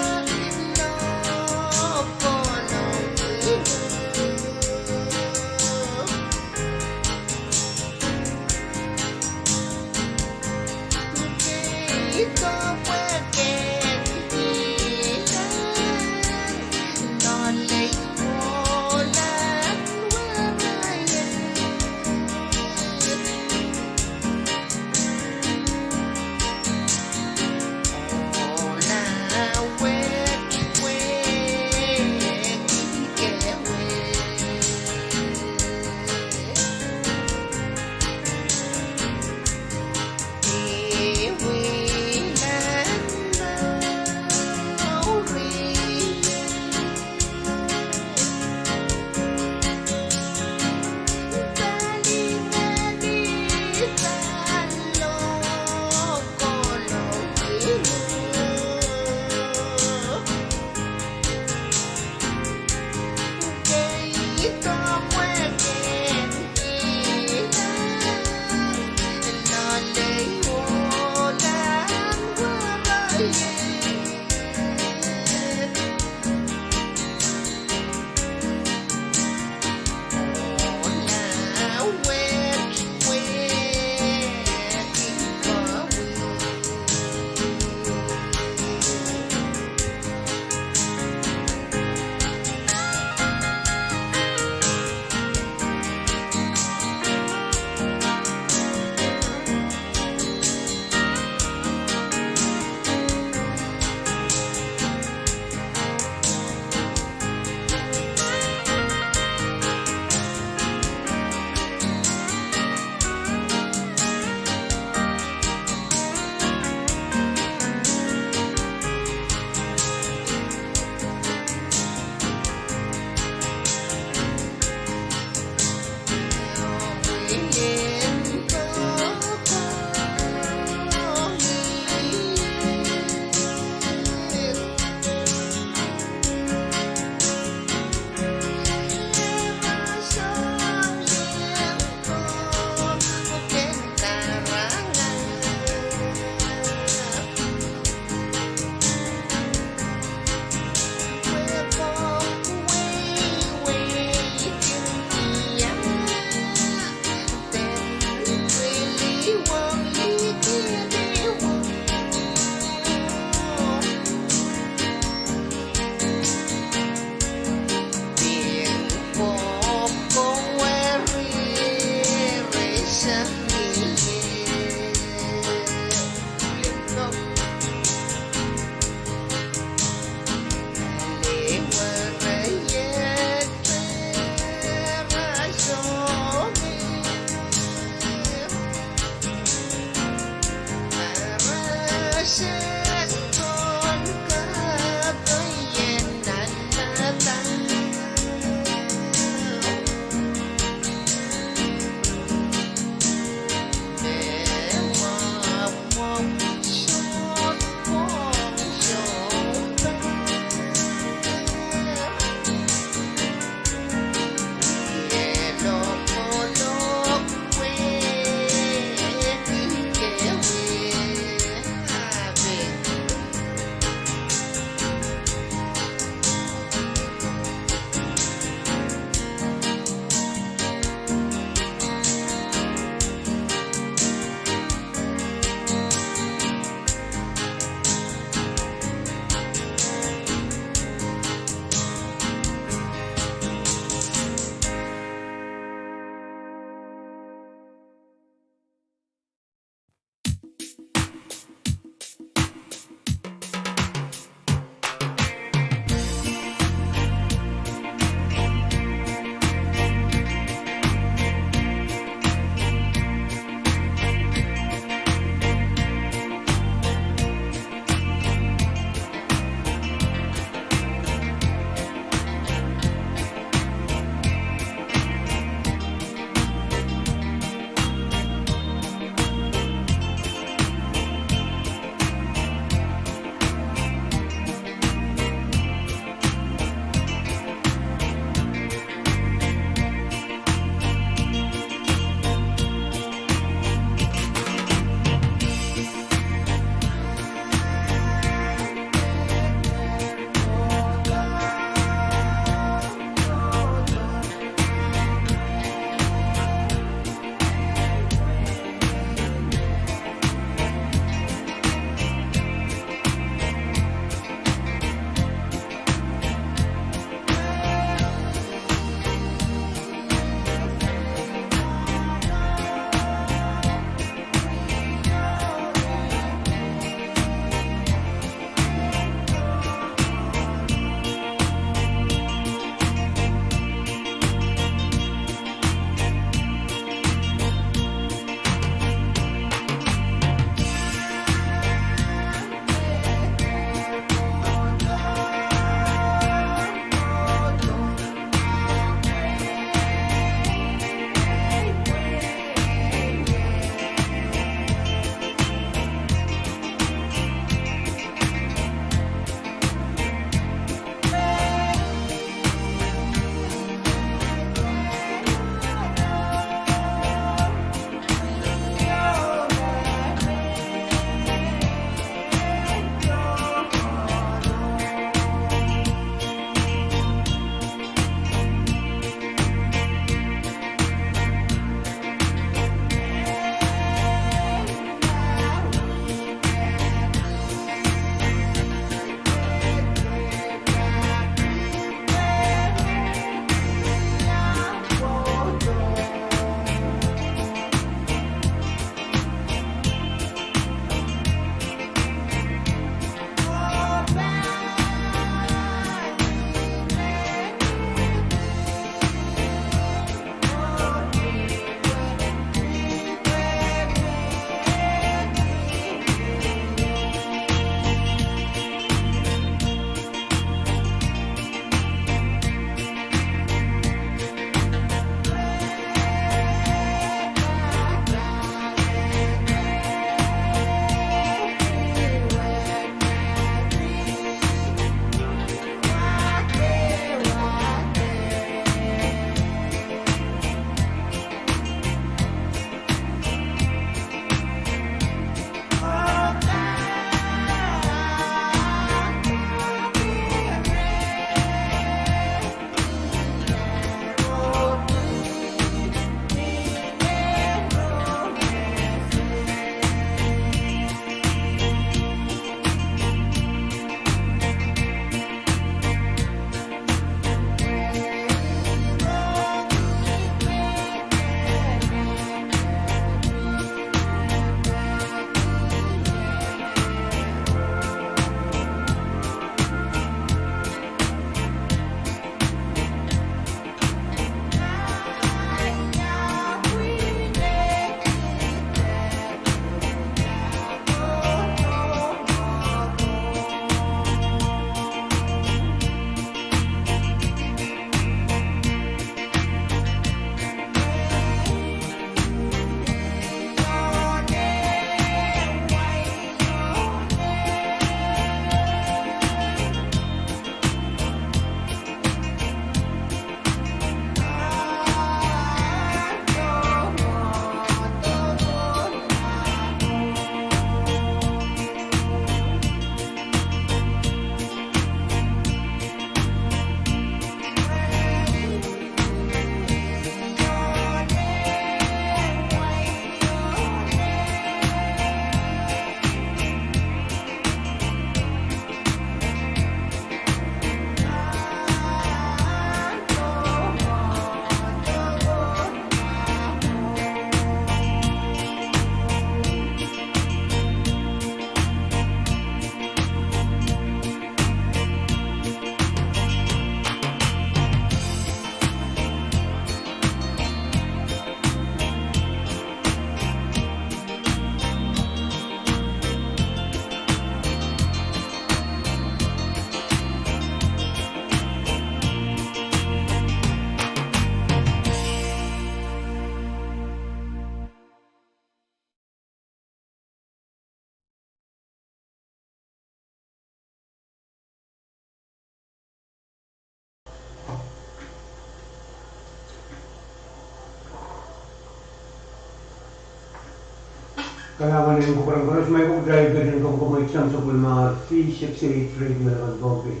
Kalahngan en kupwuren koaros, ma I pwupwudahr ketin komkomwei sang sapwellimomwi, three six eight three me kan Pohnpei.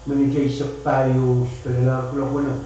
Minit eisek pahieu, pil lel kuloak weneu.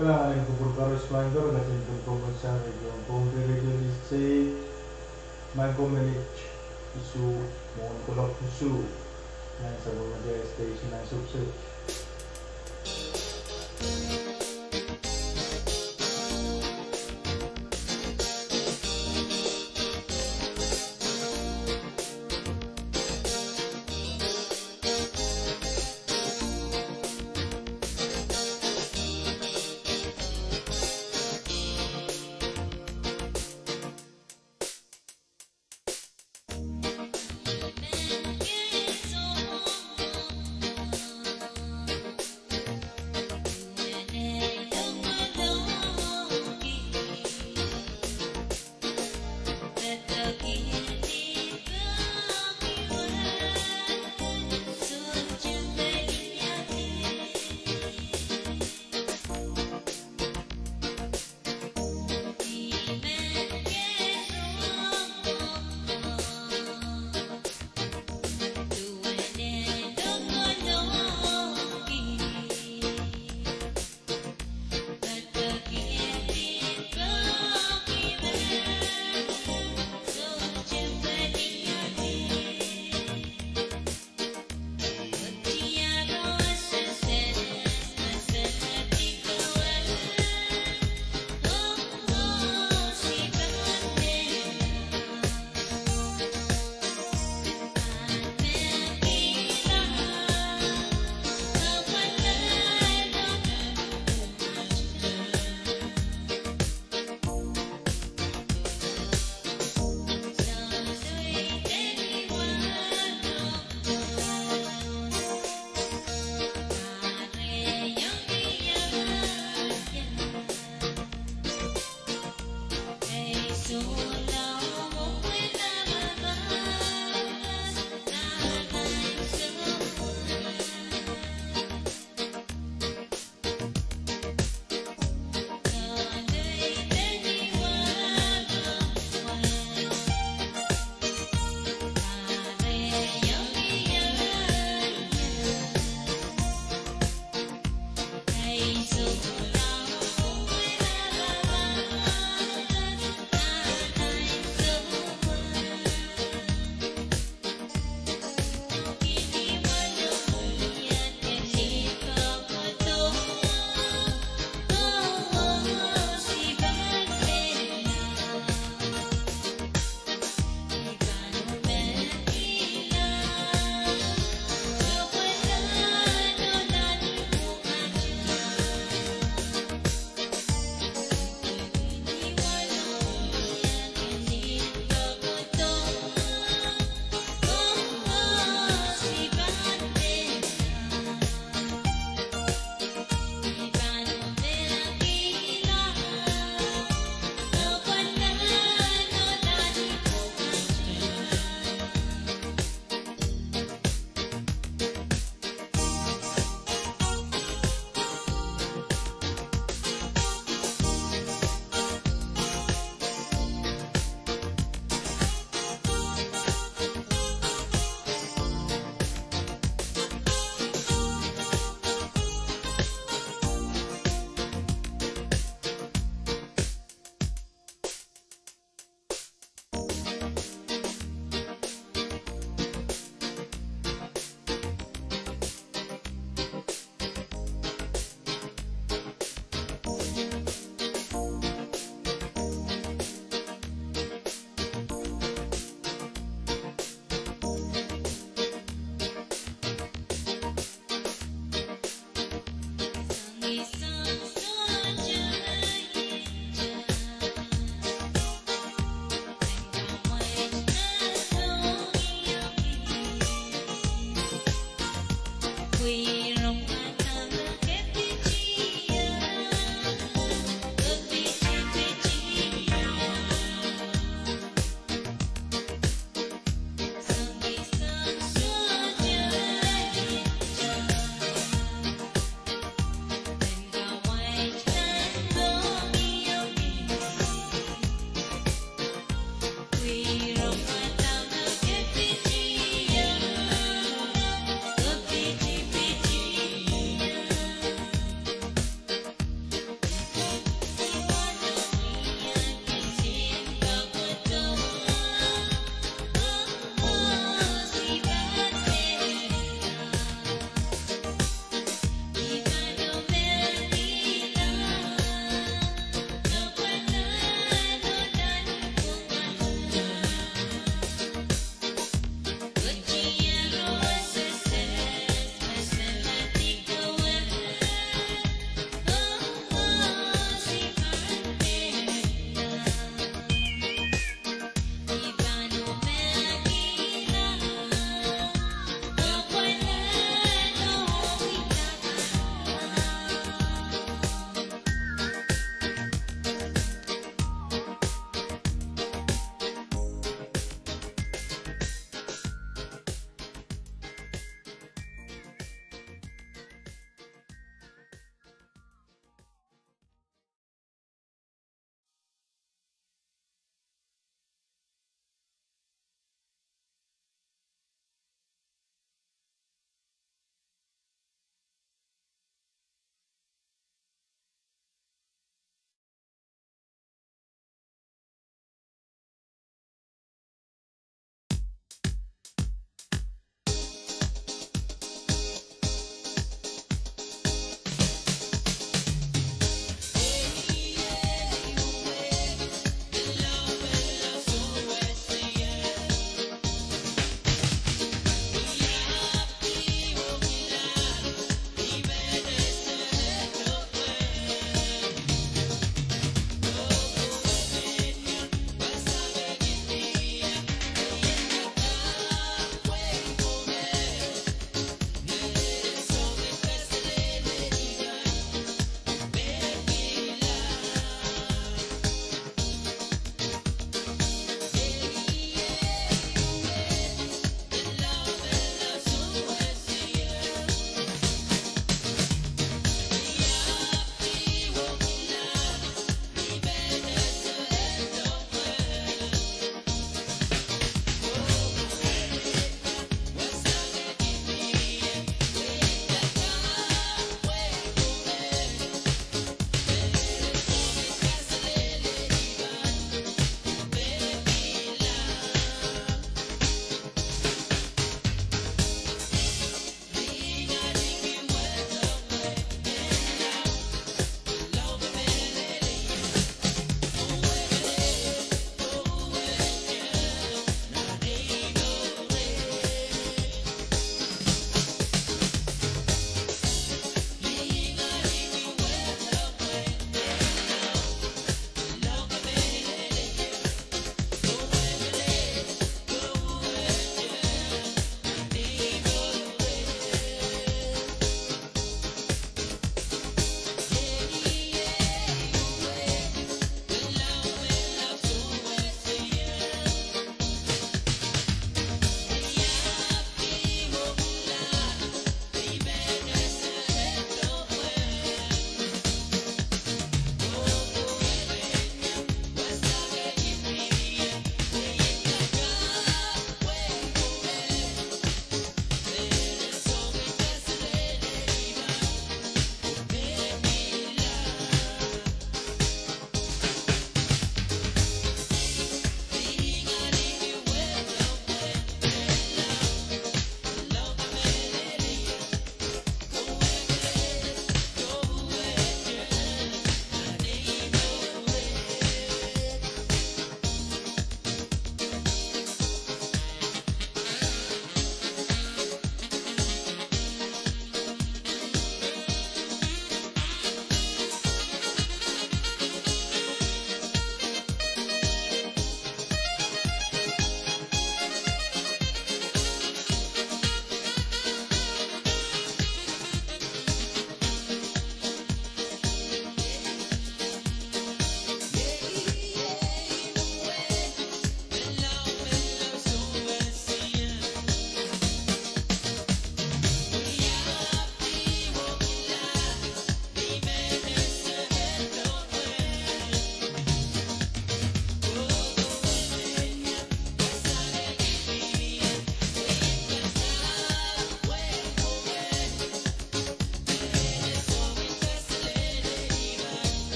Kalahngan en kupwur koaros, maing ko, me ketin pil komour sang rehn Pohnpei Radio News Station. Maing ko, minit isuh mwohn kuloak isuh nan sapwellimatail station nan Sukesuk.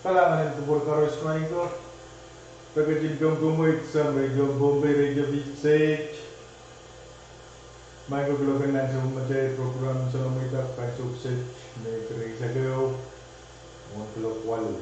Kalahngan en kupwur koaros, maing ko. Pwe ketin komw komwi sang Radio Pohnpei, Radio Vitsek. Maing ko, kuloak en nan soumatail program en Souleng Mwahula pahn sohte kiset me kihreisek ehu mwohn kuloak waluh.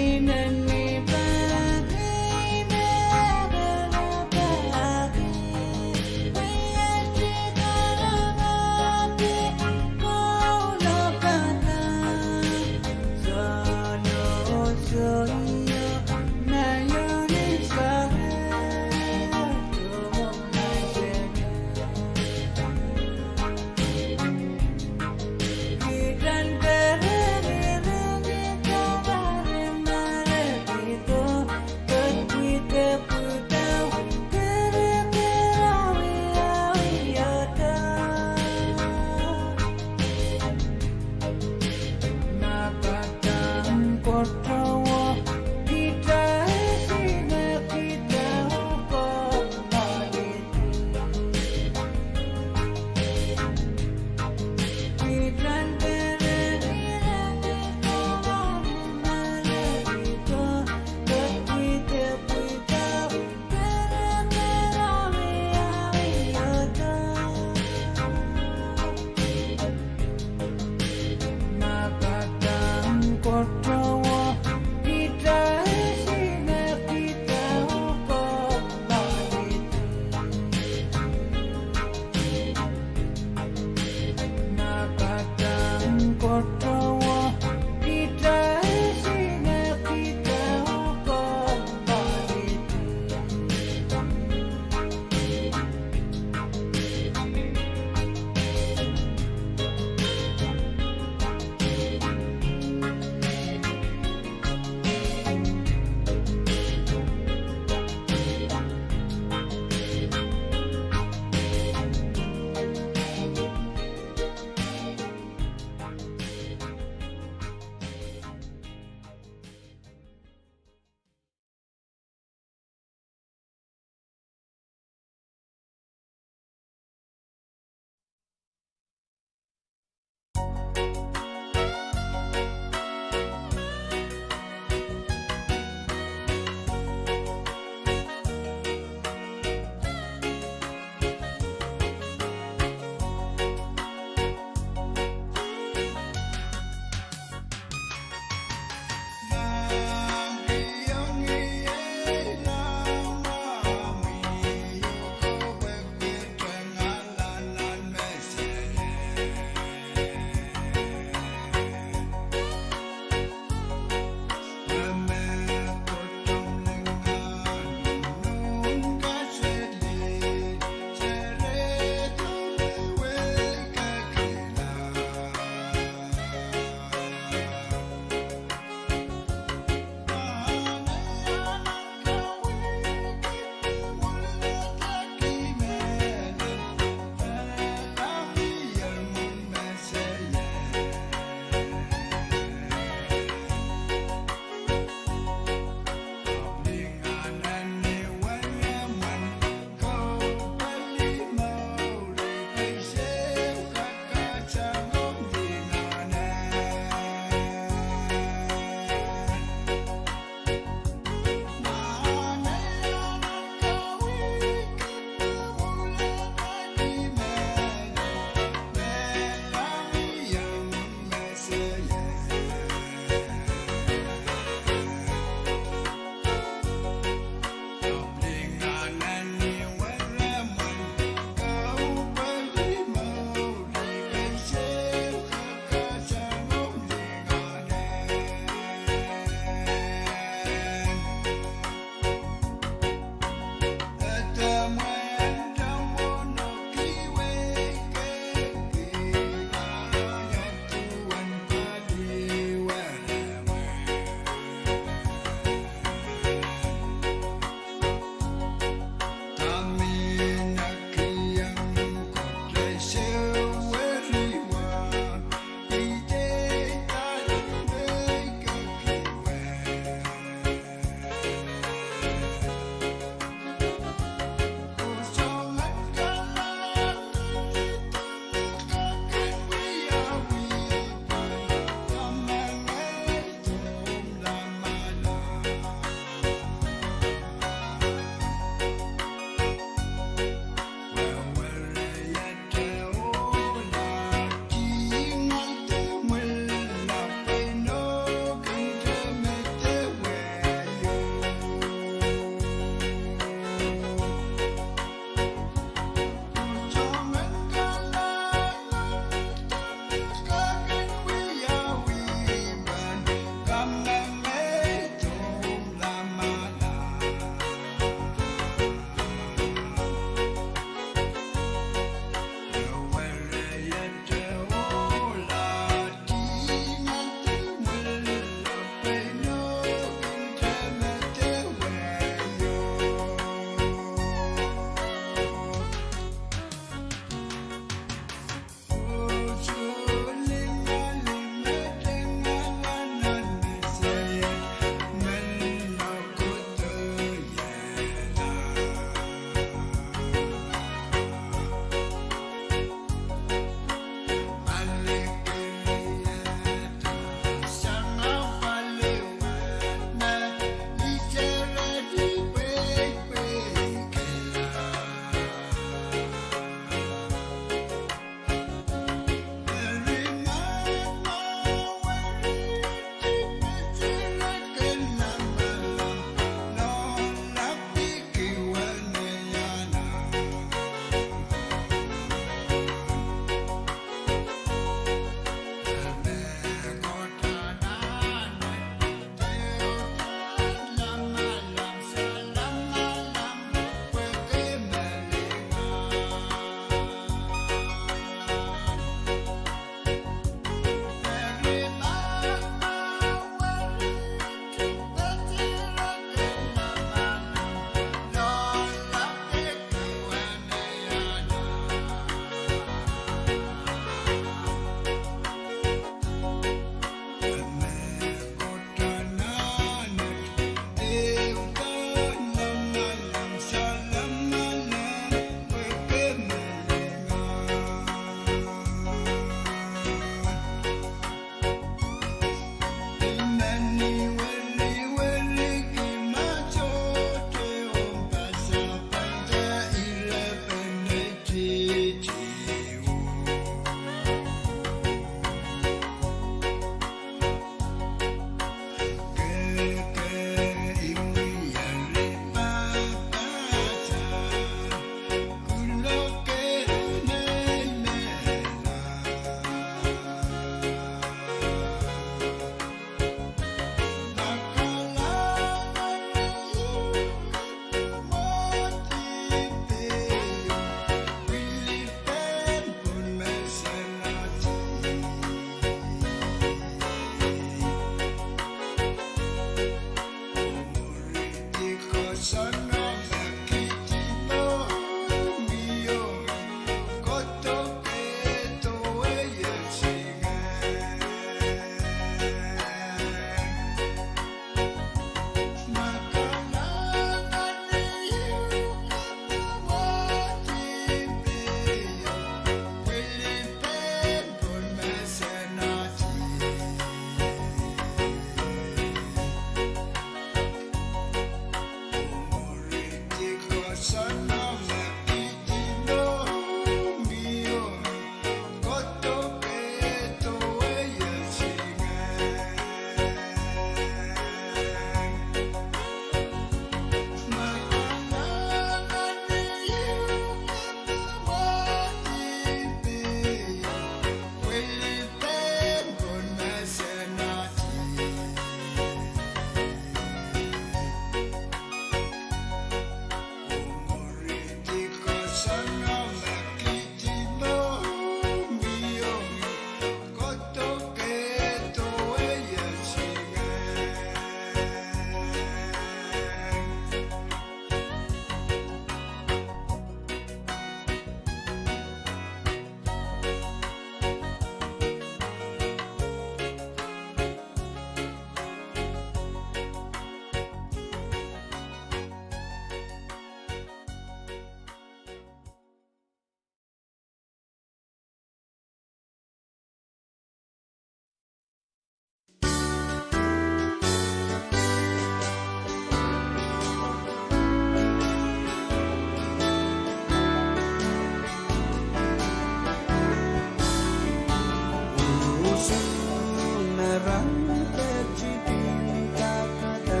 Rahn peki kin kakada,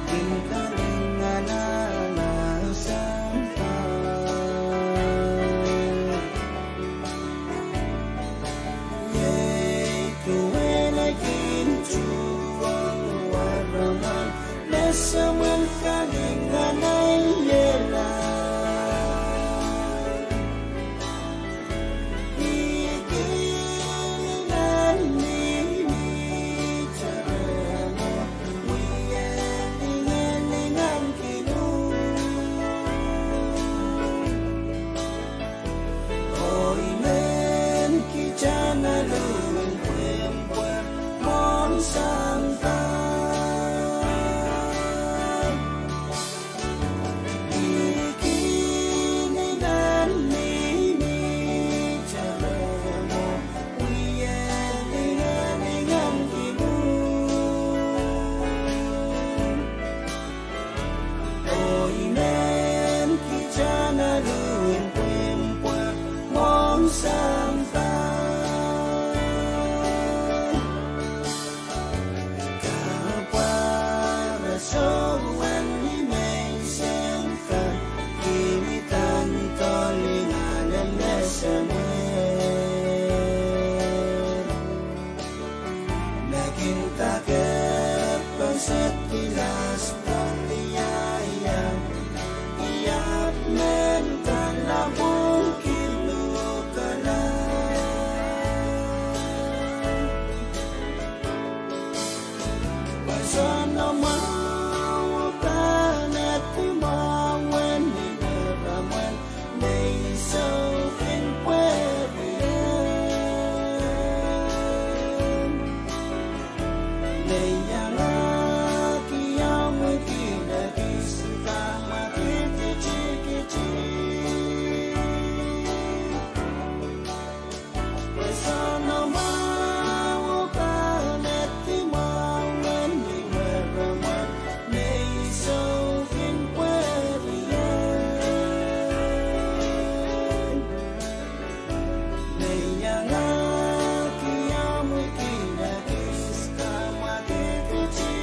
kin kalinganahla sampah. Iei duwen ei kin tuhwong waramwail, me semwen kalinganaiehla. Oh, I men kihda nan luen pwehpwe mwohn sampah. Oh, I men kihda nan luen pwehpwe mwohn sampah. Kapwaiada soangen ni menseng kan, kihdi nan doadoahk lingan en me semwehla. Me kin kak poset kilas paliaia, I ahpw men kalapwung kiluhkala. Pwe soangen mwahu pahn edi mwahu en ni weramwel me I soukin pwehri en. Me iangahki omw wihk en ekis kamwakid tikitik. Pwe soangen mwahu pahn edi mwahu en ni weramwel me I soukin pwehri en. Me iangahki omw wihk en ekis kamwakid tikitik.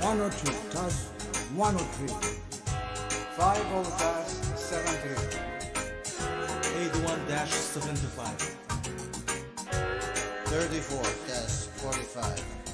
One oh two, test one oh three. Five oh, test seven three. Eight one, test seventy-five. Thirty-four, test forty-five.